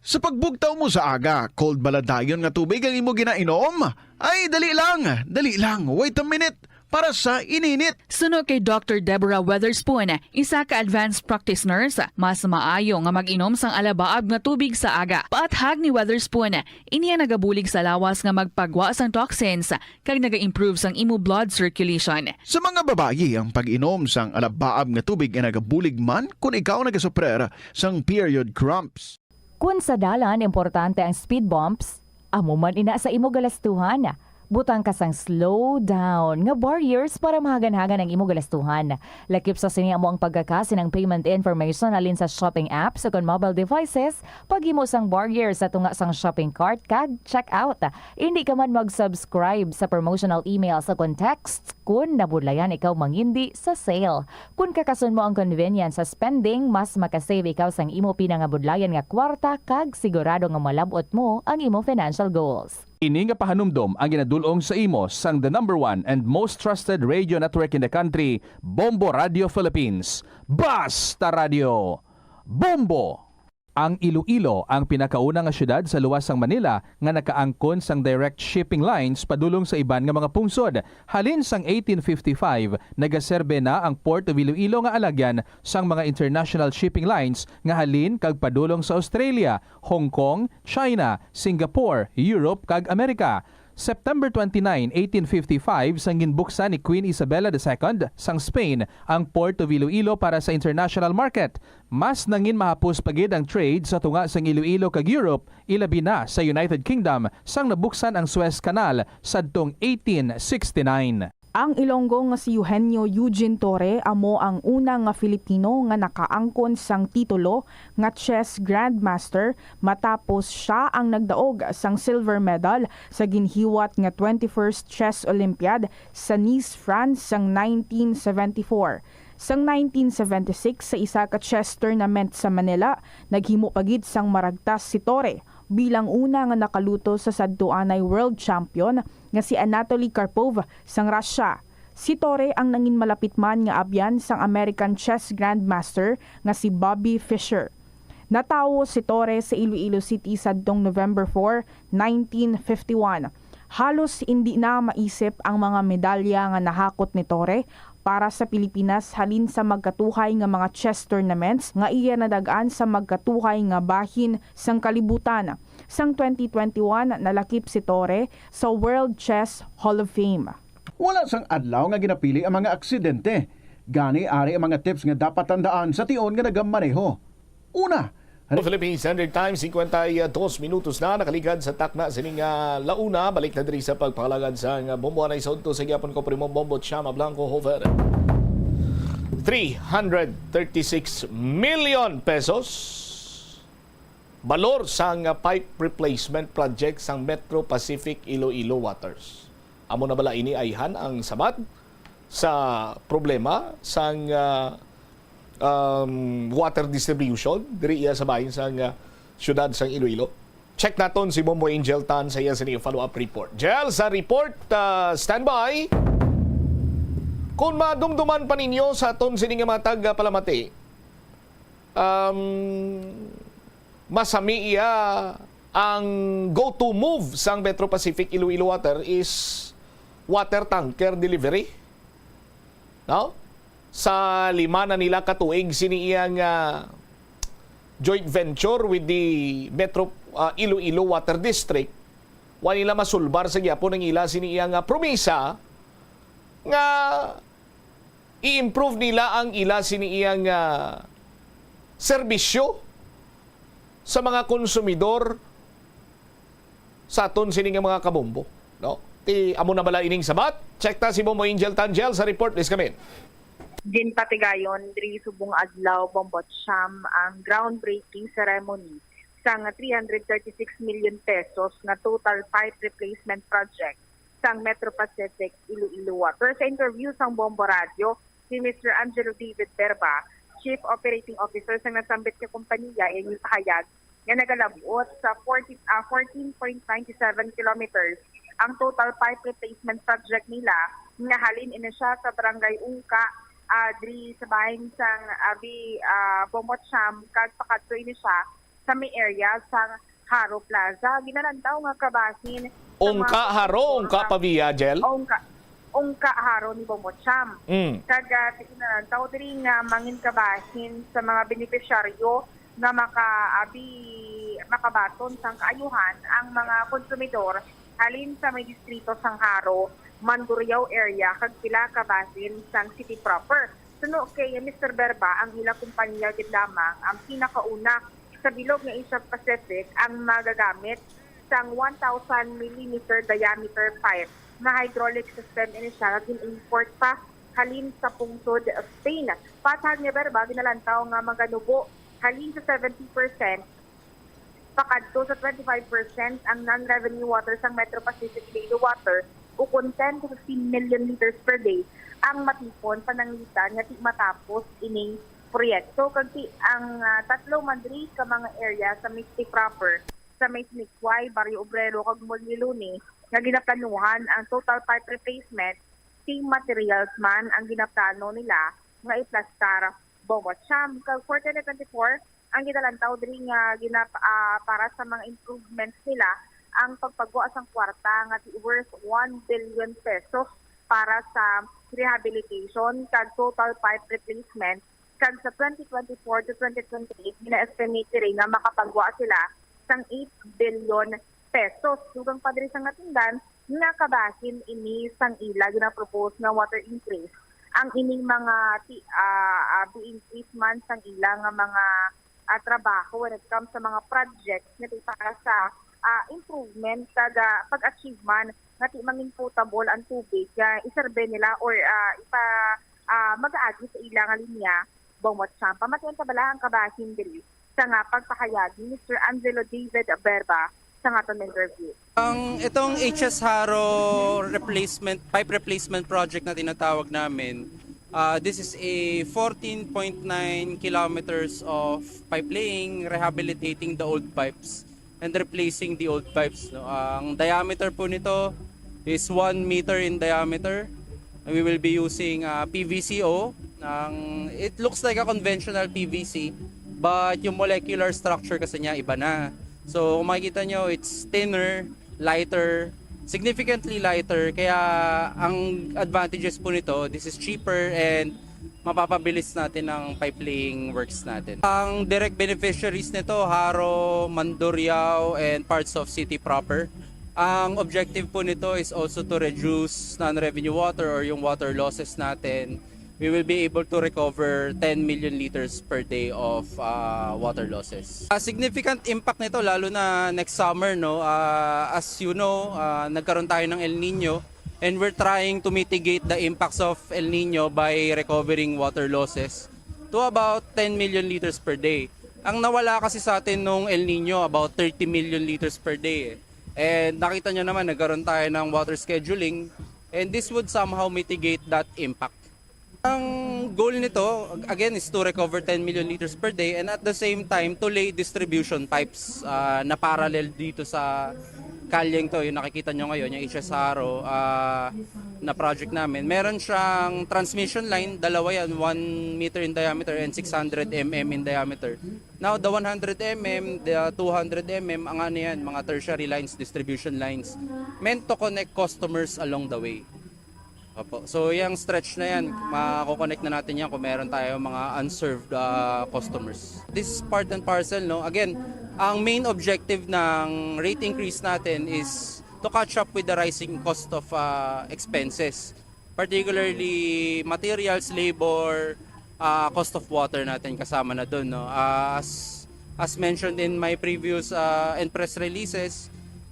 Sa pagbugtaw mo sa aga, cold bala dayon nga tubig ang imo ginainom? Ay, dali lang, dali lang, wait a minute, para sa ininit. Suno kay Doctor Deborah Weatherspoon, isa ka advanced practice nurse, mas maayo nga mag-inom sang alabaab nga tubig sa aga. Paathag ni Weatherspoon, ini ang nagabulig sa lawas nga magpagwa sang toxins kag naga-improve sang imo blood circulation. Sa mga babayi, ang pag-inom sang alabaab nga tubig ay nagabulig man kon ikaw nagasuprer sang period cramps. Kun sa dalan importante ang speed bumps, amo man ina sa imo galastuhan. Butang ka sang slow down nga barriers para mahaganhagan ang imo galastuhan. Lakip sa sini amo ang pagkakasi ng payment information halin sa shopping apps ukon mobile devices, paghimo sang barrier sa tunga sang shopping cart kag checkout. Indi ka man mag-subscribe sa promotional emails ukon texts kun nabudlayan ikaw mangindi sa sale. Kun kakason mo ang convenience sa spending, mas makasave ikaw sang imo pinangabudlayan nga kwarta kag sigurado nga malab-ot mo ang imo financial goals. Ini nga pahanumdom ang ginadul-ong sa imo sang the number one and most trusted radio network in the country, Bombo Radio Philippines. Basta Radio, Bombo! Ang Iloilo ang pinakauna nga siyudad sa luwas sang Manila nga nakaangkon sang direct shipping lines padulong sa iban nga mga pungsod. Halin sang eighteen fifty-five, nagaserbe na ang Port of Iloilo nga alagyan sang mga international shipping lines nga halin kag padulong sa Australia, Hong Kong, China, Singapore, Europe, kag Amerika. September twenty-nine, eighteen fifty-five, sang ginbuksan ni Queen Isabella the Second sang Spain ang Port of Iloilo para sa international market. Mas nangin mahapos pa gid ang trade sa tunga sang Iloilo kag Europe, ilabi na sa United Kingdom, sang nabuksan ang Suez Canal sadtong eighteen sixty-nine. Ang Ilonggo nga si Eugenio Eugene Torre amo ang una nga Filipino nga nakaangkon sang titulo nga chess grandmaster, matapos sia ang nagdaog sang silver medal sa ginhiwat nga twenty-first Chess Olympiad sa Nice, France sang nineteen seventy-four. Sang nineteen seventy-six, sa isa ka chess tournament sa Manila, naghimo pa gid sang maragtas si Torre bilang una nga nakaluto sa sadtuanay world champion nga si Anatoly Karpov sang Russia. Si Torre ang nangin malapit man nga abyan sang American chess grandmaster nga si Bobby Fischer. Natawo si Torre sa Iloilo City sadtong November four, nineteen fifty-one. Halos indi na maisip ang mga medalya nga nahakot ni Torre para sa Pilipinas halin sa magkatuhay nga mga chess tournaments nga iya nadag-an sa magkatuhay nga bahin sang kalibutan. Sang twenty twenty-one, nalakip si Torre sa World Chess Hall of Fame. Wala sang adlaw nga ginapili ang mga aksidente. Gani, ari ang mga tips nga dapat tandaan sa tion nga nagamaneho. Una, Philippine Standard Time, singkwenta y dos minutos na nakaligad sa takna sining, ah, launa. Balik na diri sa pagpangalagan sa, ah, bomboanay sa udto sa gihapon ko, Primo Bombo Chama Blanco Hover. Three hundred thirty-six million pesos balor sang, ah, pipe replacement project sang Metro Pacific Iloilo Waters. Amo na bala ini ayhan ang sabat sa problema sang, ah, um, water distribution diri iya sa bahin sang, ah, siyudad sang Iloilo? Check naton si Bombo Angel Tan sa iya sini follow-up report. Jel, sa report, ah, standby. Kung madumduman pa ninyo sa aton sini nga matag, ah, palamati, um, masami iya ang go-to move sang Metro Pacific Iloilo Water is water tanker delivery. No? Sa lima na nila ka tuig sini iya nga joint venture with the Metro, ah, Iloilo Water District, wa nila masulbar sa gyapon ang ila sini iya nga promisa nga i-improve nila ang ila sini iya nga serbisyo sa mga konsumidor sa aton sini nga mga kabombo, no? Ti amo na bala ining sabat? Check ta si Bombo Angel Tangel sa report. Please come in. Ginpatigayon diri subong adlaw, Bombo Siyam, ang groundbreaking ceremony sang three hundred thirty-six million pesos nga total pipe replacement project sang Metro Pacific Iloilo Water. Sa interview sang Bombo Radio, si Mister Angelo David Berba, Chief Operating Officer sang nasambit nga kompanya, iya ginpahayag nga nagalab-ot sa forty, ah, fourteen point nine seven kilometers ang total pipe replacement project nila, nga halin ini siya sa Barangay Ungka, ah, diri sa bahin sang abi, ah, Bombo Siyam, kag pakadto ini siya sa may area sang Haro Plaza. Ginalantaw nga kabahin sa mga Ungka, Haro, konsumidor Ungka nga pa via, Jel? Ungka, Ungka, Haro ni Bombo Siyam. Mm. Kag, ah, ginalantaw diri nga mangin kabahin sa mga benepisyaryo nga makaabi, makabaton sang kaayuhan ang mga konsumidor halin sa may distrito sang Haro, Mandurriao area, kag pila ka bahin sang city proper. Suno kay Mister Berba, ang ila kompanya gid lamang ang pinakauna sa bilog nga Asia Pacific ang magagamit sang one thousand millimeter diameter pipe nga hydraulic system. Ini siya nga gin-import pa halin sa pungsod Spain. Patag ni Berba, ginalantaw nga maganubo halin sa seventy percent pakadto sa twenty-five percent ang non-revenue water sang Metro Pacific Iloilo Water, ukon ten to fifteen million liters per day ang matipon pananglitan nga di matapos ining proyekto. Kag ti ang, ah, tatlo man diri ka mga area sa Misty proper, sa may Sinikway, Barrio Obrero, kag Moliluni, nga ginaplanuhan ang total pipe replacement, same materials man ang ginaplano nila nga iplastar. Bombo Siyam, kag for twenty twenty-four, ang ginalantaw diri nga ginap-, ah, para sa mga improvements nila ang pagpagwa sang kwarta nga ti worth one billion pesos para sa rehabilitation kag total pipe replacement, kag sa twenty twenty-four to twenty twenty-eight, gina-estimate diri nga makapagwa sila sang eight billion pesos. Dugang pa diri sang natundan nga kabahin ini sang ila ginapropose nga water increase, ang ining mga ti-, ah, ah, bi-increase man sang ila nga mga, ah, trabaho when it comes sa mga projects nga ti para sa, ah, improvement kag, ah, pag-achieve man nga ti mangin potable ang tubig nga iserbe nila or, ah, ipa-, ah, magaagi sa ila nga linya. Bombo Siyam, pamatian ta bala ang kabahin diri sa nga pagpahayag ni Mister Angelo David Berba sa nga aton interview. Ang, itong H S Haro replacement, pipe replacement project na tinatawag namin, ah, this is a fourteen point nine kilometers of pipe laying, rehabilitating the old pipes and replacing the old pipes, no? Ang diameter po nito is one meter in diameter. And we will be using, ah, P V C O. Ang, it looks like a conventional P V C, but yung molecular structure kasi niya iba na. So, kung makikita nyo, it's thinner, lighter, significantly lighter. Kaya ang advantages po nito, this is cheaper and mapapabilis natin ang pipe laying works natin. Ang direct beneficiaries nito, Jaro, Mandurriao, and parts of city proper. Ang objective po nito is also to reduce non-revenue water or yung water losses natin. We will be able to recover ten million liters per day of, ah, water losses. Ah, significant impact nito, lalo na next summer, no? Ah, as you know, ah, nagkaroon tayo ng El Nino, and we're trying to mitigate the impacts of El Nino by recovering water losses to about ten million liters per day. Ang nawala kasi sa atin nung El Nino, about thirty million liters per day, eh. And nakita nyo naman, nagkaroon tayo ng water scheduling, and this would somehow mitigate that impact. Ang goal nito, again, is to recover ten million liters per day and at the same time to lay distribution pipes, ah, na parallel dito sa kalyeng to, yung nakikita nyo ngayon, yung H S Jaro, ah, na project namin. Meron siyang transmission line, dalawa yan, one meter in diameter and six hundred M M in diameter. Now, the one hundred M M, the two hundred M M, ang ano yan, mga tertiary lines, distribution lines, meant to connect customers along the way. Opo. So, yung stretch na yan, mako-connect na natin yan kung meron tayo mga unserved, ah, customers. This is part and parcel, no? Again, ang main objective ng rate increase natin is to catch up with the rising cost of, ah, expenses, particularly materials, labor, ah, cost of water natin kasama na dun, no? Ah, as, as mentioned in my previous, ah, and press releases,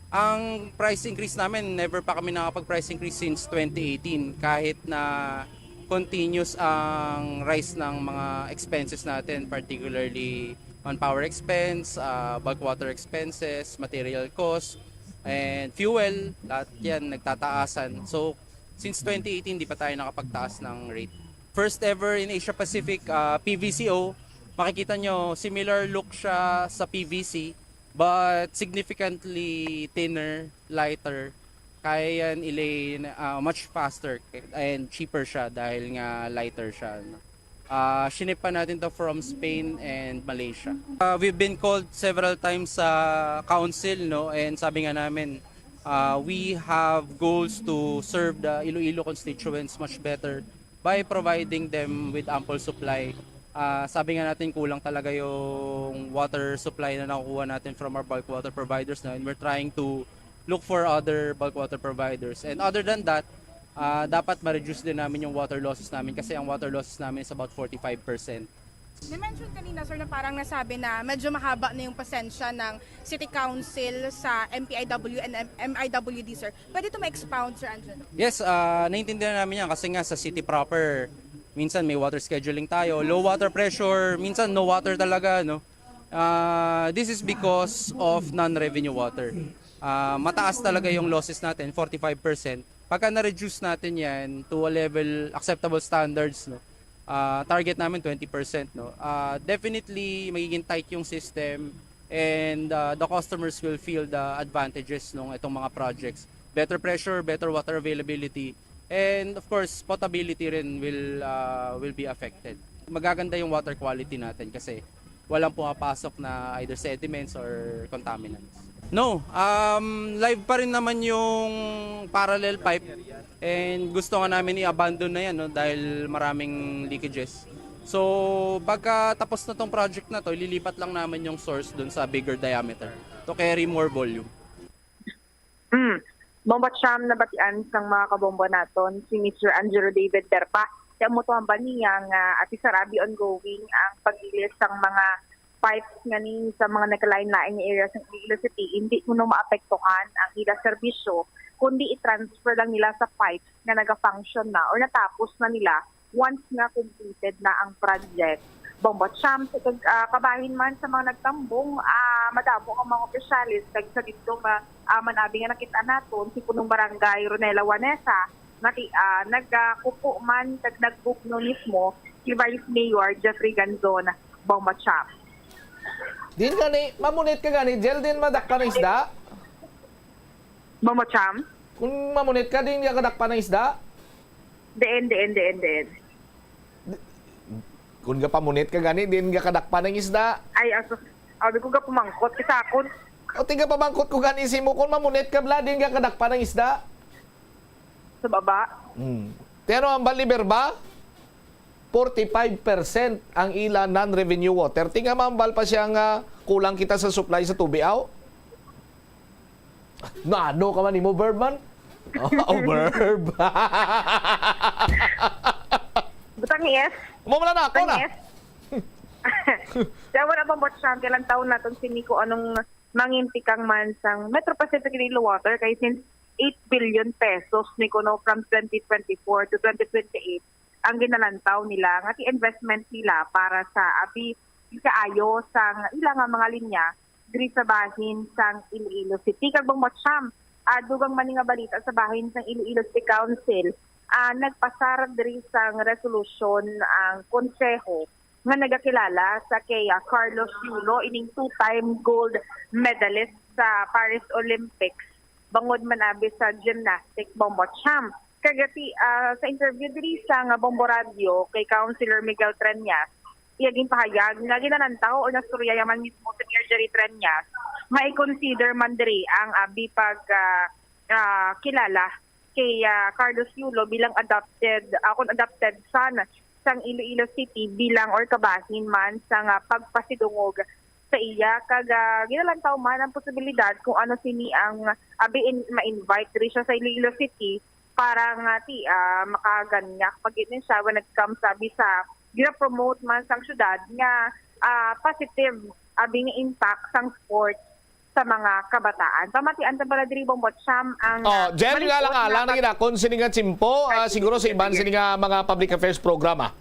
ang price increase namin, never pa kami nakapag-price increase since twenty eighteen. Kahit na Continuous ang rise ng mga expenses natin, particularly manpower expense, ah, bulk water expenses, material cost, and fuel. Lahat yan nagtataasan. So, since twenty eighteen, di pa tayo nakapagtaas ng rate. First ever in Asia Pacific, ah, P V C O. Makikita nyo, similar look siya sa P V C, but significantly thinner, lighter. Kaya yan ilay, ah, much faster and cheaper siya dahil nga lighter siya, no? Ah, shinip pa natin to from Spain and Malaysia. Ah, we've been called several times sa council, no? And sabi nga namin, ah, we have goals to serve the Iloilo constituents much better by providing them with ample supply. Ah, sabi nga natin, kulang talaga yung water supply na nakukuha natin from our bulk water providers na, and we're trying to look for other bulk water providers. And other than that, ah, dapat ma-reduce din namin yung water losses namin kasi ang water losses namin is about forty-five percent. Na-mention kanina, sir, na parang nasabi na medyo mahaba na yung pasensya ng City Council sa M P I W and M- M I W D, sir. Pwede to ma-expound, Sir Angelo? Yes, ah, naiintindihan namin yan kasi nga sa city proper, minsan may water scheduling tayo, low water pressure, minsan no water talaga, no? Ah, this is because of non-revenue water. Ah, mataas talaga yung losses natin, forty-five percent. Pagka na-reduce natin yan to a level, acceptable standards, no? Ah, target namin twenty percent, no? Ah, definitely, magiging tight yung system and ah, the customers will feel the advantages nung itong mga projects. Better pressure, better water availability, and of course, potability rin will, ah, will be affected. Magaganda yung water quality natin kasi walang pumapasok na either sediments or contaminants. No, um, live pa rin naman yung parallel pipe, and gusto nga namin i-abandon na yan, no, dahil maraming leakages. So, pagka tapos na tong project na to, ililipat lang namin yung source dun sa bigger diameter to carry more volume. Mm. Bombo Cham, nabatian sang mga kabombo naton si Mister Angelo David Berpa. Kaya mo to hambal niya nga ati sarabi ongoing ang paglilis sang mga pipes nga ni sa mga nagkalain-lain nga area sa Iloilo City, hindi kuno maapektuhan ang ila serbisyo, kundi i-transfer lang nila sa pipes nga naga-function na or natapos na nila once nga completed na ang project. Bombo Cham, sa kag- ah, kabahin man sa mga nagtambong, ah, madamo ang mga opisyales kag sa didto nga ah, manabi nga nakita naton si Punong Barangay Ronela Wanesa nga ti ah, nagkupo man kag nagbugno mismo si Vice Mayor Jeffrey Ganzon. Bombo Cham. Din gani, mamunit ka gani, Jel, din madakpan ang isda? Bombo Cham? Kung mamunit ka, din ka kadakpan ang isda? Diin, diin, diin, diin. Kung gapamunit ka gani, din ka kadakpan ang isda? Ay, aso, sabi ko gapumangkot. Isa akon. O tiga pamangkot ko gani si mo, kung mamunit ka bla, din ka kadakpan ang isda? Sa baba. Hmm. Ti ano ang bali, Berba? Forty-five percent ang ila non-revenue water. Tinga mambal pa siya nga kulang kita sa supply sa tubig, aw? Naano ka man, imo verb man? Oh, verb. Butang yes. Mo man na ako na. Yes. Kaya wala bang bot siya? Kailan taon natin si Nico anong mangintikang man sang Metro Pacific Iloilo Water kay since eight billion pesos ni kuno from twenty twenty-four to twenty twenty-eight ang ginalantaw nila nga ti investment nila para sa abi kaayo sang ila nga mga linya diri sa bahin sang Iloilo City. Kag bang matsyam, ah, dugang man ni nga balita sa bahin sang Iloilo City Council, ah, nagpasar diri sang resolusyon ang konseho nga nagakilala sa kay ah, Carlos Yulo, ining two-time gold medalist sa Paris Olympics bangod man abi sa gymnastic, Bombo Champ. Kagati ah, sa interview diri sa nga Bombo Radio kay Councilor Miguel Treñas, iya ginpahayag nga ginalantaw o nastorya man mismo si Mayor Jerry Treñas nga i-consider man diri ang abi pag ah, ah, kilala kay ah, Carlos Yulo bilang adopted, ah, kung adopted son sang Iloilo City bilang or kabahin man sa nga pagpasidungog sa iya kag ah, ginalantaw man ang posibilidad kung ano sini ang abi in, ma-invite diri siya sa Iloilo City para nga ti ah, makaganyak pag siya when it comes abi sa gina-promote man sang syudad nga ah, positive abi nga impact sang sports sa mga kabataan. Pamatian ta pala diri, Bombo Cham, ang, Oh, ah, Jen, nga lang-alang na ginakon sini nga tsimpo, ah, siguro sa iban sini nga mga public affairs programa.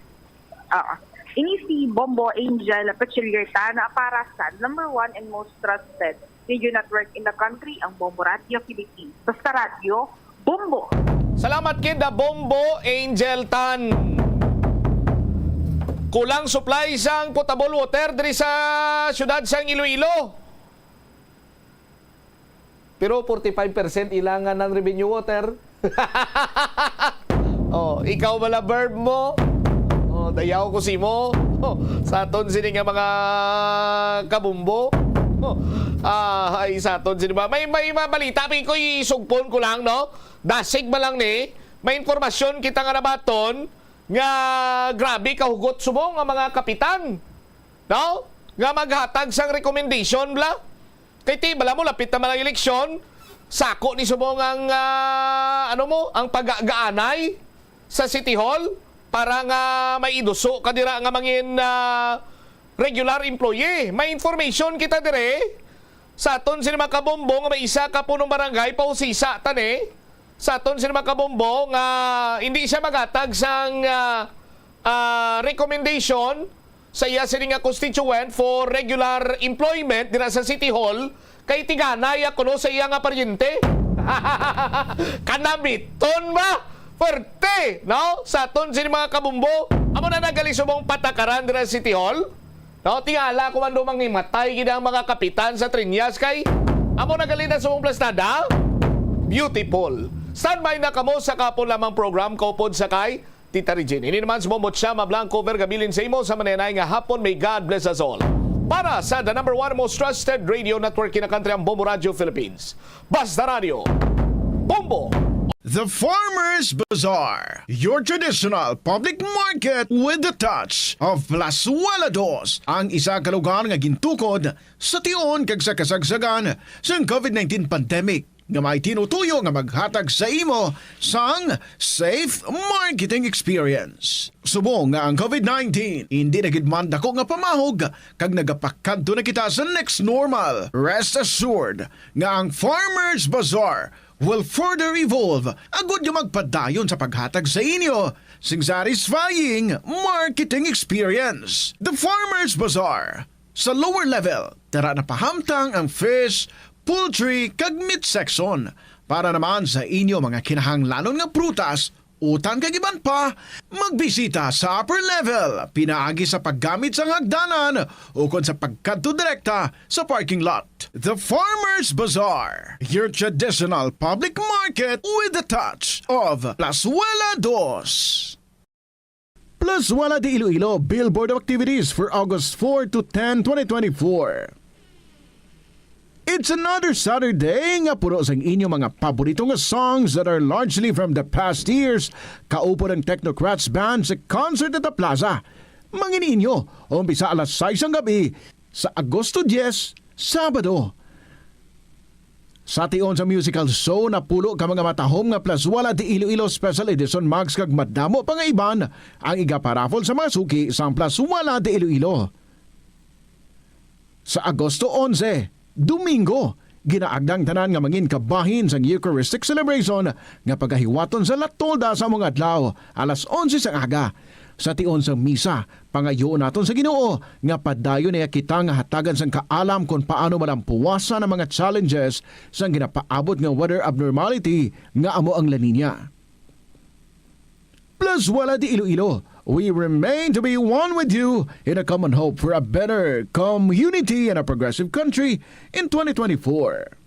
Oo. Ini si Bombo Angel Pachillertan para sa number one and most trusted radio network in the country, ang Bombo Radio Philippines. Basta Radio, Bombo. Salamat kid, ah, Bombo Angel Tan. Kulang supply sang potable water diri sa siyudad sang Iloilo. Pero forty-five percent ilangan ng revenue water. Oh, ikaw wala verb mo. Oh, dayaw ko simo. Oh, sa aton sini nga mga kabumbo. Oh, ah, ay sa aton sini ba? May, may mabalita, pi ko isugpon ko lang, no? Dasig ba lang ni? May impormasyon kita nga nabaton nga grabe kahugot subong ang mga kapitan, no? Nga maghatag sang recommendation bla. Kay ti, bala mo, lapit naman ang eleksyon. Sako ni subong ang, ah, ano mo, ang pagagaanay sa City Hall para nga may iduso ka dira nga mangin, ah, regular employee. May information kita dire sa aton sini mga kabombo nga may isa ka punong barangay, pausisa ta ni. Sa aton sini mga kabombo nga hindi siya magatag sang, ah, ah, recommendation sa iya sini nga constituent for regular employment dira sa City Hall, kay tiganay ako, no, sa iya nga paryente. Kanabiton ba? Perte, no? Sa aton sini mga kabumbo, amo na nagaling subong patakaran dira sa City Hall. No, tingala ko man do mangimatay gid ang mga kapitan sa Trinyas kay amo nagaling na subong plastada. Beautiful. Standby na kamo sa kapon lamang program, Kaupod sa kay Tita Regine. Ini naman si Momot Shama Blanco Vergabilin sa imo sa manenay nga hapon. May God bless us all. Para sa the number one most trusted radio network in the country, ang Bombo Radio Philippines. Basta Radio, Bombo! The Farmers Bazaar, your traditional public market with the touch of Plazuela Dos, ang isa ka lugar nga gintukod sa tion kag sa kasagsagan sang covid nineteen pandemic. nga may tinutuyo nga maghatag sa imo sang safe marketing experience. Subong nga ang covid nineteen indi na gid man dako nga pamahog kag nagapakadto na kita sa next normal, rest assured nga ang Farmers Bazaar will further evolve agud nga magpadayon sa paghatag sa inyo sing satisfying marketing experience. The Farmers Bazaar, sa lower level, tara na pahamtang ang fish, poultry, kag meat section. Para naman sa inyo mga kinahanglanon nga prutas, utan kag iban pa, magbisita sa upper level, pinaagi sa paggamit sang hagdanan ukon sa pagkadto direkta sa parking lot. The Farmers Bazaar, your traditional public market with the touch of Plazuela Dos. Plazuela de Iloilo, billboard of activities for August four to ten, twenty twenty-four. It's another Saturday nga puno sang inyo mga paborito nga songs that are largely from the past years. Kaupod ang Technocrats Band sa concert at the Plaza. Mangin inyo, umpisa alas sais ang gabi sa Agosto diyes, Sabado. Sa tion sa musical show, napulo ka mga matahom nga Plazuela de Iloilo Special Edition mugs kag madamo pa nga iban ang igaparaffle sa mga suki sang Plazuela de Iloilo. Sa Agosto onse, Domingo, ginaagda ang tanan nga mangin kabahin sang Eucharistic celebration nga pagahiwaton sa La Tolda sa among adlaw, alas onse sang aga. Sa tion sang misa, pangayoon naton sa Ginoo nga padayon niya kita nga hatagan sang kaalam kon paano malampuwasan ang mga challenges sang ginapaabot nga weather abnormality nga amo ang La Niña. Plazuela de Iloilo, we remain to be one with you in a common hope for a better community and a progressive country in twenty twenty-four.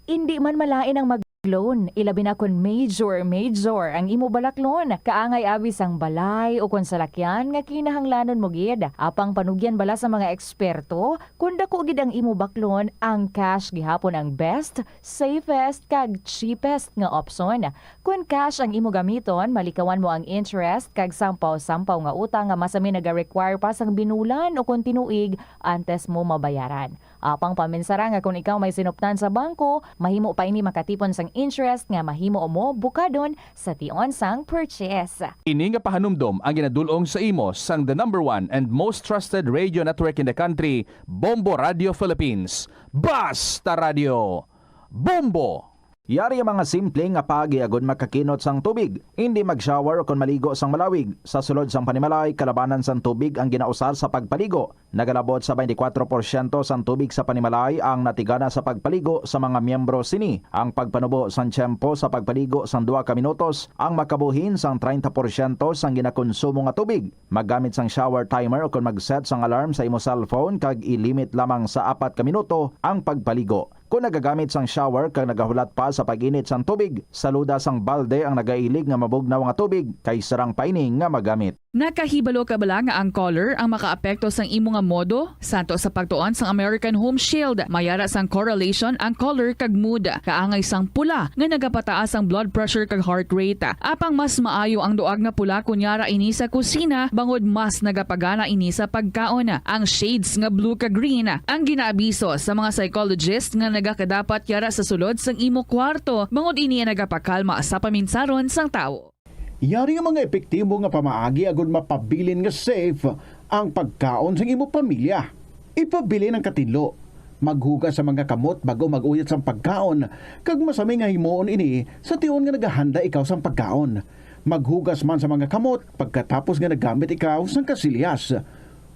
Indi man malain ang mag-loan, ilabi na kon major, major ang imo balaklon. Kaangay abi sang balay o kon salakyan nga kinahanglanon mo gid. Apang panugyan bala sa mga eksperto, kon dako gid ang imo baklon, ang cash gihapon ang best, safest, kag cheapest nga opsyon. Kon cash ang imo gamiton, malikawan mo ang interest kag sampaw-sampaw nga utang nga masami naga-require pa sang binulan o kon tinuig antes mo mabayaran. Apang paminsara nga kon ikaw may sinuptan sa bangko, mahimo pa ini makatipon sang interest nga mahimo mo bukadon sa tion sang purchase. Ini nga pahanumdom ang ginadul-ong sa imo sang the number one and most trusted radio network in the country, Bombo Radio Philippines. Basta Radio! Bombo! Yari ang mga simple nga paagi agud makakinot sang tubig. Indi mag-shower o kon maligo sang malawig. Sa sulod sang panimalay, kalabanan sang tubig ang ginausar sa pagpaligo. Nagalabot sa twenty-four porsyento sang tubig sa panimalay ang natigana sa pagpaligo sa mga miyembro sini. Ang pagpanubo sang tiyempo sa pagpaligo sang duha ka minutos ang makabuhin sang treinta porsyento sang ginakonsumo nga tubig. Maggamit sang shower timer o kon mag-set sang alarm sa imo cellphone kag i-limit lamang sa apat ka minuto ang pagpaligo. Kon nagagamit sang shower kag nagahulat pa sa pag-init sang tubig, saluda sang balde ang nagailig nga mabugnaw nga tubig kay sarang pa ini nga magamit. Nakahibalo ka bala nga ang color ang makaapekto sang imo nga modo? Santo sa pagtuon sang American Home Shield, may ara sang correlation ang color kag mood. Kaangay sang pula nga nagapataas ang blood pressure kag heart rate. Apang mas maayo ang duag nga pula kon yara ini sa kusina, bangod mas nagapagana ini sa pagkaon. Ang shades nga blue kag green ang ginaabiso sa mga psychologist nga nagakadapat yara sa sulod sang imo kwarto, bangod ini ang nagapakalma sa paminsaron sang tawo. Yari nga mga epektibo nga pamaagi agud mapabilin nga safe ang pagkaon sang imo pamilya. Ipabilin ang katinlo. Maghugas sa mga kamot bag-o mag-uyot sang pagkaon, kag masami nga himuon ini sa tion nga nagahanda ikaw sang pagkaon. Maghugas man sa mga kamot pagkatapos nga naggamit ikaw sang kasilyas.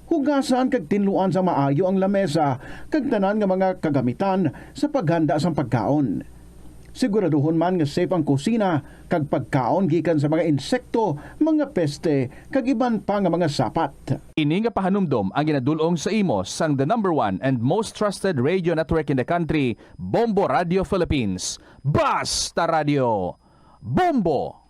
Hugasan kag tinluan sa maayo ang lamesa kag tanan nga mga kagamitan sa paghanda sang pagkaon. Siguraduhon man nga safe ang kusina kag pagkaon gikan sa mga insekto, mga peste, kag iban pa nga mga sapat. Ini nga pahanumdom ang ginadul-ong sa imo sang the number one and most trusted radio network in the country, Bombo Radio Philippines. Basta Radio! Bombo!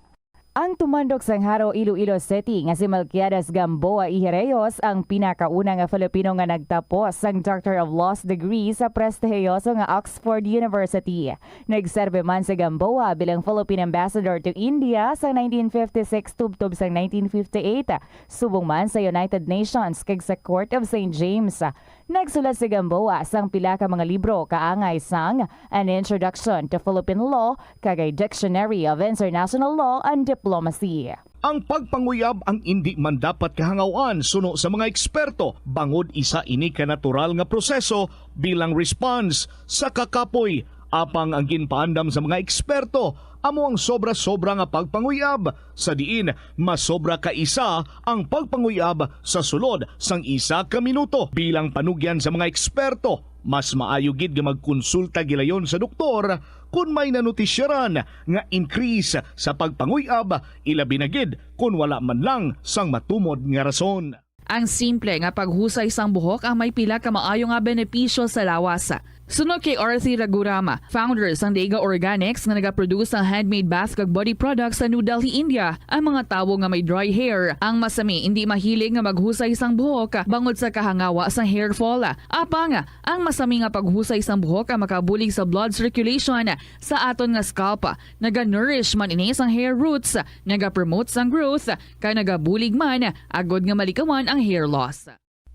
Ang tumandok sang Jaro, Iloilo City nga si Melquiades Gamboa Ijereyos ang pinakauna nga Filipino nga nagtapos sang Doctor of Laws degree sa prestihiyoso nga Oxford University. Nagserbi man si Gamboa bilang Philippine Ambassador to India sa nineteen fifty-six tubtob sang nineteen fifty-eight, subong man sa United Nations kag sa Court of Saint James. Nagsulat si Gamboa sang pila ka mga libro kaangay sang An Introduction to Philippine Law kag A Dictionary of International Law and Diplomacy. Ang pagpanguyab ang indi man dapat kahangaw-an suno sa mga eksperto, bangod isa ini ka natural nga proseso bilang response sa kakapoy. Apang ang ginpaandam sa mga eksperto amo ang sobra-sobra nga pagpanguyab, sa diin masobra ka isa ang pagpanguyab sa sulod sang isa ka minuto. Bilang panugyan sa mga eksperto, mas maayo gid nga magkonsulta gilayon sa doktor kon may nanotisyaran nga increase sa pagpanguyab, ilabi na gid kon wala man lang sang matumod nga rason. Ang simple nga paghusay sang buhok ang may pila ka maayo nga benepisyo sa lawas. Suno kay Arthi Raghuram, founder sang Dega Organics nga nagaproduce sang handmade bath kag body products sa New Delhi, India, ang mga tawo nga may dry hair ang masami indi mahilig nga maghusay sang buhok bangod sa kahangawa sang hair fall. Apang ang masami nga paghusay sang buhok ang makabulig sa blood circulation sa aton nga scalp. Naga-nourish man ini sang hair roots, nagapromote sang growth, kag nagabulig man agod nga malikawan ang hair loss.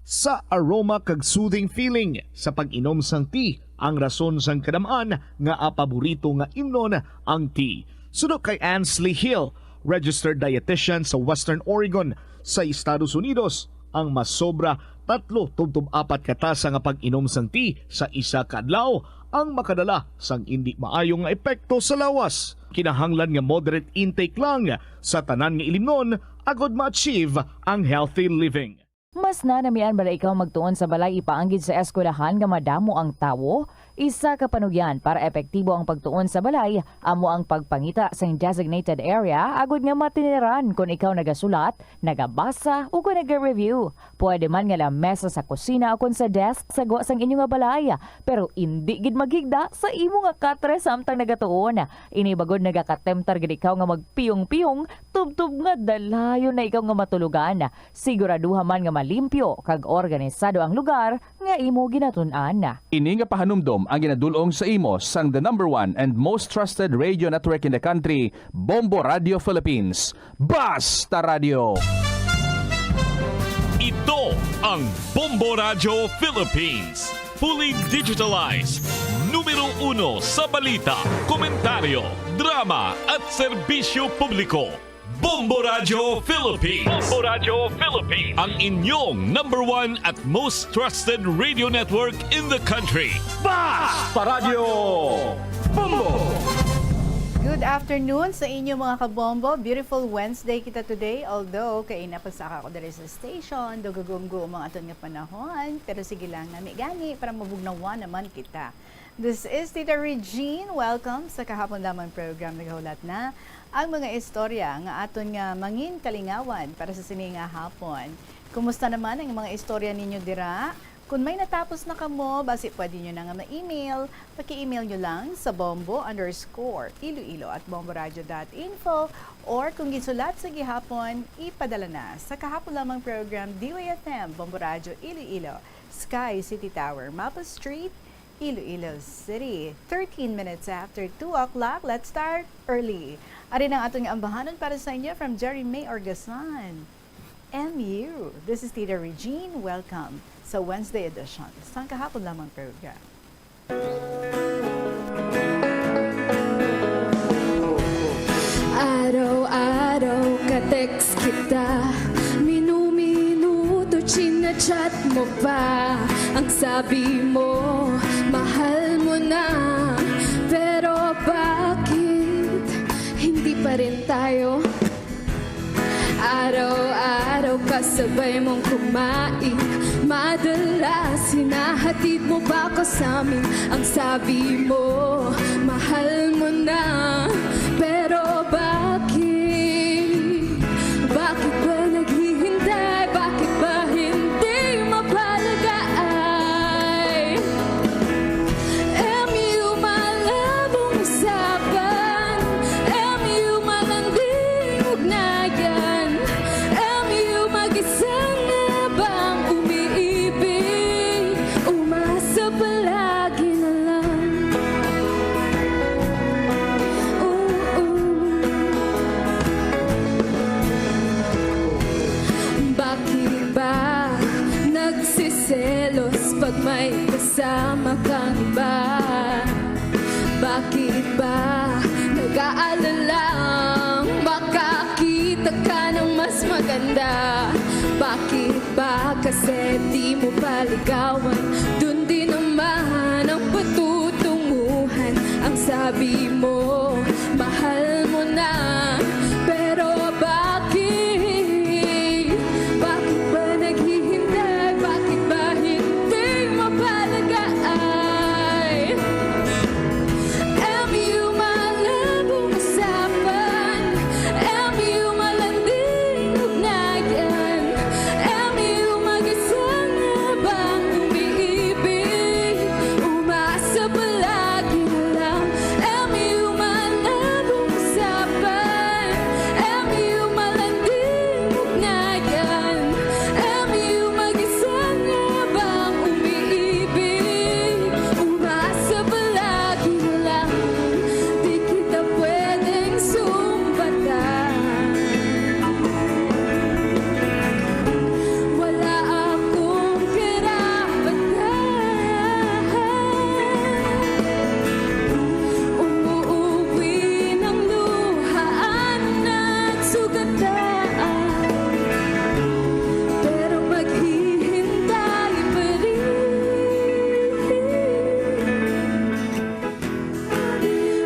Sa aroma kag soothing feeling sa pag-inom sang tea ang rason sang kadam-an nga paborito nga imnon ang tea. Suno kay Ansley Hill, registered dietitian sa Western Oregon sa Estados Unidos, ang masobra tatlo tubtob apat ka tasa nga pag-inom sang tea sa isa ka adlaw ang makadala sang indi maayo nga epekto sa lawas. Kinahanglan nga moderate intake lang sa tanan nga ilimnon agod ma-achieve ang healthy living. Mas nanamian bala ikaw magtuon sa balay ipaanggid sa eskwelahan nga madamo ang tawo? Isa ka panugyan para epektibo ang pagtuon sa balay amo ang pagpangita sing designated area agud nga matiniran kon ikaw nagasulat, nagabasa, ukon naga-review. Pwede man nga lamesa sa kusina ukon sa desk sa gwa sang inyo nga balay, pero indi gid maghigda sa imo nga katre samtang nagatuon. Ini bangod nagakatemptar gid ikaw nga magpiyong-piyong tubtob nga dalayon na ikaw nga matulogan. Siguraduha man nga malimpyo kag organisado ang lugar nga imo ginatun-an. Ini nga pahanumdom ang ginadul-ong sa imo sang the number one and most trusted radio network in the country, Bombo Radio Philippines. Basta Radio! Ito ang Bombo Radio Philippines. Fully digitalized, numero uno sa balita, komentaryo, drama at serbisyo publiko. Bombo Radyo Philippines. Bombo Radyo Philippines. Ang inyong number one at most trusted radio network in the country. Basta Radyo Bombo! Good afternoon sa inyo, mga kabombo. Beautiful Wednesday kita today. Although, kay napasaka ko diri sa station, dugagumgo ang aton nga panahon. Pero sige lang, nami gani, para mabugnawan naman kita. This is Tita Regine. Welcome sa kahapon lamang program. Nagahulat na ang mga istorya nga aton nga mangin kalingawan para sa sini nga hapon. Kumusta naman ang mga istorya ninyo dira? Kung may natapos na kamo, basi pwede nyo na nga ma-email. Paki-email nyo lang sa bombo underscore iloilo at bomboradio dot info, or kung gisulat sa gihapon, ipadala na sa kahapon lamang program, D Y F M, Bombo Radyo Iloilo, Sky City Tower, Maple Street, Iloilo City. Thirteen minutes after two o'clock, let's start early. Ari na ang aton nga ambahanon para sa inyo from Jerry May Orgasan. M U. This is Tita Regine. Welcome sa Wednesday edition sang kahapon lamang program. Araw-araw ka-text kita, minu-minuto china-chat mo pa. Ang sabi mo, mahal mo na, pero bakit hindi pa rin tayo? Araw-araw kasabay mong kumain, madalas hinahatid mo pa ko sa amin. Ang sabi mo, mahal mo na, pero bakit? Bakit ba naghihintay? Bakit ba hindi mapalagaan? M U malabong usapan, M U malanding ugnayan, M U mag-isa nga bang umiibig, umasa palagi na lang. Oo. Bakit ba nagsiselos pag may kasama kang iba? Bakit ba nag-aalalang makakita ka ng mas maganda? Bakit ba kasi di mo pa ligawan? Dun din naman ang patutunguhan. Ang sabi mo, mahal mo na, pero bakit? Bakit ba naghihintay? Bakit ba hindi mapalagaan? M U malabong usapan, M U malanding ugnayan, M U mag-isa nga bang umiibig, umasa palagi na lang. M U malabong usapan, M U malanding ugnayan, M U mag-isa nga bang umiibig, umasa palagi na lang. Di kita pwedeng sumbatan. Wala akong karapatan. Umuuwi ng luhaan at sugatan, pero maghihintay pa rin.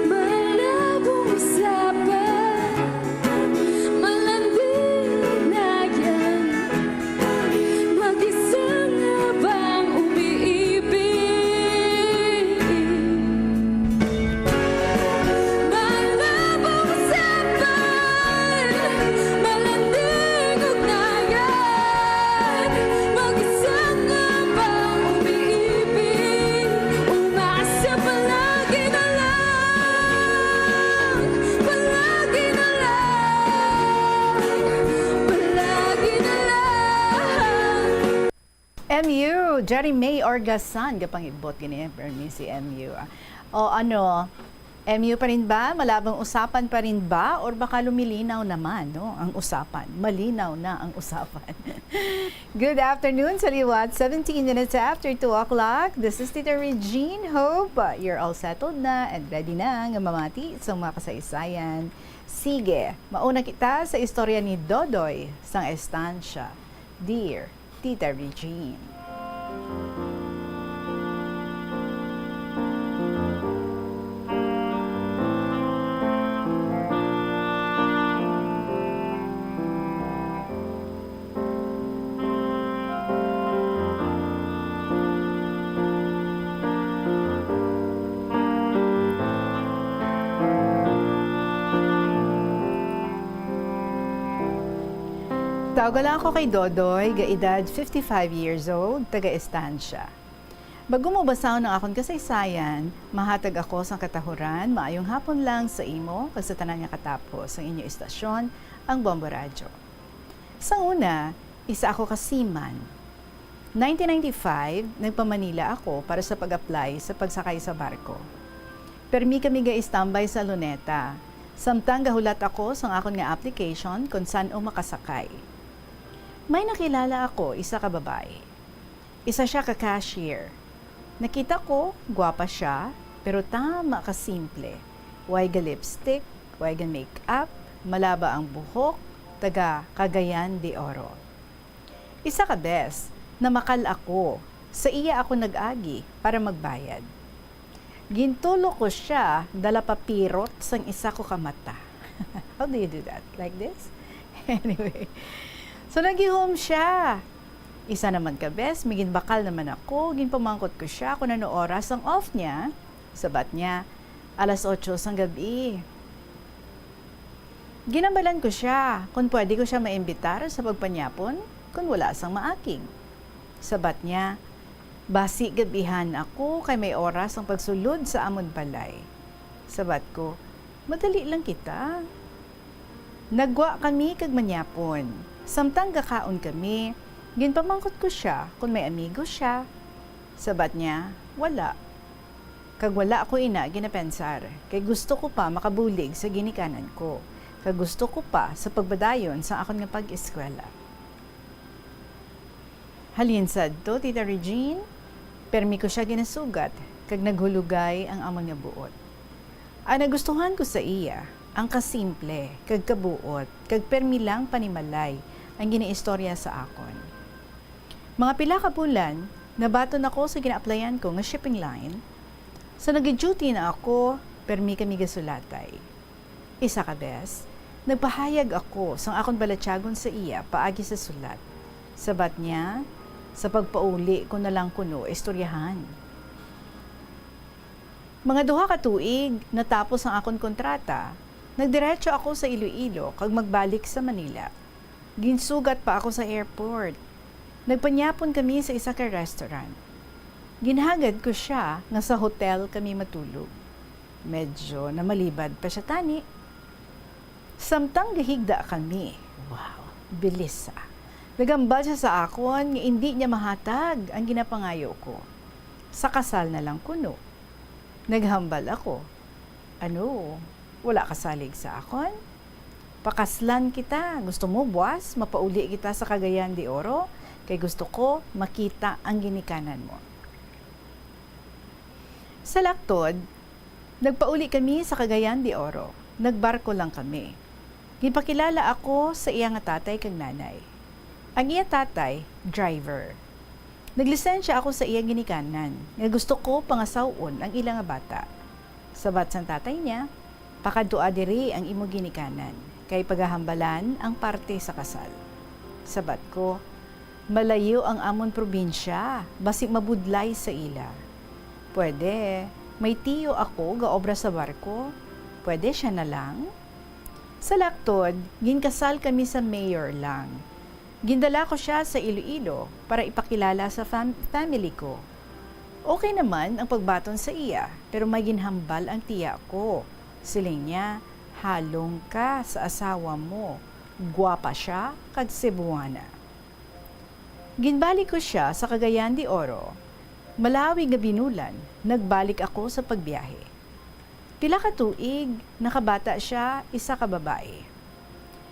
Malabong usapan, malanding ugnayan, mag-isa nga bang umiibig? Malabong usapan, malanding ugnayan, mag-isa nga bang umiibig? Umasa palagi na lang, palagi na lang, palagi na lang. M U, Jerry May Orgasan, gapangibot gini, permi si M U, ah. O ano, M U pa rin ba? Malabong usapan pa rin ba? Or baka lumilinaw naman, no? Ang usapan. Malinaw na ang usapan. Good afternoon sa liwat. Seventeen minutes after two o'clock. This is Tita Regine. Hope uh, you're all settled na and ready na nga mamati sa mga kasaysayan. Sige, mauna kita sa istorya ni Dodoy sang estansya. Dear Tita Regine. Tawga lang ako kay Dodoy, ga edad fifty-five years old, taga Estancia. Bago mo basahon ang akon kasaysayan, mahatag ako sang katahuran, maayong hapon lang sa imo kag sa tanan nga katapo sang inyo istasyon, ang Bombo Radyo. Sang una, isa ako ka seaman. Nineteen ninety-five, nagpa-Manila ako para sa pag-apply sa pagsakay sa barko. Permi kami ga-istambay sa Luneta, samtang gahulat ako sang akon nga application kon san-o makasakay. May nakilala ako, isa ka babayi. Isa sia ka cashier. Nakita ko, gwapa sia, pero tama ka simple. Way ga lipstick, way ga makeup, malaba ang buhok, taga Cagayan de Oro. Isa ka bes, namakal ako. Sa iya ako nag-agi para magbayad. Gintulok ko sia, dala pa pirot sang isa ko ka mata. How do you do that? Like this? Anyway. So, nagihom sia. Isa naman ka bes, may ginbakal naman ako. Ginpamangkot ko sia kung ano oras ang off niya. Sabat niya, "Alas otso sang gab-i." Ginambalan ko sia kung pwede ko sia maimbitar sa pagpanyapon kung wala sang maaking. Sabat niya, "Basi gab-ihan ako kay may oras ang pagsulod sa amon balay." Sabat ko, "Madali lang kita." Naggwa kami kag manyapon. Samtang gakaon kami, ginpamangkot ko sia kon may amigo sia. Sabat niya, "Wala." Kag wala ko ina ginapensar, kay gusto ko pa makabulig sa ginikanan ko, kag gusto ko pa sa pagpadayon sa akon nga pag-eskwela. Halin sadto, Tita Regine, permi ko sia ginasugat, kag naghulugay ang amon nga buot. Ang nagustuhan ko sa iya, ang kasimple, kag kabuot, kag permi lang panimalay ang ginaistorya sa akon. Mga pila ka bulan, nabaton ako sa gina-applyan ko nga shipping line. Sa nag-duty na ako, permi kami gasulatay. Isa ka bes, nagpahayag ako sang akon balatyagon sa iya paagi sa sulat. Sabat niya, "Sa pagpauli ko na lang kuno istoryahan." Mga duha ka tuig natapos ang akon kontrata, nagdiretso ako sa Iloilo kag magbalik sa Manila. Ginsugat pa ako sa airport. Nagpanyapon kami sa isa ka restaurant. Ginhagad ko sia nga sa hotel kami matulog. Medyo namalibad pa sia tani. Samtang gahigda kami, wow, bilis, ah. Naghambal sia sa akon nga indi niya mahatag ang ginapangayo ko. Sa kasal na lang kuno. Naghambal ako, "Ano, wala ka salig sa akon? Pakaslan kita. Gusto mo, buwas, mapauli kita sa Cagayan de Oro? Kay gusto ko makita ang ginikanan mo." Sa laktod, nagpauli kami sa Cagayan de Oro. Nagbarko lang kami. Ginpakilala ako sa iya nga tatay kag nanay. Ang iya tatay, driver. Naglisensya ako sa iya ginikanan nga gusto ko pangasaw-on ang ila nga bata. Sabat sang tatay niya, "Pakadtoa diri ang imo ginikanan, kay pagahambalan ang parte sa kasal." Sabat ko, "Malayo ang amon probinsya, basi mabudlay sa ila." "Pwede, may tiyo ako gaobra sa barko. Pwede sia na lang?" Sa laktod, ginkasal kami sa mayor lang. Gindala ko sia sa Iloilo para ipakilala sa fam-, family ko. Okay naman ang pagbaton sa iya, pero may ginhambal ang tiya ko. Siling niya, "Halong ka sa asawa mo. Gwapa sia kag Cebuana." Ginbalik ko sia sa Cagayan de Oro. Malawig nga binulan, nagbalik ako sa pagbiyahe. Pila ka tuig, nakabata sia, isa ka babayi.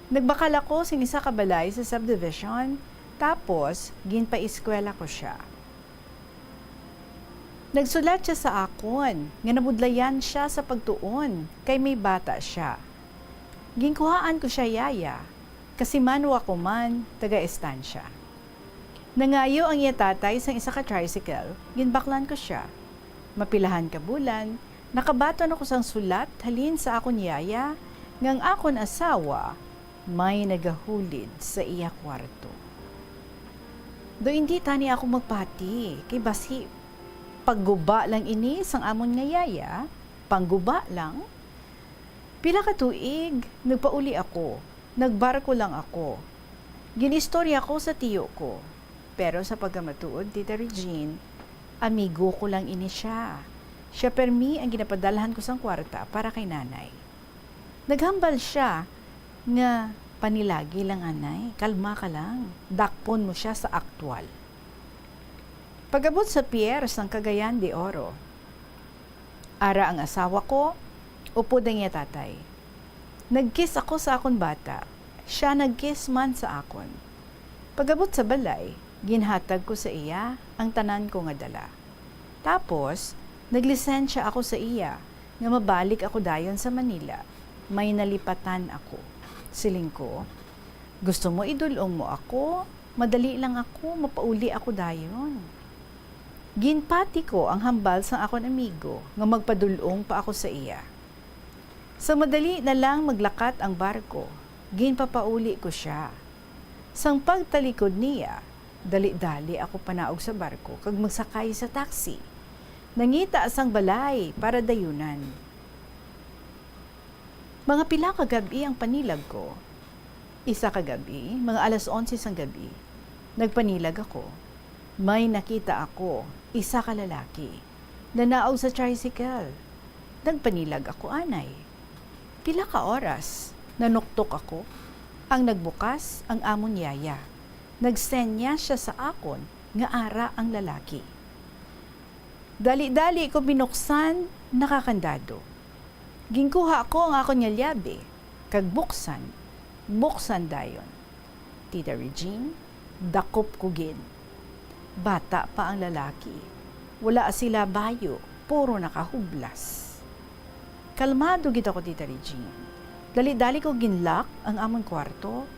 Nagbakal ako sing isa ka balay sa subdivision, tapos ginpaeskwela ko sia. Nagsulat sia sa akon nga nabudlayan sia sa pagtuon kay may bata sia. Ginkuhaan ko sia yaya, kasimanwa ko man taga-estansya. Nangayo ang iya tatay sang isa ka tricycle, ginbaklan ko sia. Mapilahan ka bulan, nakabaton ako sang sulat halin sa akon yaya nga ang akon asawa may nagahulid sa iya kwarto. Do indi tani ako magpati, kay basi pagguba lang ini sang amon nga yaya, pangguba lang. Pila ka tuig, nagpauli ako. Nagbarko lang ako. Ginistorya ko sa tiyo ko. Pero sa pagkamatuod, Tita Regine, amigo ko lang ini sia. Sia permi ang ginapadalhan ko sang kwarta para kay nanay. Naghambal sia nga, "Panilagi lang, anay. Kalma ka lang. Dakpon mo sia sa aktual." Pag-abot sa pier sang Cagayan de Oro, ara ang asawa ko, upod ang iya tatay. Nag-kiss ako sa akon bata. Sia nag-kiss man sa akon. Pag-abot sa balay, ginhatag ko sa iya ang tanan ko nga dala. Tapos, naglisensya ako sa iya nga mabalik ako dayon sa Manila. May nalipatan ako. Siling ko, "Gusto mo idul-ong mo ako? Madali lang ako, mapauli ako dayon." Ginpati ko ang hambal sang akon amigo nga magpadul-ong pa ako sa iya. Sa madali na lang maglakat ang barko, ginpapauli ko sia. Sang pagtalikod niya, dali-dali ako panaog sa barko kag magsakay sa taxi. Nangita sang balay para dayunan. Mga pila ka gab-i ang panilag ko. Isa ka gab-i, mga alas onse sang gab-i, nagpanilag ako. May nakita ako, isa ka lalaki, nanaog sa tricycle. Nagpanilag ako anay. Pila ka oras, nanuktok ako. Ang nagbukas, ang amon yaya. Nagsenya sia sa akon nga ara ang lalaki. Dali-dali ko binuksan, nakakandado. Ginkuha ko ang akon nga lyabe, kag buksan, buksan dayon. Tita Regine, dakop ko gid. Bata pa ang lalaki. Wala sila bayo, puro nakahublas. Kalmado gid ako, Tita Regine. Dali-dali ko ginlock ang amon kwarto.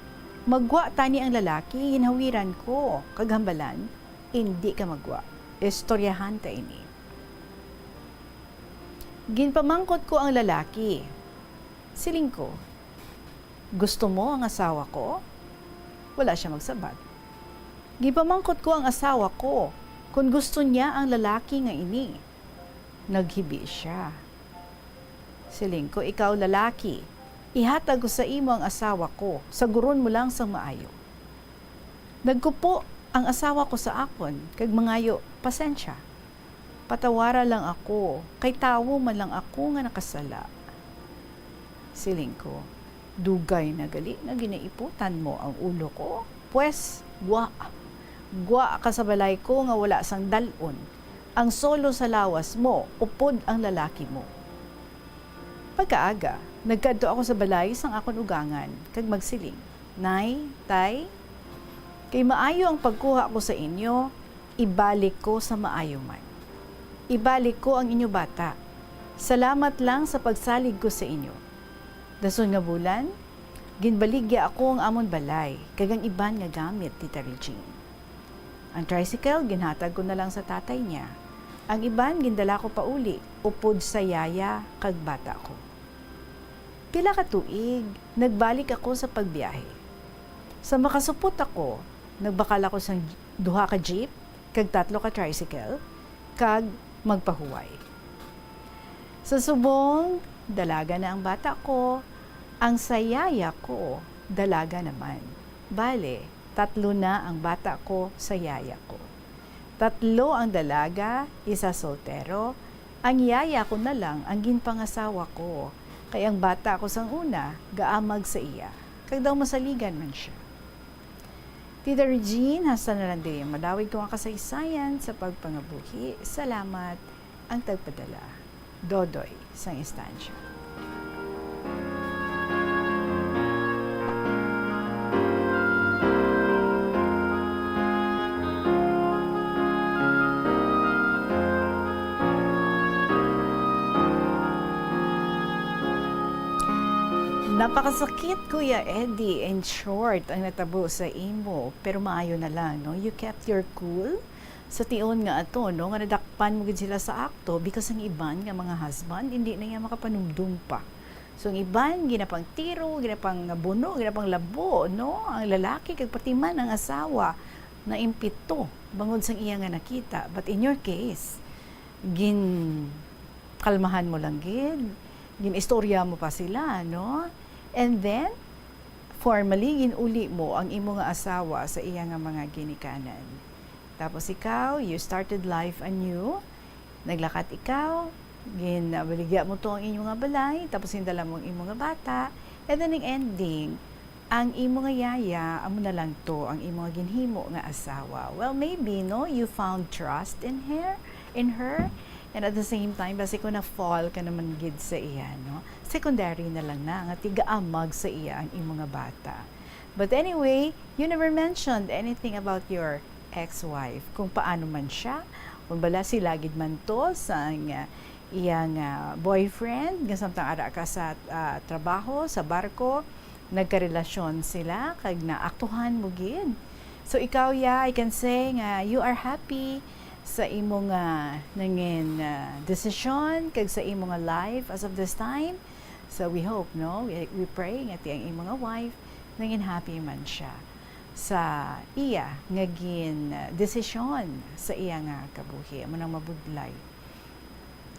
Maggwa tani ang lalaki, ginhawiran ko, kag hambalan, "Indi ka maggwa. Istoryahan ta ini." Ginpamangkot ko ang lalaki. Siling ko, "Gusto mo ang asawa ko?" Wala sia magsabat. Ginpamangkot ko ang asawa ko kon gusto niya ang lalaki nga ini. Naghibi sia. Siling ko, "Ikaw, lalaki, ihatag ko sa imo ang asawa ko, saguron mo lang sang maayo." Nagkupo ang asawa ko sa akon kag mangayo, "Pasensya. Patawara lang ako, kay tawo man lang ako nga nakasala." Siling ko, "Dugay na gali nga ginaiputan mo ang ulo ko. Pwes, gwa. Gwa ka sa balay ko nga wala sang dal-on. Ang solo sa lawas mo, upod ang lalaki mo." Pagkaaga, nagkadto ako sa balay sang akon ugangan kag magsiling, "Nay, tay, kay maayo ang pagkuha ko sa inyo, ibalik ko sa maayo man. Ibalik ko ang inyo bata. Salamat lang sa pagsalig ko sa inyo." Dason nga bulan, ginbaligya ako ang amon balay kag ang iban nga gamit, Tita Regine. Ang tricycle, ginhatag ko na lang sa tatay niya. Ang iban, gindala ko pauli, upod sa yaya kag bata ko. Pila ka tuig, nagbalik ako sa pagbiyahe. Sa makasupot ako, nagbakal ako sang duha ka jeep kag tatlo ka tricycle, kag magpahuway. Sa subong, dalaga na ang bata ko, ang sa yaya ko, dalaga naman. Bale, tatlo na ang bata ko sa yaya ko. Tatlo ang dalaga, isa soltero. Ang yaya ko na lang ang ginpangasawa ko, kay ang bata ko sang una gaamag sa iya, kag daw masaligan man sia. Tita Regine, hasta na lang diri ang madawid ko nga kasaysayan sa pagpangabuhi. Salamat ang tagpadala. Dodoy sang Estancia. Napakasakit, Kuya Eddie. In short, ang natabo sa imo, pero maayo na lang, no? You kept your cool. Sa tion nga ato, no, nga nadakpan mo gid sila sa akto, because ang iban nga mga husband, hindi na iya makapanumdum pa. So, ang iban, ginapangtiro, ginapangbuno, ginapanglabo, no? Ang lalaki, kag pati man ang asawa, naimpito bangod sang iya nga nakita. But in your case, ginkalmahan mo lang gid, ginistorya mo pa sila, no? And then, formally, ginuli mo ang imo nga asawa sa iya nga mga ginikanan. Tapos ikaw, you started life anew. Naglakat ikaw, ginabaligya mo to ang inyo nga balay, tapos gindala mo ang imo nga bata, and then ang ending, ang imo nga yaya, amo na lang to ang imo nga ginhimo nga asawa. Well, maybe, no, you found trust in her, in her, and at the same time, basi ko na-fall ka naman gid sa iya, no? Secondary na lang na, nga tigaamag sa iya ang imo nga bata. But anyway, you never mentioned anything about your ex-wife, kung paano man siya, kung bala sila gid man to sa, ah, iyang, ah, boyfriend, nga samtang ara ka sa, ah, trabaho, sa barko, nagkarelasyon sila, kag naaktuhan mo gid. So ikaw, ya, I can say nga you are happy sa imo nga nangin, ah, desisyon kag sa imo nga life as of this time. So we hope, no? We, we pray nga ti ang imo nga wife nangin happy man siya sa iya nga gin, ah, desisyon sa iya nga kabuhi. Amo nang mabudlay.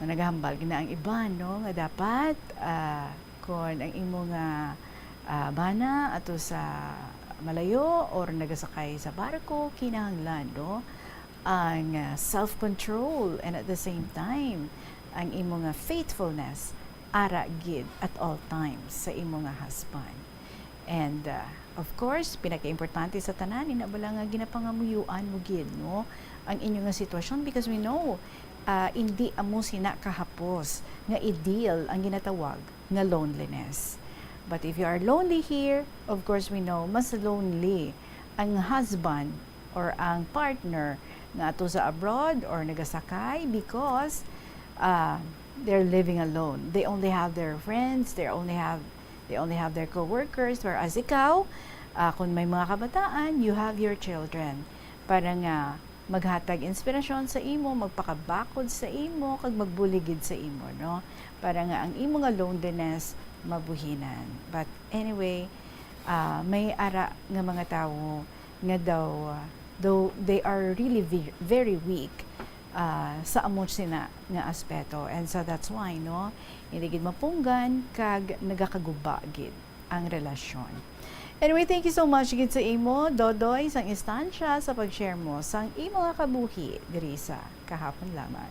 Nga nagahambal gid na ang iban, no, nga dapat, ah, kon ang imo nga, ah, bana ato sa malayo or nagasakay sa barko, kinahanglan, no, ang, ah, self-control and at the same time, ang imo nga faithfulness ara gid at all times sa imo nga husband. And, uh, of course, pinakaimportante sa tanan, ina bala nga ginapangamuyuan mo gid, no, ang inyo nga sitwasyon, because we know, uh, indi amo sina kahapos nga ideal ang ginatawag nga loneliness. But if you are lonely here, of course, we know mas lonely ang husband or ang partner nga ato sa abroad or nagasakay because, uh, they're living alone. They only have their friends, they only have they only have their co-workers, whereas ikaw, ah, kung may mga kabataan, you have your children para nga maghatag inspirasyon sa imo, magpakabakod sa imo, kag magbuligid sa imo, no? Para nga ang imo nga loneliness mabuhinan. But anyway, ah, may ara nga mga tawo nga daw, ah, though they are really ve-, very weak, ah, sa amo sina nga aspeto. And so that's why, no, hindi gid mapunggan kag nagakaguba gid ang relasyon. Anyway, thank you so much gid sa imo, Dodoy, sang Estancia, sa pag-share mo sang imo nga kabuhi diri sa kahapon lamang.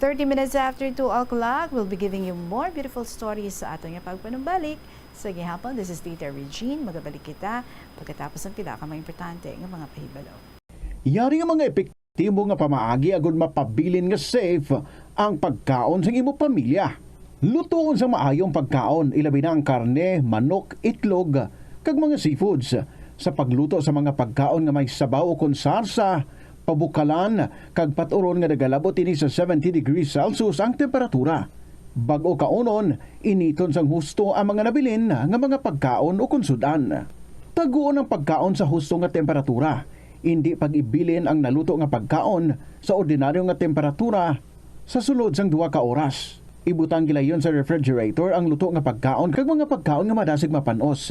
Thirty minutes after two o'clock, we'll be giving you more beautiful stories sa aton nga pagpanumbalik sa gihapon. This is Tita Regine. Magabalik kita pagkatapos ng pila ka mga importante nga mga pahibalo. Yari nga mga epektibo nga pamaagi agud mapabilin nga safe ang pagkaon sang imo pamilya. Lutoon sa maayong pagkaon, ilabi na ang karne, manok, itlog, kag mga seafoods. Sa pagluto sa mga pagkaon nga may sabaw ukon sarsa, pabukalan, kag pat-uron nga nagalabot ini sa seventy degrees Celsius ang temperatura. Bag-o kaunon, initon sang husto ang mga nabilin nga mga pagkaon ukon sud-an. Taguon ang pagkaon sa husto nga temperatura. Indi pag-ibilin ang naluto nga pagkaon sa ordinaryo nga temperatura sa sulod sang duha ka oras. Ibutang gilayon sa refrigerator ang luto nga pagkaon kag mga pagkaon nga madasig mapan-os.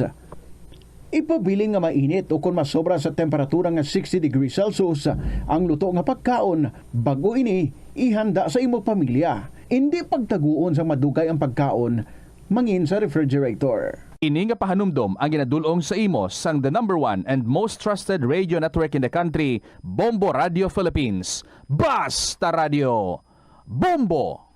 Ipabilin nga mainit ukon masobra sa temperatura nga sixty degrees Celsius ang luto nga pagkaon bag-o ini ihanda sa imo pamilya. Indi pagtaguon sang madugay ang pagkaon mangin sa refrigerator. Ini nga pahanumdom ang ginadul-ong sa imo sang the number one and most trusted radio network in the country, Bombo Radio Philippines. Basta Radio! Bombo!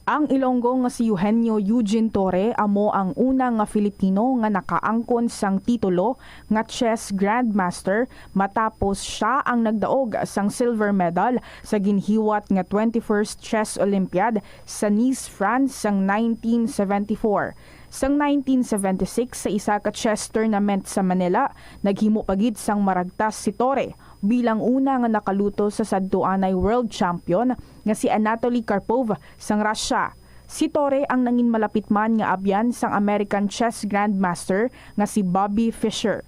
Ang Ilonggo nga si Eugenio Eugene Torre amo ang una nga Filipino nga nakaangkon sang titulo nga chess grandmaster, matapos sia ang nagdaog sang silver medal sa ginhiwat nga twenty-first Chess Olympiad sa Nice, France sang nineteen seventy-four. Sang nineteen seventy-six, sa isa ka chess tournament sa Manila, naghimo pa gid sang maragtas si Torre bilang una nga nakaluto sa sadtuanay world champion nga si Anatoly Karpov sang Russia. Si Torre ang nangin malapit man nga abyan sang American chess grandmaster nga si Bobby Fischer.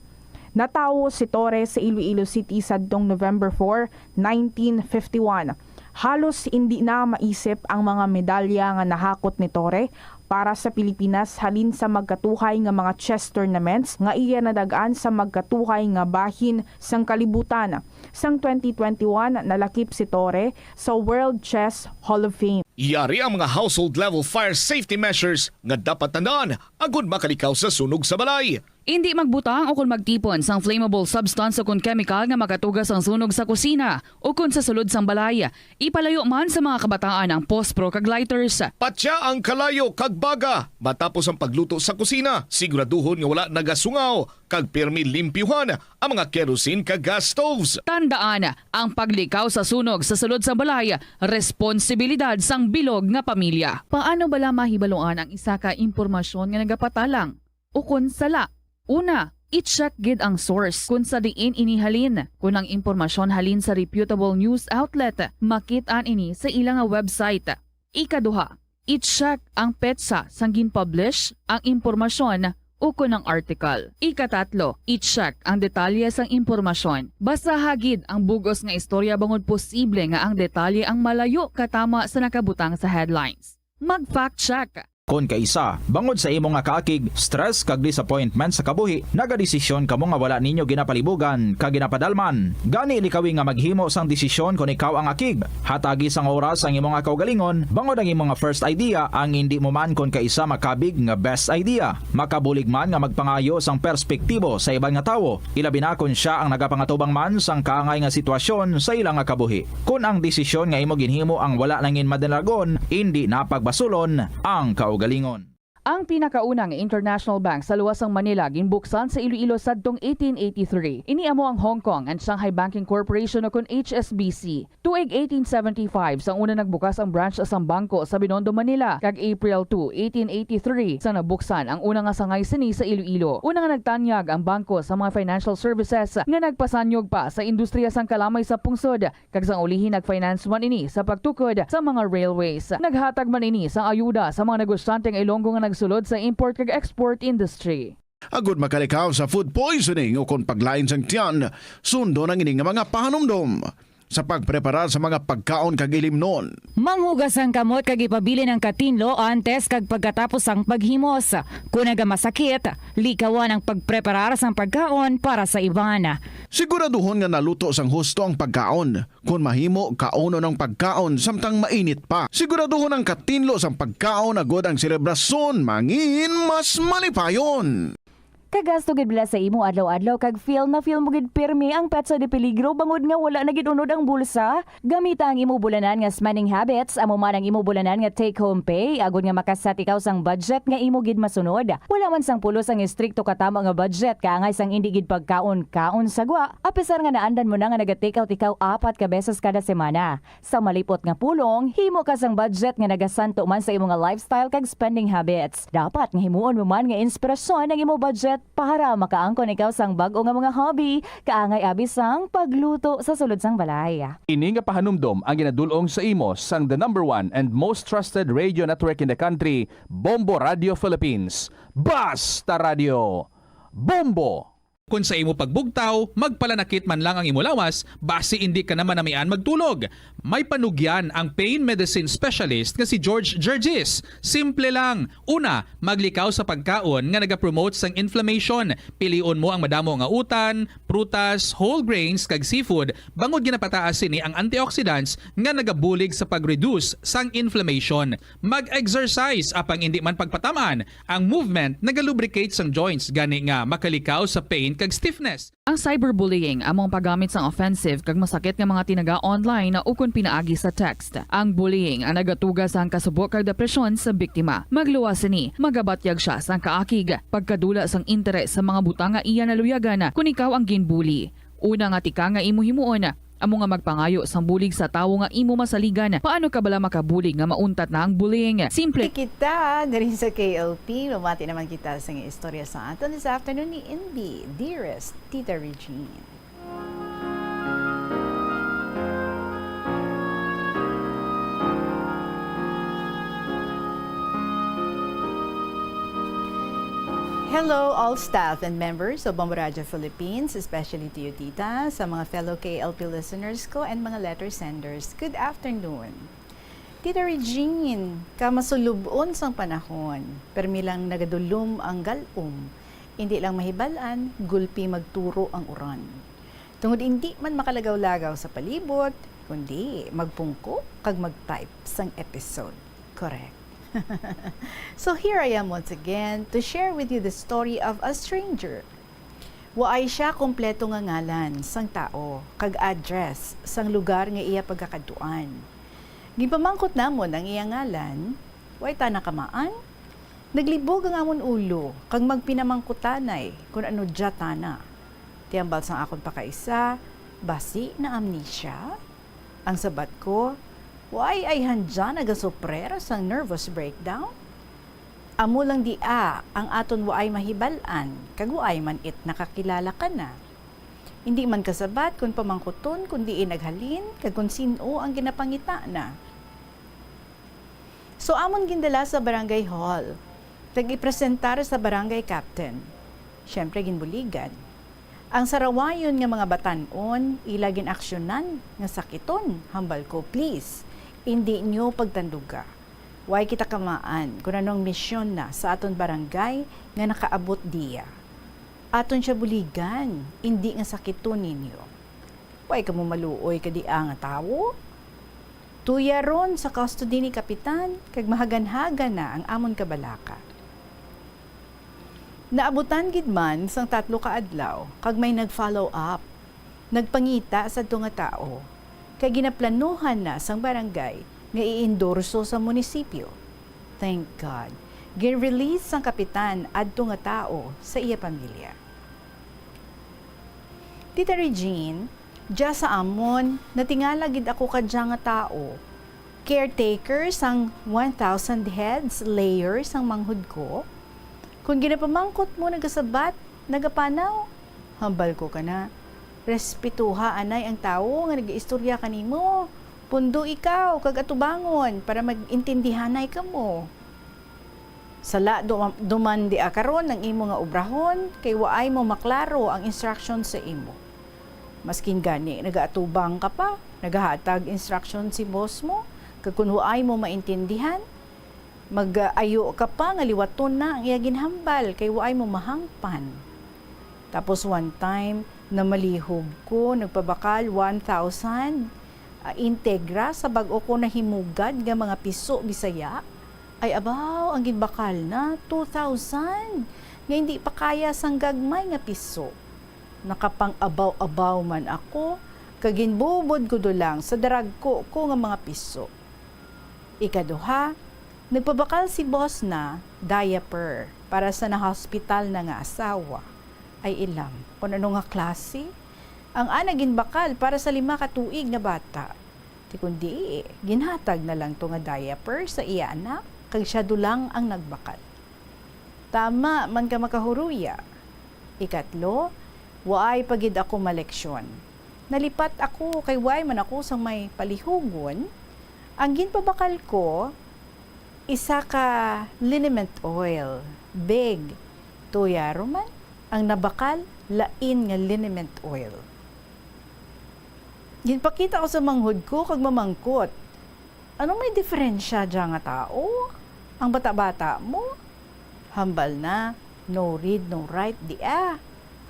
Natawo si Torre sa Iloilo City sadtong November four, nineteen fifty-one. Halos indi na maisip ang mga medalya nga nahakot ni Torre para sa Pilipinas halin sa magkatuhay nga mga chess tournaments nga iya nadag-an sa magkatuhay nga bahin sang kalibutan. Sang twenty twenty-one, nalakip si Torre sa World Chess Hall of Fame. Yari ang mga household level fire safety measures nga dapat tandaan agud makalikaw sa sunog sa balay. Indi magbutang o kon magtipon sang flammable substance o kon kemikal nga makatuga sang sunog sa kusina o kon sa sulod sang balay. Ipalayo man sa mga kabataan ang pospro kag lighters. Patya ang kalayo kag baga matapos ang pagluto sa kusina. Siguraduhon nga wala nagasungaw kag pirmi limpyuhan ang mga kerosene kag gas stoves. Tandaan, ang paglikaw sa sunog sa sulod sang balay, responsibilidad sang bilog nga pamilya. Paano bala mahibaluan ang isa ka impormasyon nga nagapatalang ukon sala? Una, i-check gid ang source kon sa diin ini halin. Kon ang impormasyon halin sa reputable news outlet, makit-an ini sa ila nga website. Ikaduha, i-check ang petsa sang gin-publish ang impormasyon ukon ang article. Ikatatlo, i-check ang detalye sang impormasyon. Basaha gid ang bug-os nga istorya bangod posible nga ang detalye ang malayo katama sa nakabutang sa headlines. Mag-fact check. Kon kaisa, bangod sa imo nga kaakig, stress kag disappointment sa kabuhi, nagadesisyon kamo nga wala ninyo ginapalibugan kag ginapadalman. Gani likawi nga maghimo sang desisyon kon ikaw ang akig. Hatagi sang oras ang imo nga kaugalingon, bangod ang imo nga first idea ang indi mo man kon kaisa makabig nga best idea. Makabulig man nga magpangayo sang perspektibo sa iban nga tawo, ilabi na kon sia ang nagapangatubang man sang kaangay nga sitwasyon sa ila nga kabuhi. Kon ang desisyon nga imo ginhimo ang wala nangin madalagon, indi na pagbasulon ang kaugalingon. Ang pinakauna nga international bank sa luwas sang Manila ginbuksan sa Iloilo sadtong eighteen eighty-three. Ini amo ang Hong Kong and Shanghai Banking Corporation o kon H S B C. Tuig eighteen seventy-five sang una nagbukas ang branch sang bangko sa Binondo, Manila, kag April two, eighteen eighty-three sang nabuksan ang una nga sangay sini sa Iloilo. Una nga nagtanyag ang bangko sa mga financial services nga nagpasanyog pa sa industriya sang kalamay sa pungsod, kag sang ulihi nag-finance man ini sa pagtukod sa mga railways. Naghatag man ini sang ayuda sa mga negosyante nga Ilonggo nga nagsulod sa import kag export industry. Agud makalikaw sa food poisoning o kon paglain sang tiyan, sundon ang ini nga mga pahanumdom sa pagpreparar sa mga pagkaon kag ilimnon. Manghugas ang kamot kag ipabilin ang katinlo antes kag pagkatapos sang paghimos. Kon nagamasakit, likawan ang pagpreparar sang pagkaon para sa iban. Siguraduhon nga naluto sang husto ang pagkaon. Kon mahimo, kaunon ang pagkaon samtang mainit pa. Siguraduhon ang katinlo sang pagkaon agud ang selebrasyon mangin mas malipayon. Kagasto gid bala sa imo adlaw-adlaw kag feel na feel mo gid pirmi ang petsa de peligro bangod nga wala na gid unod ang bulsa? Gamita ang imo bulanan nga spending habits, amo man ang imo bulanan nga take-home pay, agud nga maka-set ikaw sang budget nga imo gid masunod. Wala man sang pulos ang estrikto katama nga budget, kaangay sang indi gid pagkaon-kaon sa gwa, apisar nga naandan mo na nga naga-take out ikaw apat ka beses kada semana. Sa malipot nga pulong, himo ka sang budget nga nagasanto man sa imo nga lifestyle kag spending habits. Dapat nga himuon mo man nga inspirasyon ang imo budget para makaangkon ikaw sang bag-o nga mga hobby, kaangay abi sang pagluto sa sulod sang balay. Ini nga pahanumdom ang ginadul-ong sa imo sang the number one and most trusted radio network in the country, Bombo Radio Philippines. Basta Radio, Bombo! Kon sa imo pagbugtaw, magpalanakit man lang ang imo lawas, basi indi ka na manamian magtulog. May panugyan ang pain medicine specialist nga si George Gergis. Simple lang. Una, maglikaw sa pagkaon nga nagapromote sang inflammation. Pilion mo ang madamo nga utan, prutas, whole grains, kag seafood, bangod ginapataas sini ang antioxidants nga nagabulig sa pag-reduce sang inflammation. Mag-exercise, apang indi man pagpataman. Ang movement nagalubricate sang joints, gani nga makalikaw sa pain kag stiffness. Ang cyberbullying amo ang paggamit sang offensive kag masakit nga mga tinaga online ukon pinaagi sa text. Ang bullying ang nagatuga sang kasubo kag depresyon sa biktima. Magluwas sini, magabatyag sia sang kaakig, pagkadula sang interes sa mga butang nga iya naluyagan kon ikaw ang ginbully. Una nga tika nga imo himuon amo nga magpangayo sang bulig sa tawo nga imo masaligan. Paano ka bala makabulig nga mauntat na ang bullying? Simple. Kita diri sa K L P, mamati naman kita sa istorya sa aton this afternoon ni Inbi, dearest Tita Regine. Hello, all staff and members of Bombo Radio Philippines, especially to you, Tita, sa mga fellow K L P listeners ko, and mga letter senders. Good afternoon. Tita Regine, kamasulub-on sang panahon, permi lang nagadulom ang galom. Indi lang mahibal-an, gulpi magturo ang uran. Tungod indi man makalagaw-lagaw sa palibot, kundi magpungko kag mag-type sang episode. Correct. So here I am once again to share with you the story of a stranger. Waay sia kompleto nga ngalan sang tawo kag address sang lugar nga iya pagakadtuan. Ginpamangkot namon ang iya ngalan, way tana kamaan. Naglibog ang amon ulo kag magpinamangkutanay kon ano dia tana. Ti hambal sang akon pakaisa, basi na-amnesia? Ang sabat ko, waay ayhan dia nagasuprer sang nervous breakdown? Amo lang dia ang aton waay mahibal-an kag waay man it nakakilala kana. Indi man kasabat kon pamangkuton kon diin naghalin kag kon sin-o ang ginapangita na. So, amon gindala sa barangay hall, kag ipresentar sa barangay captain. Siyempre, ginbuligan. Ang sarawayon nga mga batan-on, ila gin-aksyonan nga sakiton. Hambal ko, please, indi niyo pagtanduga. Way kita kamaan kon ano ang misyon na sa aton barangay nga nakaabot diya. Aton siya buligan, indi nga sakiton ninyo. Way kamo maluoy ka dia nga tawo? Tuya ron sa custody ni Kapitan, kag mahaganhagan na ang amon kabalaka. Naabutan gid man sang tatlo ka adlaw, kag may nag-follow up. Nagpangita sadto nga tawo, kay ginaplanuhan na sang barangay nga i-endorso sa munisipyo. Thank God, gin-release sang kapitan adto nga tawo sa iya pamilya. Tita Regine, dya sa amon, natingala gid ako ka dya nga tawo. Caretaker sang one thousand heads layer sang manghod ko. Kon ginapamangkot mo, nagasabat, nagapanaw, hambal ko kana. Respetuha anay ang tawo nga nagaistorya kanimo. Pundo ikaw kag atubangon para mag-intindihanay kamo. Sala du-, duman dia karon ang imo nga obrahon, kay waay mo maklaro ang instruction sa imo. Maskin gani nagaatubang ka pa, nagahatag instruction si boss mo, kag kon waay mo maintindihan, mag-ayo ka pa nga liwaton na ang iya ginhambal, kay waay mo mahangpan. Tapos one time, namalihog ko, nagpabakal one thousand, ah, integra sa bag-o ko nahimugad nga mga piso Bisaya. Ay abaw, ang ginbakal na, two thousand, nga hindi pa kaya sang gagmay nga piso. Nakapang-abaw-abaw man ako, kag ginbubod ko dulang sa daragko ko nga mga piso. Ikaduha, nagpabakal si boss na diaper para sa nahospital na nga asawa. Ay ilam, kon ano nga klase? Ang ana ginbakal para sa lima ka tuig nga bata. Ti kundi, ginhatag na lang to nga diaper sa iya anak, kag siya dulang ang nagbakal. Tama man ka makahuruya. Ikatlo, waay pa gid ako maleksyon. Nalipat ako kay waay man ako sang may palihugon. Ang ginpabakal ko, isa ka liniment oil, big. Tuyaro man, ang nabakal, lain nga liniment oil. Ginpakita ko sa manghod ko kag mamangkot, "Ano may diferensya dya nga tao? Ang bata-bata mo?" Hambal na, "No read, no write di ah."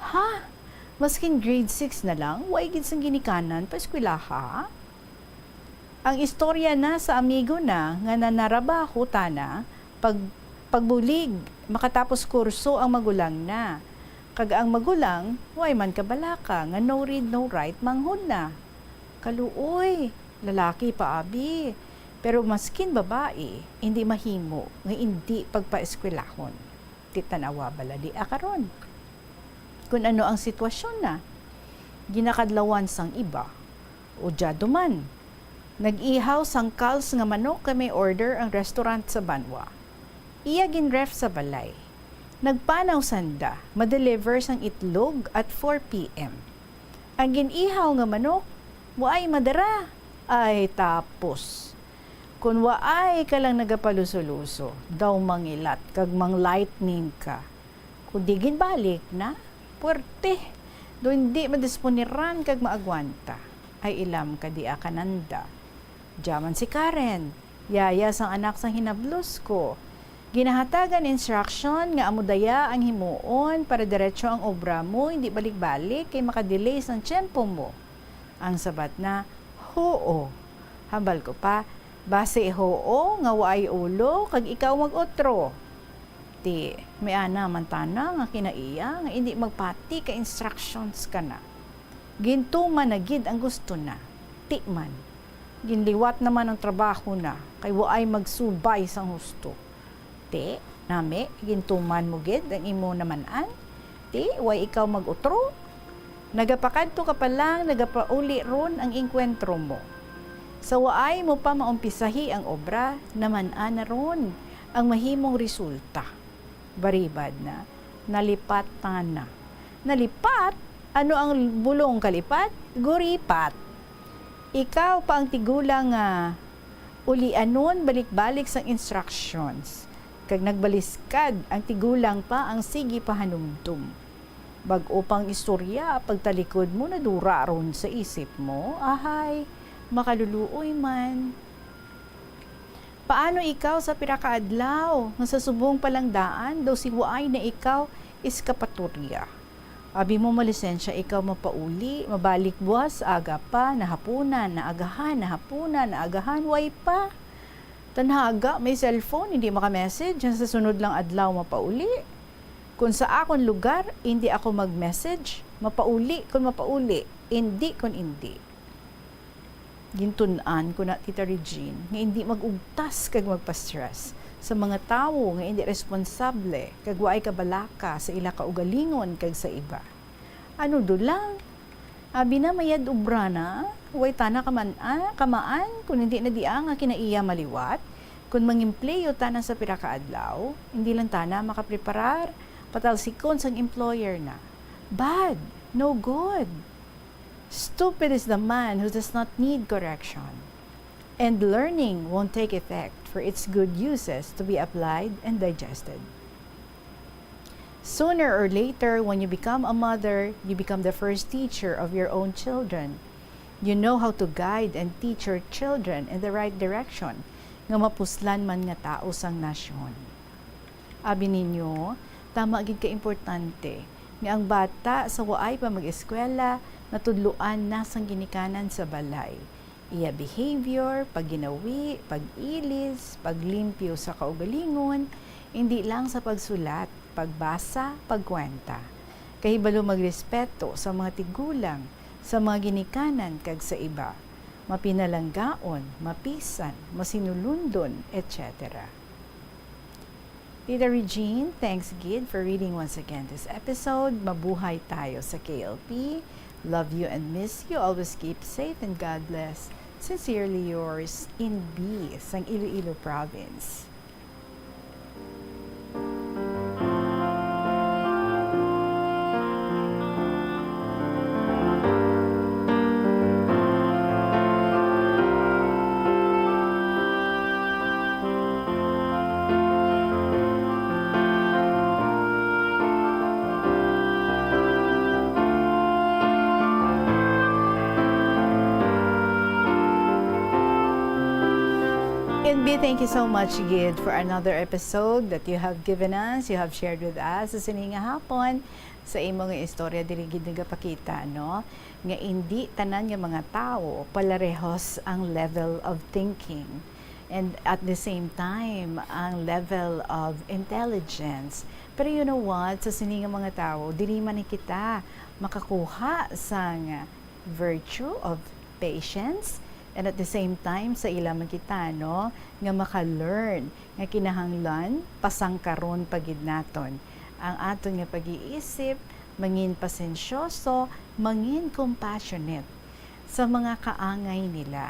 Ha? Maskin grade six na lang, way gid sang ginikanan pa eskwelaha? Ang istorya na sa amigo na nga nanarabaho tana, pag, pagbulig, makatapos kurso ang magulang na. Kag ang magulang, way man kabalaka nga no read, no write, manghod na. Kaluoy, lalaki pa, abi. Pero maskin babae, hindi mahimo nga hindi pagpaeskwelahon. Ti tan-awa bala di, ah, karon. Kun ano ang sitwasyon na, ginakadlawan sang iba, o dyado man. Nag-ihaw sang calls nga manok kay may order ang restaurant sa banwa. Iya gin-ref sa balay. Nagpanaw sanda, ma-deliver sang itlog at four P M. Ang gin-ihaw nga manok, waay madara. Ay, tapos. Kun waay ka lang nagapaluso-luso, daw mangilat kag mang-lightning ka. Kun di ginbalik na, puwerte. Daw hindi madisponiran kag maagwanta. Ay, ilam ka di, ah, kananda. Dya man si Karen, yaya sang anak sang hinablos ko. Ginahatagan instruction nga amo daya ang himuon para diretso ang obra mo, hindi balik-balik kay makadelay sang tiyempo mo. Ang sabat na, "Huo." Hambal ko pa, "Basi huo nga waay ulo kag ikaw mag-utro." Ti, may ana man tana nga kinaiya nga indi magpati ka instructions ka na. Gintuman na gid ang gusto na. Ti man, ginliwat naman ang trabaho na kay waay magsubay sang husto. Ti, nami, gintuman mo gid ang imo naman-an? Ti, way ikaw mag-utro? Nagapakadto ka pa lang, nagapauli ron ang engkwentro mo. Sa waay mo pa maumpisahi ang obra, naman-an na ron ang mahimong resulta. Baribad na, nalipat tana. Nalipat? Ano ang bulong kalipat? Guripat. Ikaw pa ang tigulang nga ulianon balik-balik sang instructions, kag nagbaliskad ang tigulang pa ang sige pahanumdom. Bag-o pang istorya, pagtalikod mo nadura ron sa isip mo, ahay, makaluluoy man. Paano ikaw sa pira ka adlaw nga sa subong pa lang daan daw si waay na ikaw eskapatorya? Abi mo malisensya ikaw mapauli, mabalik buwas, aga pa, nahapunan, naagahan, nahapunan, naagahan, way pa. Tanhaga, may cellphone, hindi maka-message, ang sa sunod lang adlaw mapauli. Kung sa akon lugar, hindi ako mag-message, mapauli kung mapauli, hindi kung hindi. Gintun-an ko na, Tita Regine, nga indi mag-ugtas kag magpa-stress sa mga tawo nga indi responsable kag waay kabalaka sa ila kaugalingon kag sa iba. Ano do lang? Abi na, mayad obra na, way tana kaman-, ah, kamaan kun indi na dia nga kinaiya maliwat. Kun mangempleyo tana sa pira ka adlaw, indi lang tana makapreparar, patalsikon sang employer na. Bad, no good. Stupid is the man who does not need correction, and learning won't take effect, for its good uses to be applied and digested. Sooner or later, when you become a mother, you become the first teacher of your own children. You know how to guide and teach your children in the right direction, nga mapuslan man nga tao sang nasyon. Abi ninyo, tama gid ka importante nga ang bata sa waay pa mag-eskwela natudloan na sang ginikanan sa balay. Iya behavior, pagginawi, pag-ilis, paglimpyo sa kaugalingon, indi lang sa pagsulat, pagbasa, pagkwenta. Kahibalo magrespeto sa mga tigulang, sa mga ginikanan kag sa iba. Mapinalanggaon, mapisan, masinulundon, et cetera. Tita Regine, thanks gid for reading once again this episode. Mabuhay tayo sa K L P. Love you and miss you. Always keep safe and God bless. Sincerely yours, Inbi, sang Iloilo Province. Inbi, thank you so much gid for another episode that you have given us, you have shared with us sa sini nga hapon. Sa imo nga istorya, diri gid nagapakita, no, nga indi tanan nga mga tawo palarehos ang level of thinking. And at the same time, ang level of intelligence. Pero you know what? Sa sini nga mga tawo, dili man ni kita makakuha sang virtue of patience. And at the same time, sa ila man kita, no, nga maka-learn nga kinahanglan pasangkaron pa gid naton ang aton nga pag-iisip, mangin pasensyoso, mangin compassionate sa mga kaangay nila.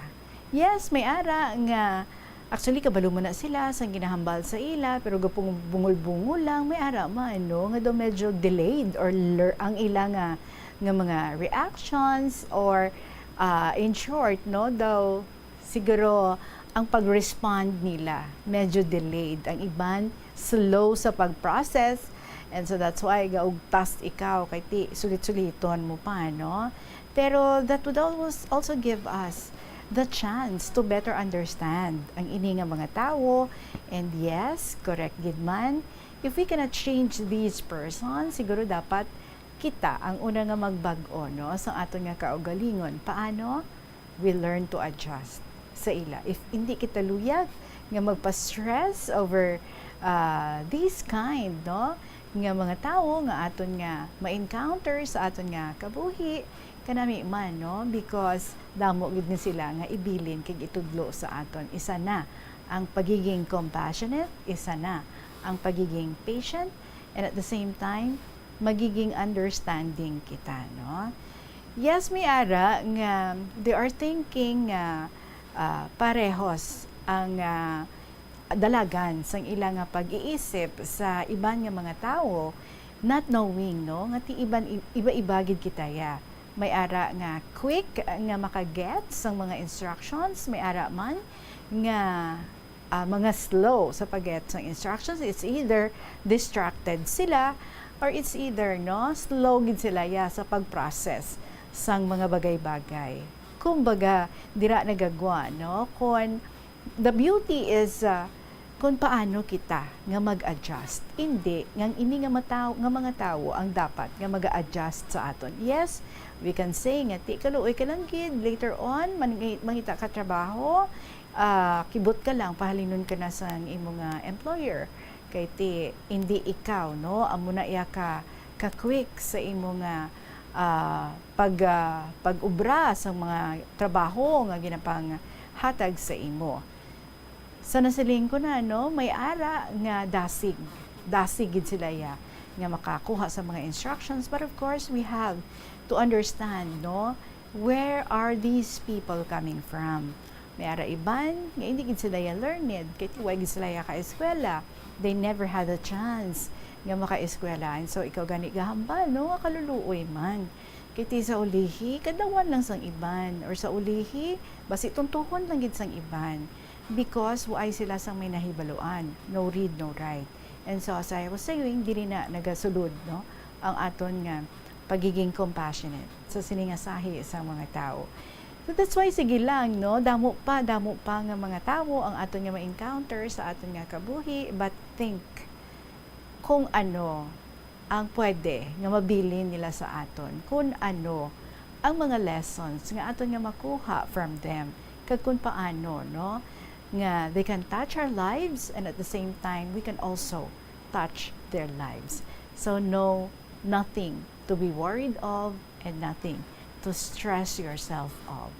Yes, may ara nga, actually, kabalo man na sila sa ginahambal sa ila, pero gapong bungol-bungol lang, may ara man, no, nga daw medyo delayed or ler-, ang ila nga, nga mga reactions or, ah, in short, no, daw siguro ang pag-respond nila medyo delayed. Ang iban, slow sa pag-process. And so that's why gaugtas ikaw kay ti sulit-suliton mo pa, no? Pero that would always also give us the chance to better understand ang ini nga mga tawo. And yes, correct gid man, if we cannot change these persons, siguro dapat kita ang una nga magbag-o, no, sa aton nga kaugalingon. Paano? We learn to adjust sa ila. If hindi kita luyag nga magpa-stress over, ah, this kind, no, nga mga tawo nga aton nga ma-encounter sa aton nga kabuhi, kanami man, no, because damo gid ni sila nga ibilin kag itudlo sa aton. Isa na ang pagiging compassionate, isa na ang pagiging patient, and at the same time, magiging understanding kita, no? Yes, may ara nga they are thinking nga, ah, parehos ang, ah, dalagan sang ila nga pag-iisip sa iban nga mga tawo, not knowing, no, nga ti iban, iba-iba gid kita ya. May ara nga quick nga maka-get sang mga instructions, may ara man nga, ah, mga slow sa pag-get sang instructions. It's either distracted sila or it's either, no, slow gid sila ya sa pag-process sang mga bagay-bagay. Kumbaga, dira nagagwa, no, kon the beauty is, ah, kung paano kita nga mag-adjust. Hindi nga ini nga mataw-, nga mga tawo ang dapat nga mag-adjust sa aton. Yes, we can say nga, "Ti, kaluoy ka lang gid, later on, man-, mangita ka trabaho, ah, kibot ka lang, pahalinon ka na sang imo nga employer. Kay ti, hindi ikaw, no, amo na iya ka, ka quick sa imo nga, ah, pag, ah, pag-ubra sa mga trabaho nga ginapanghatag sa imo." Sa nasiling ko na, no, may ara nga dasig. Dasig gid sila ya nga makakuha sa mga instructions. But of course, we have to understand, no, where are these people coming from? May ara iban nga hindi gid sila ya learned, kay ti way gid sila ya ka-eskwela. They never had a chance nga maka-eskwela. And so, ikaw gani gahambal, no, nga kaluluoy man. Kay ti sa ulihi, kadawan lang sang iban, or sa ulihi, basi tuntuhon lang gid sang iban, because waay sila sang may nahibaluan, no read, no write. And so, as I was saying, dili na nagasulod, no, ang aton nga pagiging compassionate sa sini nga sahi sa mga tawo. So that's why, sige lang, no, damo pa, damo pa nga mga tawo ang aton nga ma-encounter sa aton nga kabuhi, but think kung ano ang pwede nga mabilin nila sa aton, kun ano ang mga lessons nga aton nga makuha from them, kag kun paano, no, nga they can touch our lives, and at the same time, we can also touch their lives. So, no, nothing to be worried of and nothing to stress yourself of.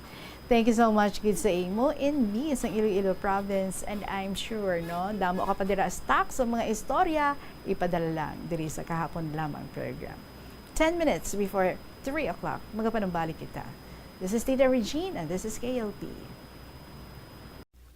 Thank you so much gid sa imo, Inbi, sang Iloilo Province, and I'm sure, no, damo ka pa dira stock sa mga istorya, ipadala lang diri sa Kahapon Lamang program. Ten minutes before three o'clock, magapanumbalik kita. This is Tita Regine, and this is K L P.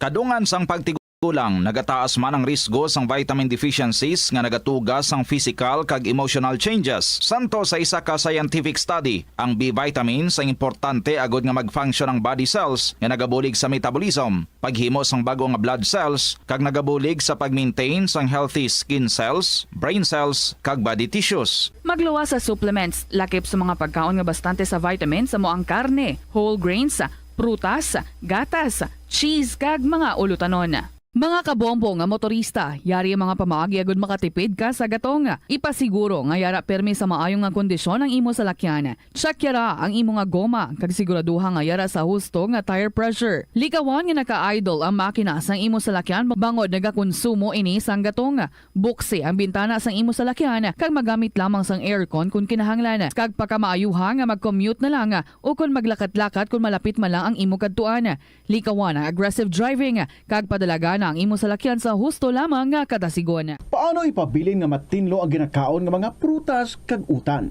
Kadungan sang pagtigulang, nagataas man ang risgo sang vitamin deficiencies nga nagatuga sang physical kag emotional changes. Santo sa isa ka scientific study, ang B vitamins ang importante agud nga mag-function ang body cells nga nagabulig sa metabolism, paghimo sang bag-o nga blood cells, kag nagabulig sa pag-maintain sang healthy skin cells, brain cells, kag body tissues. Magluwas sa supplements, lakip sa mga pagkaon nga bastante sa vitamins, amo ang karne, whole grains, prutas, gatas, cheese, kag mga ulotanon. Mga kabombo nga motorista, yari ang mga pamaagi agud makatipid ka sa gatong. Ipasiguro nga yara permi sa maayo nga kondisyon ang imo salakyan. Check yara ang imo nga goma, kag siguraduha nga yara sa husto nga tire pressure. Likawan nga naka-idle ang makina sang imo salakyan bangod nagakonsumo ini sang gatong. Buksi ang bintana sang imo salakyan kag magamit lamang sang aircon kon kinahanglan. Kag pakamaayuha nga mag-commute na lang o kon maglakat-lakat kon malapit man lang ang imo kadtuan. Likawan ang aggressive driving kag padalagana ang imo salakyan sa husto lamang nga kadasigon. Paano ipabilin nga matinlo ang ginakaon nga mga prutas kag utan?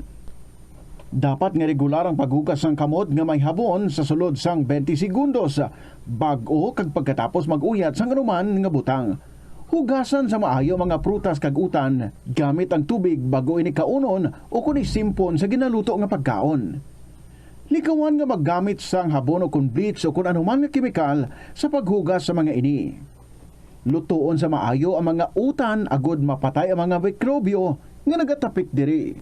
Dapat nga regular ang paghugas sang kamot nga may habon sa sulod sang twenty segundos, bag-o kag pagkatapos mag-uyat sang anuman nga butang. Hugasan sa maayo ang mga prutas kag utan gamit ang tubig bag-o ini kaunon o kon isimpon sa ginaluto nga pagkaon. Likawan nga maggamit sang habon o kon bleach o kon anuman nga kemikal sa paghugas sa mga ini. Lutoon sa maayo ang mga utan agod mapatay ang mga mikrobyo nga nagatapik diri.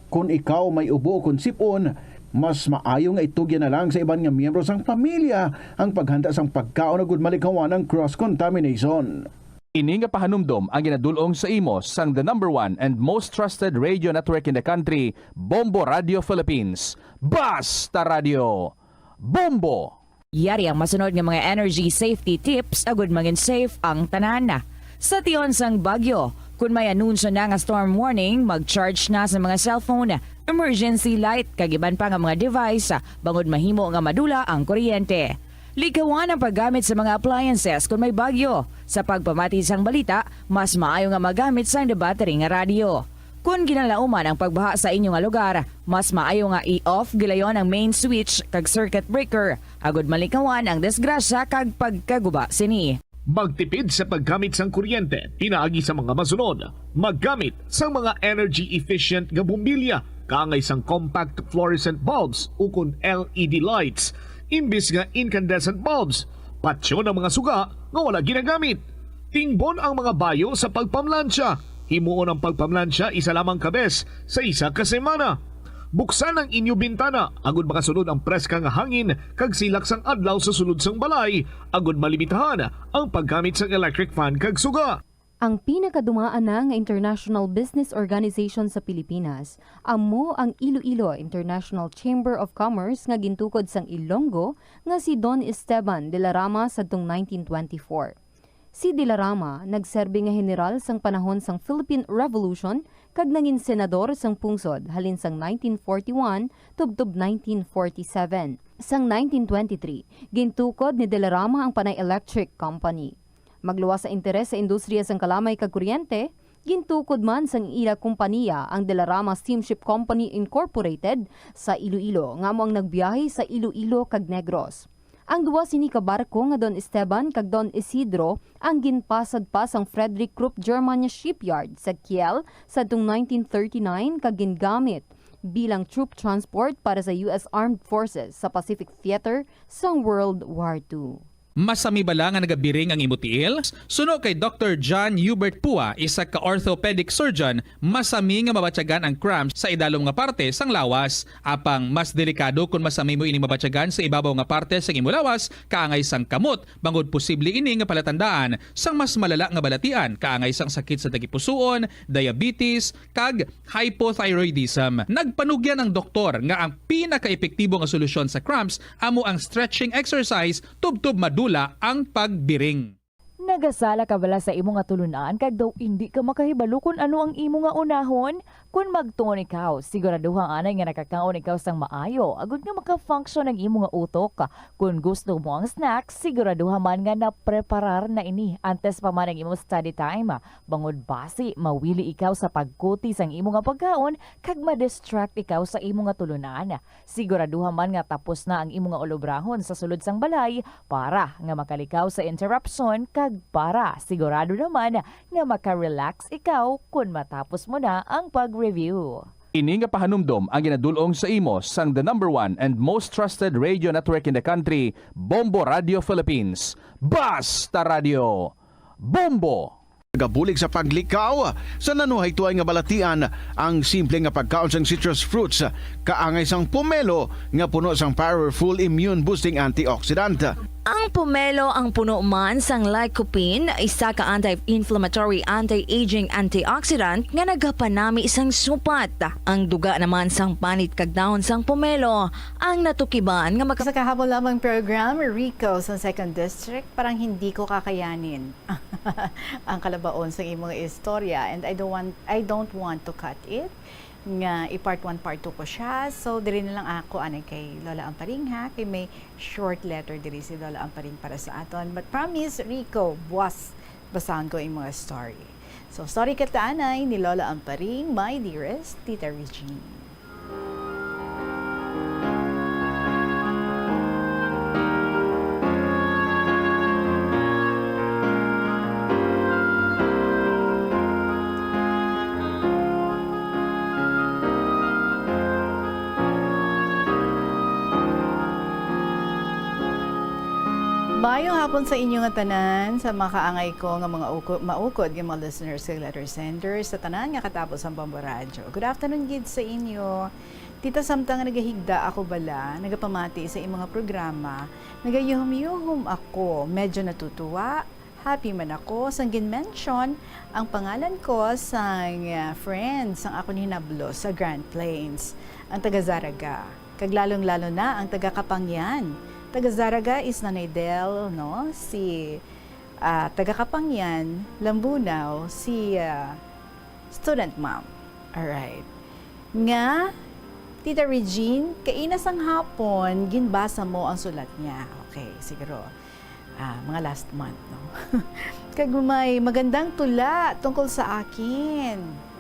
Kon ikaw may ubo o kon sip-on, mas maayo nga itugyan na lang sa iban nga miyembro sang pamilya ang paghanda sang pagkaon agud malikawan ang cross contamination. Ini nga pahanumdom ang ginadul-ong sa imo sang the number one and most trusted radio network in the country, Bombo Radio Philippines. Basta Radio, Bombo! Yari ang masunod nga mga energy safety tips agud mangin safe ang tanan. Sa tion sang bagyo, kun may anunsyo na nga storm warning, mag-charge na sa mga cellphone, emergency light, kag iban pa nga mga device, bangod mahimo nga madula ang kuryente. Likawan ang paggamit sa mga appliances kun may bagyo. Sa pagpamati sang balita, mas maayo nga magamit sang the battery nga radyo. Kon ginalauman ang pagbaha sa inyo nga lugar, mas maayo nga i-off gilayon ang main switch kag circuit breaker, agud malikawan ang disgrasya kag pagkaguba sini. Magtipid sa paggamit sang kuryente pinaagi sa mga masunod: maggamit sang mga energy efficient nga bombilya, kaangay sang compact fluorescent bulbs ukon L E D lights imbis nga incandescent bulbs. Patyon ang mga suga nga wala ginagamit. Tingbon ang mga bayo sa pagpamlansya. Himuon ang pagpamlansya isa lamang ka bes sa isa ka semana. Buksan ang inyo bintana agud makasulod ang preska nga hangin kag silak sang adlaw sa sulod sang balay, agud malimitahan ang paggamit sang electric fan kag suga. Ang pinakadumaan na nga international business organization sa Pilipinas amo ang Iloilo International Chamber of Commerce nga gintukod sang Ilonggo nga si Don Esteban de la Rama sadtong nineteen twenty-four. Si de la Rama nagserbi nga heneral sang panahon sang Philippine Revolution kag nangin senador sang pungsod halin sang nineteen forty-one tubtob nineteen forty-seven. Sang nineteen twenty-three, gintukod ni de la Rama ang Panay Electric Company. Magluwas sa interes sa industriya sang kalamay kag kuryente, gintukod man sang ila kompaniya ang De La Rama Steamship Company Incorporated sa Iloilo, nga amo ang nagbiyahe sa Iloilo kag Negros. Ang duwa sini ka barko nga Don Esteban kag Don Isidro ang ginpasad pa sang Frederick Krupp German Shipyard sa Kiel sadtong nineteen thirty-nine kag gingamit bilang troop transport para sa U S Armed Forces sa Pacific Theater sang World War Two. Masami bala nga nagabiring ang imo tiil? Suno kay Doktor John Hubert Pua, isa ka orthopedic surgeon, masami nga mabatyagan ang cramps sa idalom nga parte sang lawas. Apang mas delikado kon masami mo ini mabatyagan sa ibabaw nga parte sang imo lawas, kaangay sang kamot, bangod posible ini nga palatandaan sang mas malala nga balatian, kaangay sang sakit sa tagipusoon, diabetes, kag hypothyroidism. Nagpanugyan ang doktor nga ang pinakaepektibo nga solusyon sa cramps amo ang stretching exercise tubtob madula ang pagbiring. Nagasala ka bala sa imo nga tulunan kag daw indi ka makahibalo kon ano ang imo nga unahon? Kon magtuon ikaw, siguraduha anay nga nakakaon ikaw sang maayo agod nga maka-function ang imo nga utok. Kon gusto mo ang snack, siguraduha man nga napreparar na ini antes pa man ang imo study time. Bangod basi mawili ikaw sa pagkuti sang imo nga pagkaon kag ma-distract ikaw sa imo nga tulunan. Siguraduha man nga tapos na ang imo nga ulobrahon sa sulod sang balay para nga makalikaw sa interruption kag para sigurado naman nga maka-relax ikaw kon matapos mo na ang pag-review. Ini nga pahanumdom ang ginadul-ong sa imo sang the number one and most trusted radio network in the country, Bombo Radio Philippines. Basta Radio, Bombo! Nagabulig sa paglikaw sa nanuhaytoy nga balatian ang simple nga pagkaon sang citrus fruits, kaangay sang pomelo nga puno sang powerful immune boosting antioxidant. Ang pomelo ang puno man sang lycopene, isa ka anti-inflammatory, anti-aging antioxidant nga nagapanami sang supat. Ang duga naman sang panit kag dahon sang pomelo ang natukiban nga maka- Sa kahapon lamang program, Rico sa Second District, parang hindi ko kakayanin ang kalabaon sa imong istorya, and I don't want, I don't want to cut it. Nga i-part one, part two ko siya. So, diri na lang ako, anay kay Lola Amparing, ha? Kay may short letter diri si Lola Amparing para sa aton. But promise, Rico, buwas basahon ko imo nga story. So, story kita, anay, ni Lola Amparing, my dearest Tita Regine. Maayong hapon sa inyo nga tanan, sa mga kaangay ko nga mga uko-, maukod nga mga listeners kag letter senders, sa tanan nga katapos ang Bombo Radyo. Good afternoon gid sa inyo. Tita, samtang nga nagahigda ako bala, nagapamati sa imong mga programa, nagayuhom-yuhom ako, medyo natutuwa, happy man ako, sang gin-mention ang pangalan ko sang, ah, friend sang akon hinablo sa Grand Plains, ang taga Zaraga, kag lalong-lalo na ang taga Kapangyan. Taga Zaraga is Nanay Del, no? Si, ah, taga Kapangyan, Lambunao, si, ah, student mom. Alright. Nga, Tita Regine, kaina sang hapon, ginbasa mo ang sulat niya. Okay, siguro, ah, mga last month, no? Kag may magandang tula tungkol sa akin.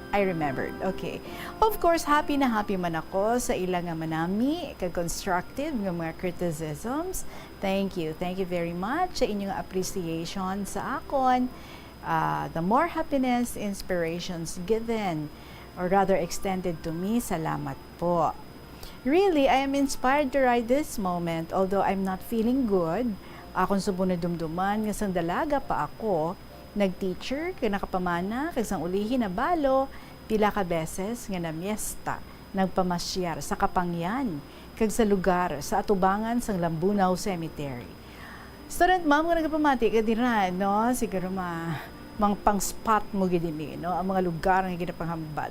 I remembered. Okay. Of course, happy na happy man ako sa ila nga manami kag constructive nga mga criticisms. Thank you. Thank you very much sa inyong appreciation sa akon. Ah, the more happiness, inspirations given, or rather extended to me, salamat po. Really, I am inspired to write this moment, although I'm not feeling good. Akon subong nadumduman nga sang dalaga pa ako, nag-teacher, kag nakapamana, kag sang ulihi nabalo, pila ka beses nga namiesta, nagpamasyar sa Kapangyan, kag sa lugar sa atubangan sang Lambunao Cemetery. Student mom nga nagapamati ka dira, no? Siguro ma-, mang pang-spot mo gid ini, no? Ang mga lugar nga ginapanghambal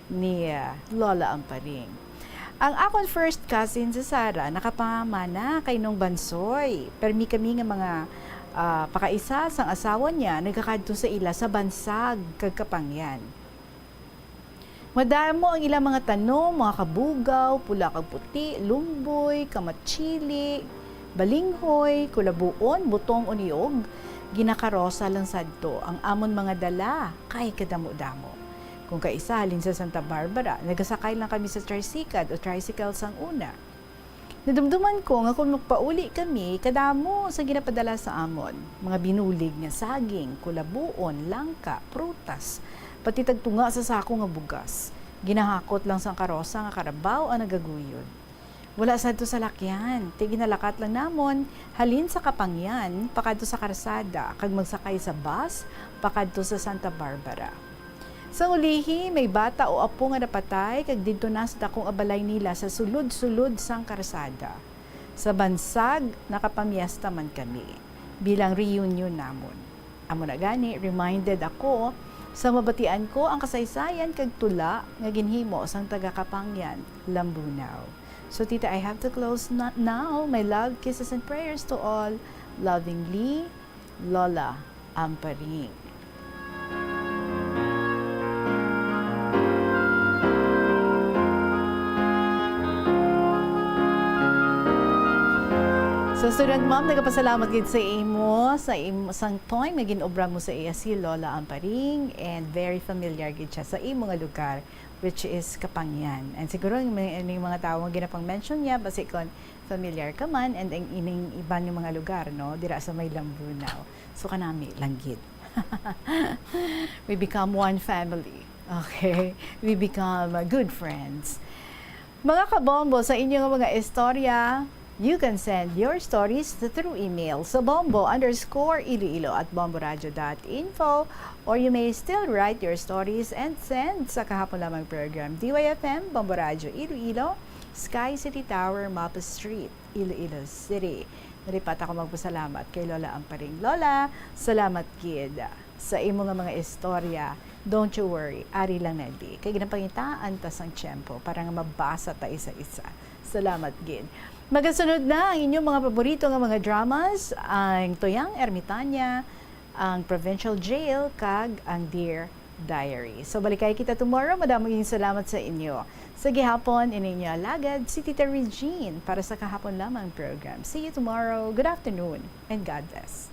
ni, ah, Lola Amparing. Ang akon first cousin si Sarah nakapamana kay Nong Bansoy. Permi kami nga mga, ah, pakaisa sang asawa niya nagakadto sa ila sa Bansag kag Kapangyan. Madamo ang ilang mga tanom, mga kabugaw, pula kag puti, lumboy, kamatsili, balinghoy, kulabuon, butong o niyog. Ginakarosa lang sadto ang amon mga dala kay kadamo-damo. Kung kaisa halin sa Santa Barbara, nagasakay lang kami sa tricycad o tricycle sang una. Nadumduman ko nga kung magpauli kami, kadamo sa ginapadala sa amon, mga binulig nga saging, kulabuon, langka, prutas, pati tagtunga sa sako nga bugas. Ginahakot lang sang karosa nga karabaw ang nagaguyod. Wala sadto salakyan, ti ginalakat lang namon halin sa Kapangyan pakadto sa karsada kag magsakay sa bus pakadto sa Santa Barbara. Sa ulihi, may bata o apo nga napatay, kag didto na sa dakong abalay nila sa sulod-sulod sang karsada. Sa Bansag, nakapamiesta man kami bilang reunion namon. Amo na gani, reminded ako sa mabatian ko ang kasaysayan kag tula nga ginhimo sang taga Kapangyan, Lambunao. So, tita, I have to close na now. My love, kisses, and prayers to all. Lovingly, Lola Amparing. So, student mom, nagapasalamat gid sa imo, sa im-, sang time nga ginobra mo sa iya si Lola Amparing, and very familiar gid siya sa imo nga lugar, which is Kapangyan. And siguro yung may, yung mga tao nga ginapang-mention niya, basi kon familiar ka man, and ang ining iban nga mga lugar, no, dira sa may Lambunao. So, kanami lang gid. We become one family. Okay? We become, uh, good friends. Mga kabombo, sa inyo nga mga istorya, you can send your stories through email sa bombo underscore iloilo at bomboradio dot info, or you may still write your stories and send sa kahapon lamang program, D Y F M, Bombo Radio Iloilo, Sky City Tower, Mapa Street, Iloilo City. Malipat ako magpasalamat kay Lola Amparing. Lola, salamat gid sa imo nga mga istorya. Don't you worry, ari lang na di. Kay ginapangitaan ta sang tiyempo para nga mabasa ta isa-isa. Salamat gid. Magasunod na ang inyong mga paborito nga mga dramas, ang Toyang Ermitanya, ang Provincial Jail, kag ang Dear Diary. So, balikay kita tomorrow. Madamo gid salamat sa inyo. Sa gihapon, ini inyo alagad, si Tita Regine para sa Kahapon Lamang program. See you tomorrow. Good afternoon and God bless.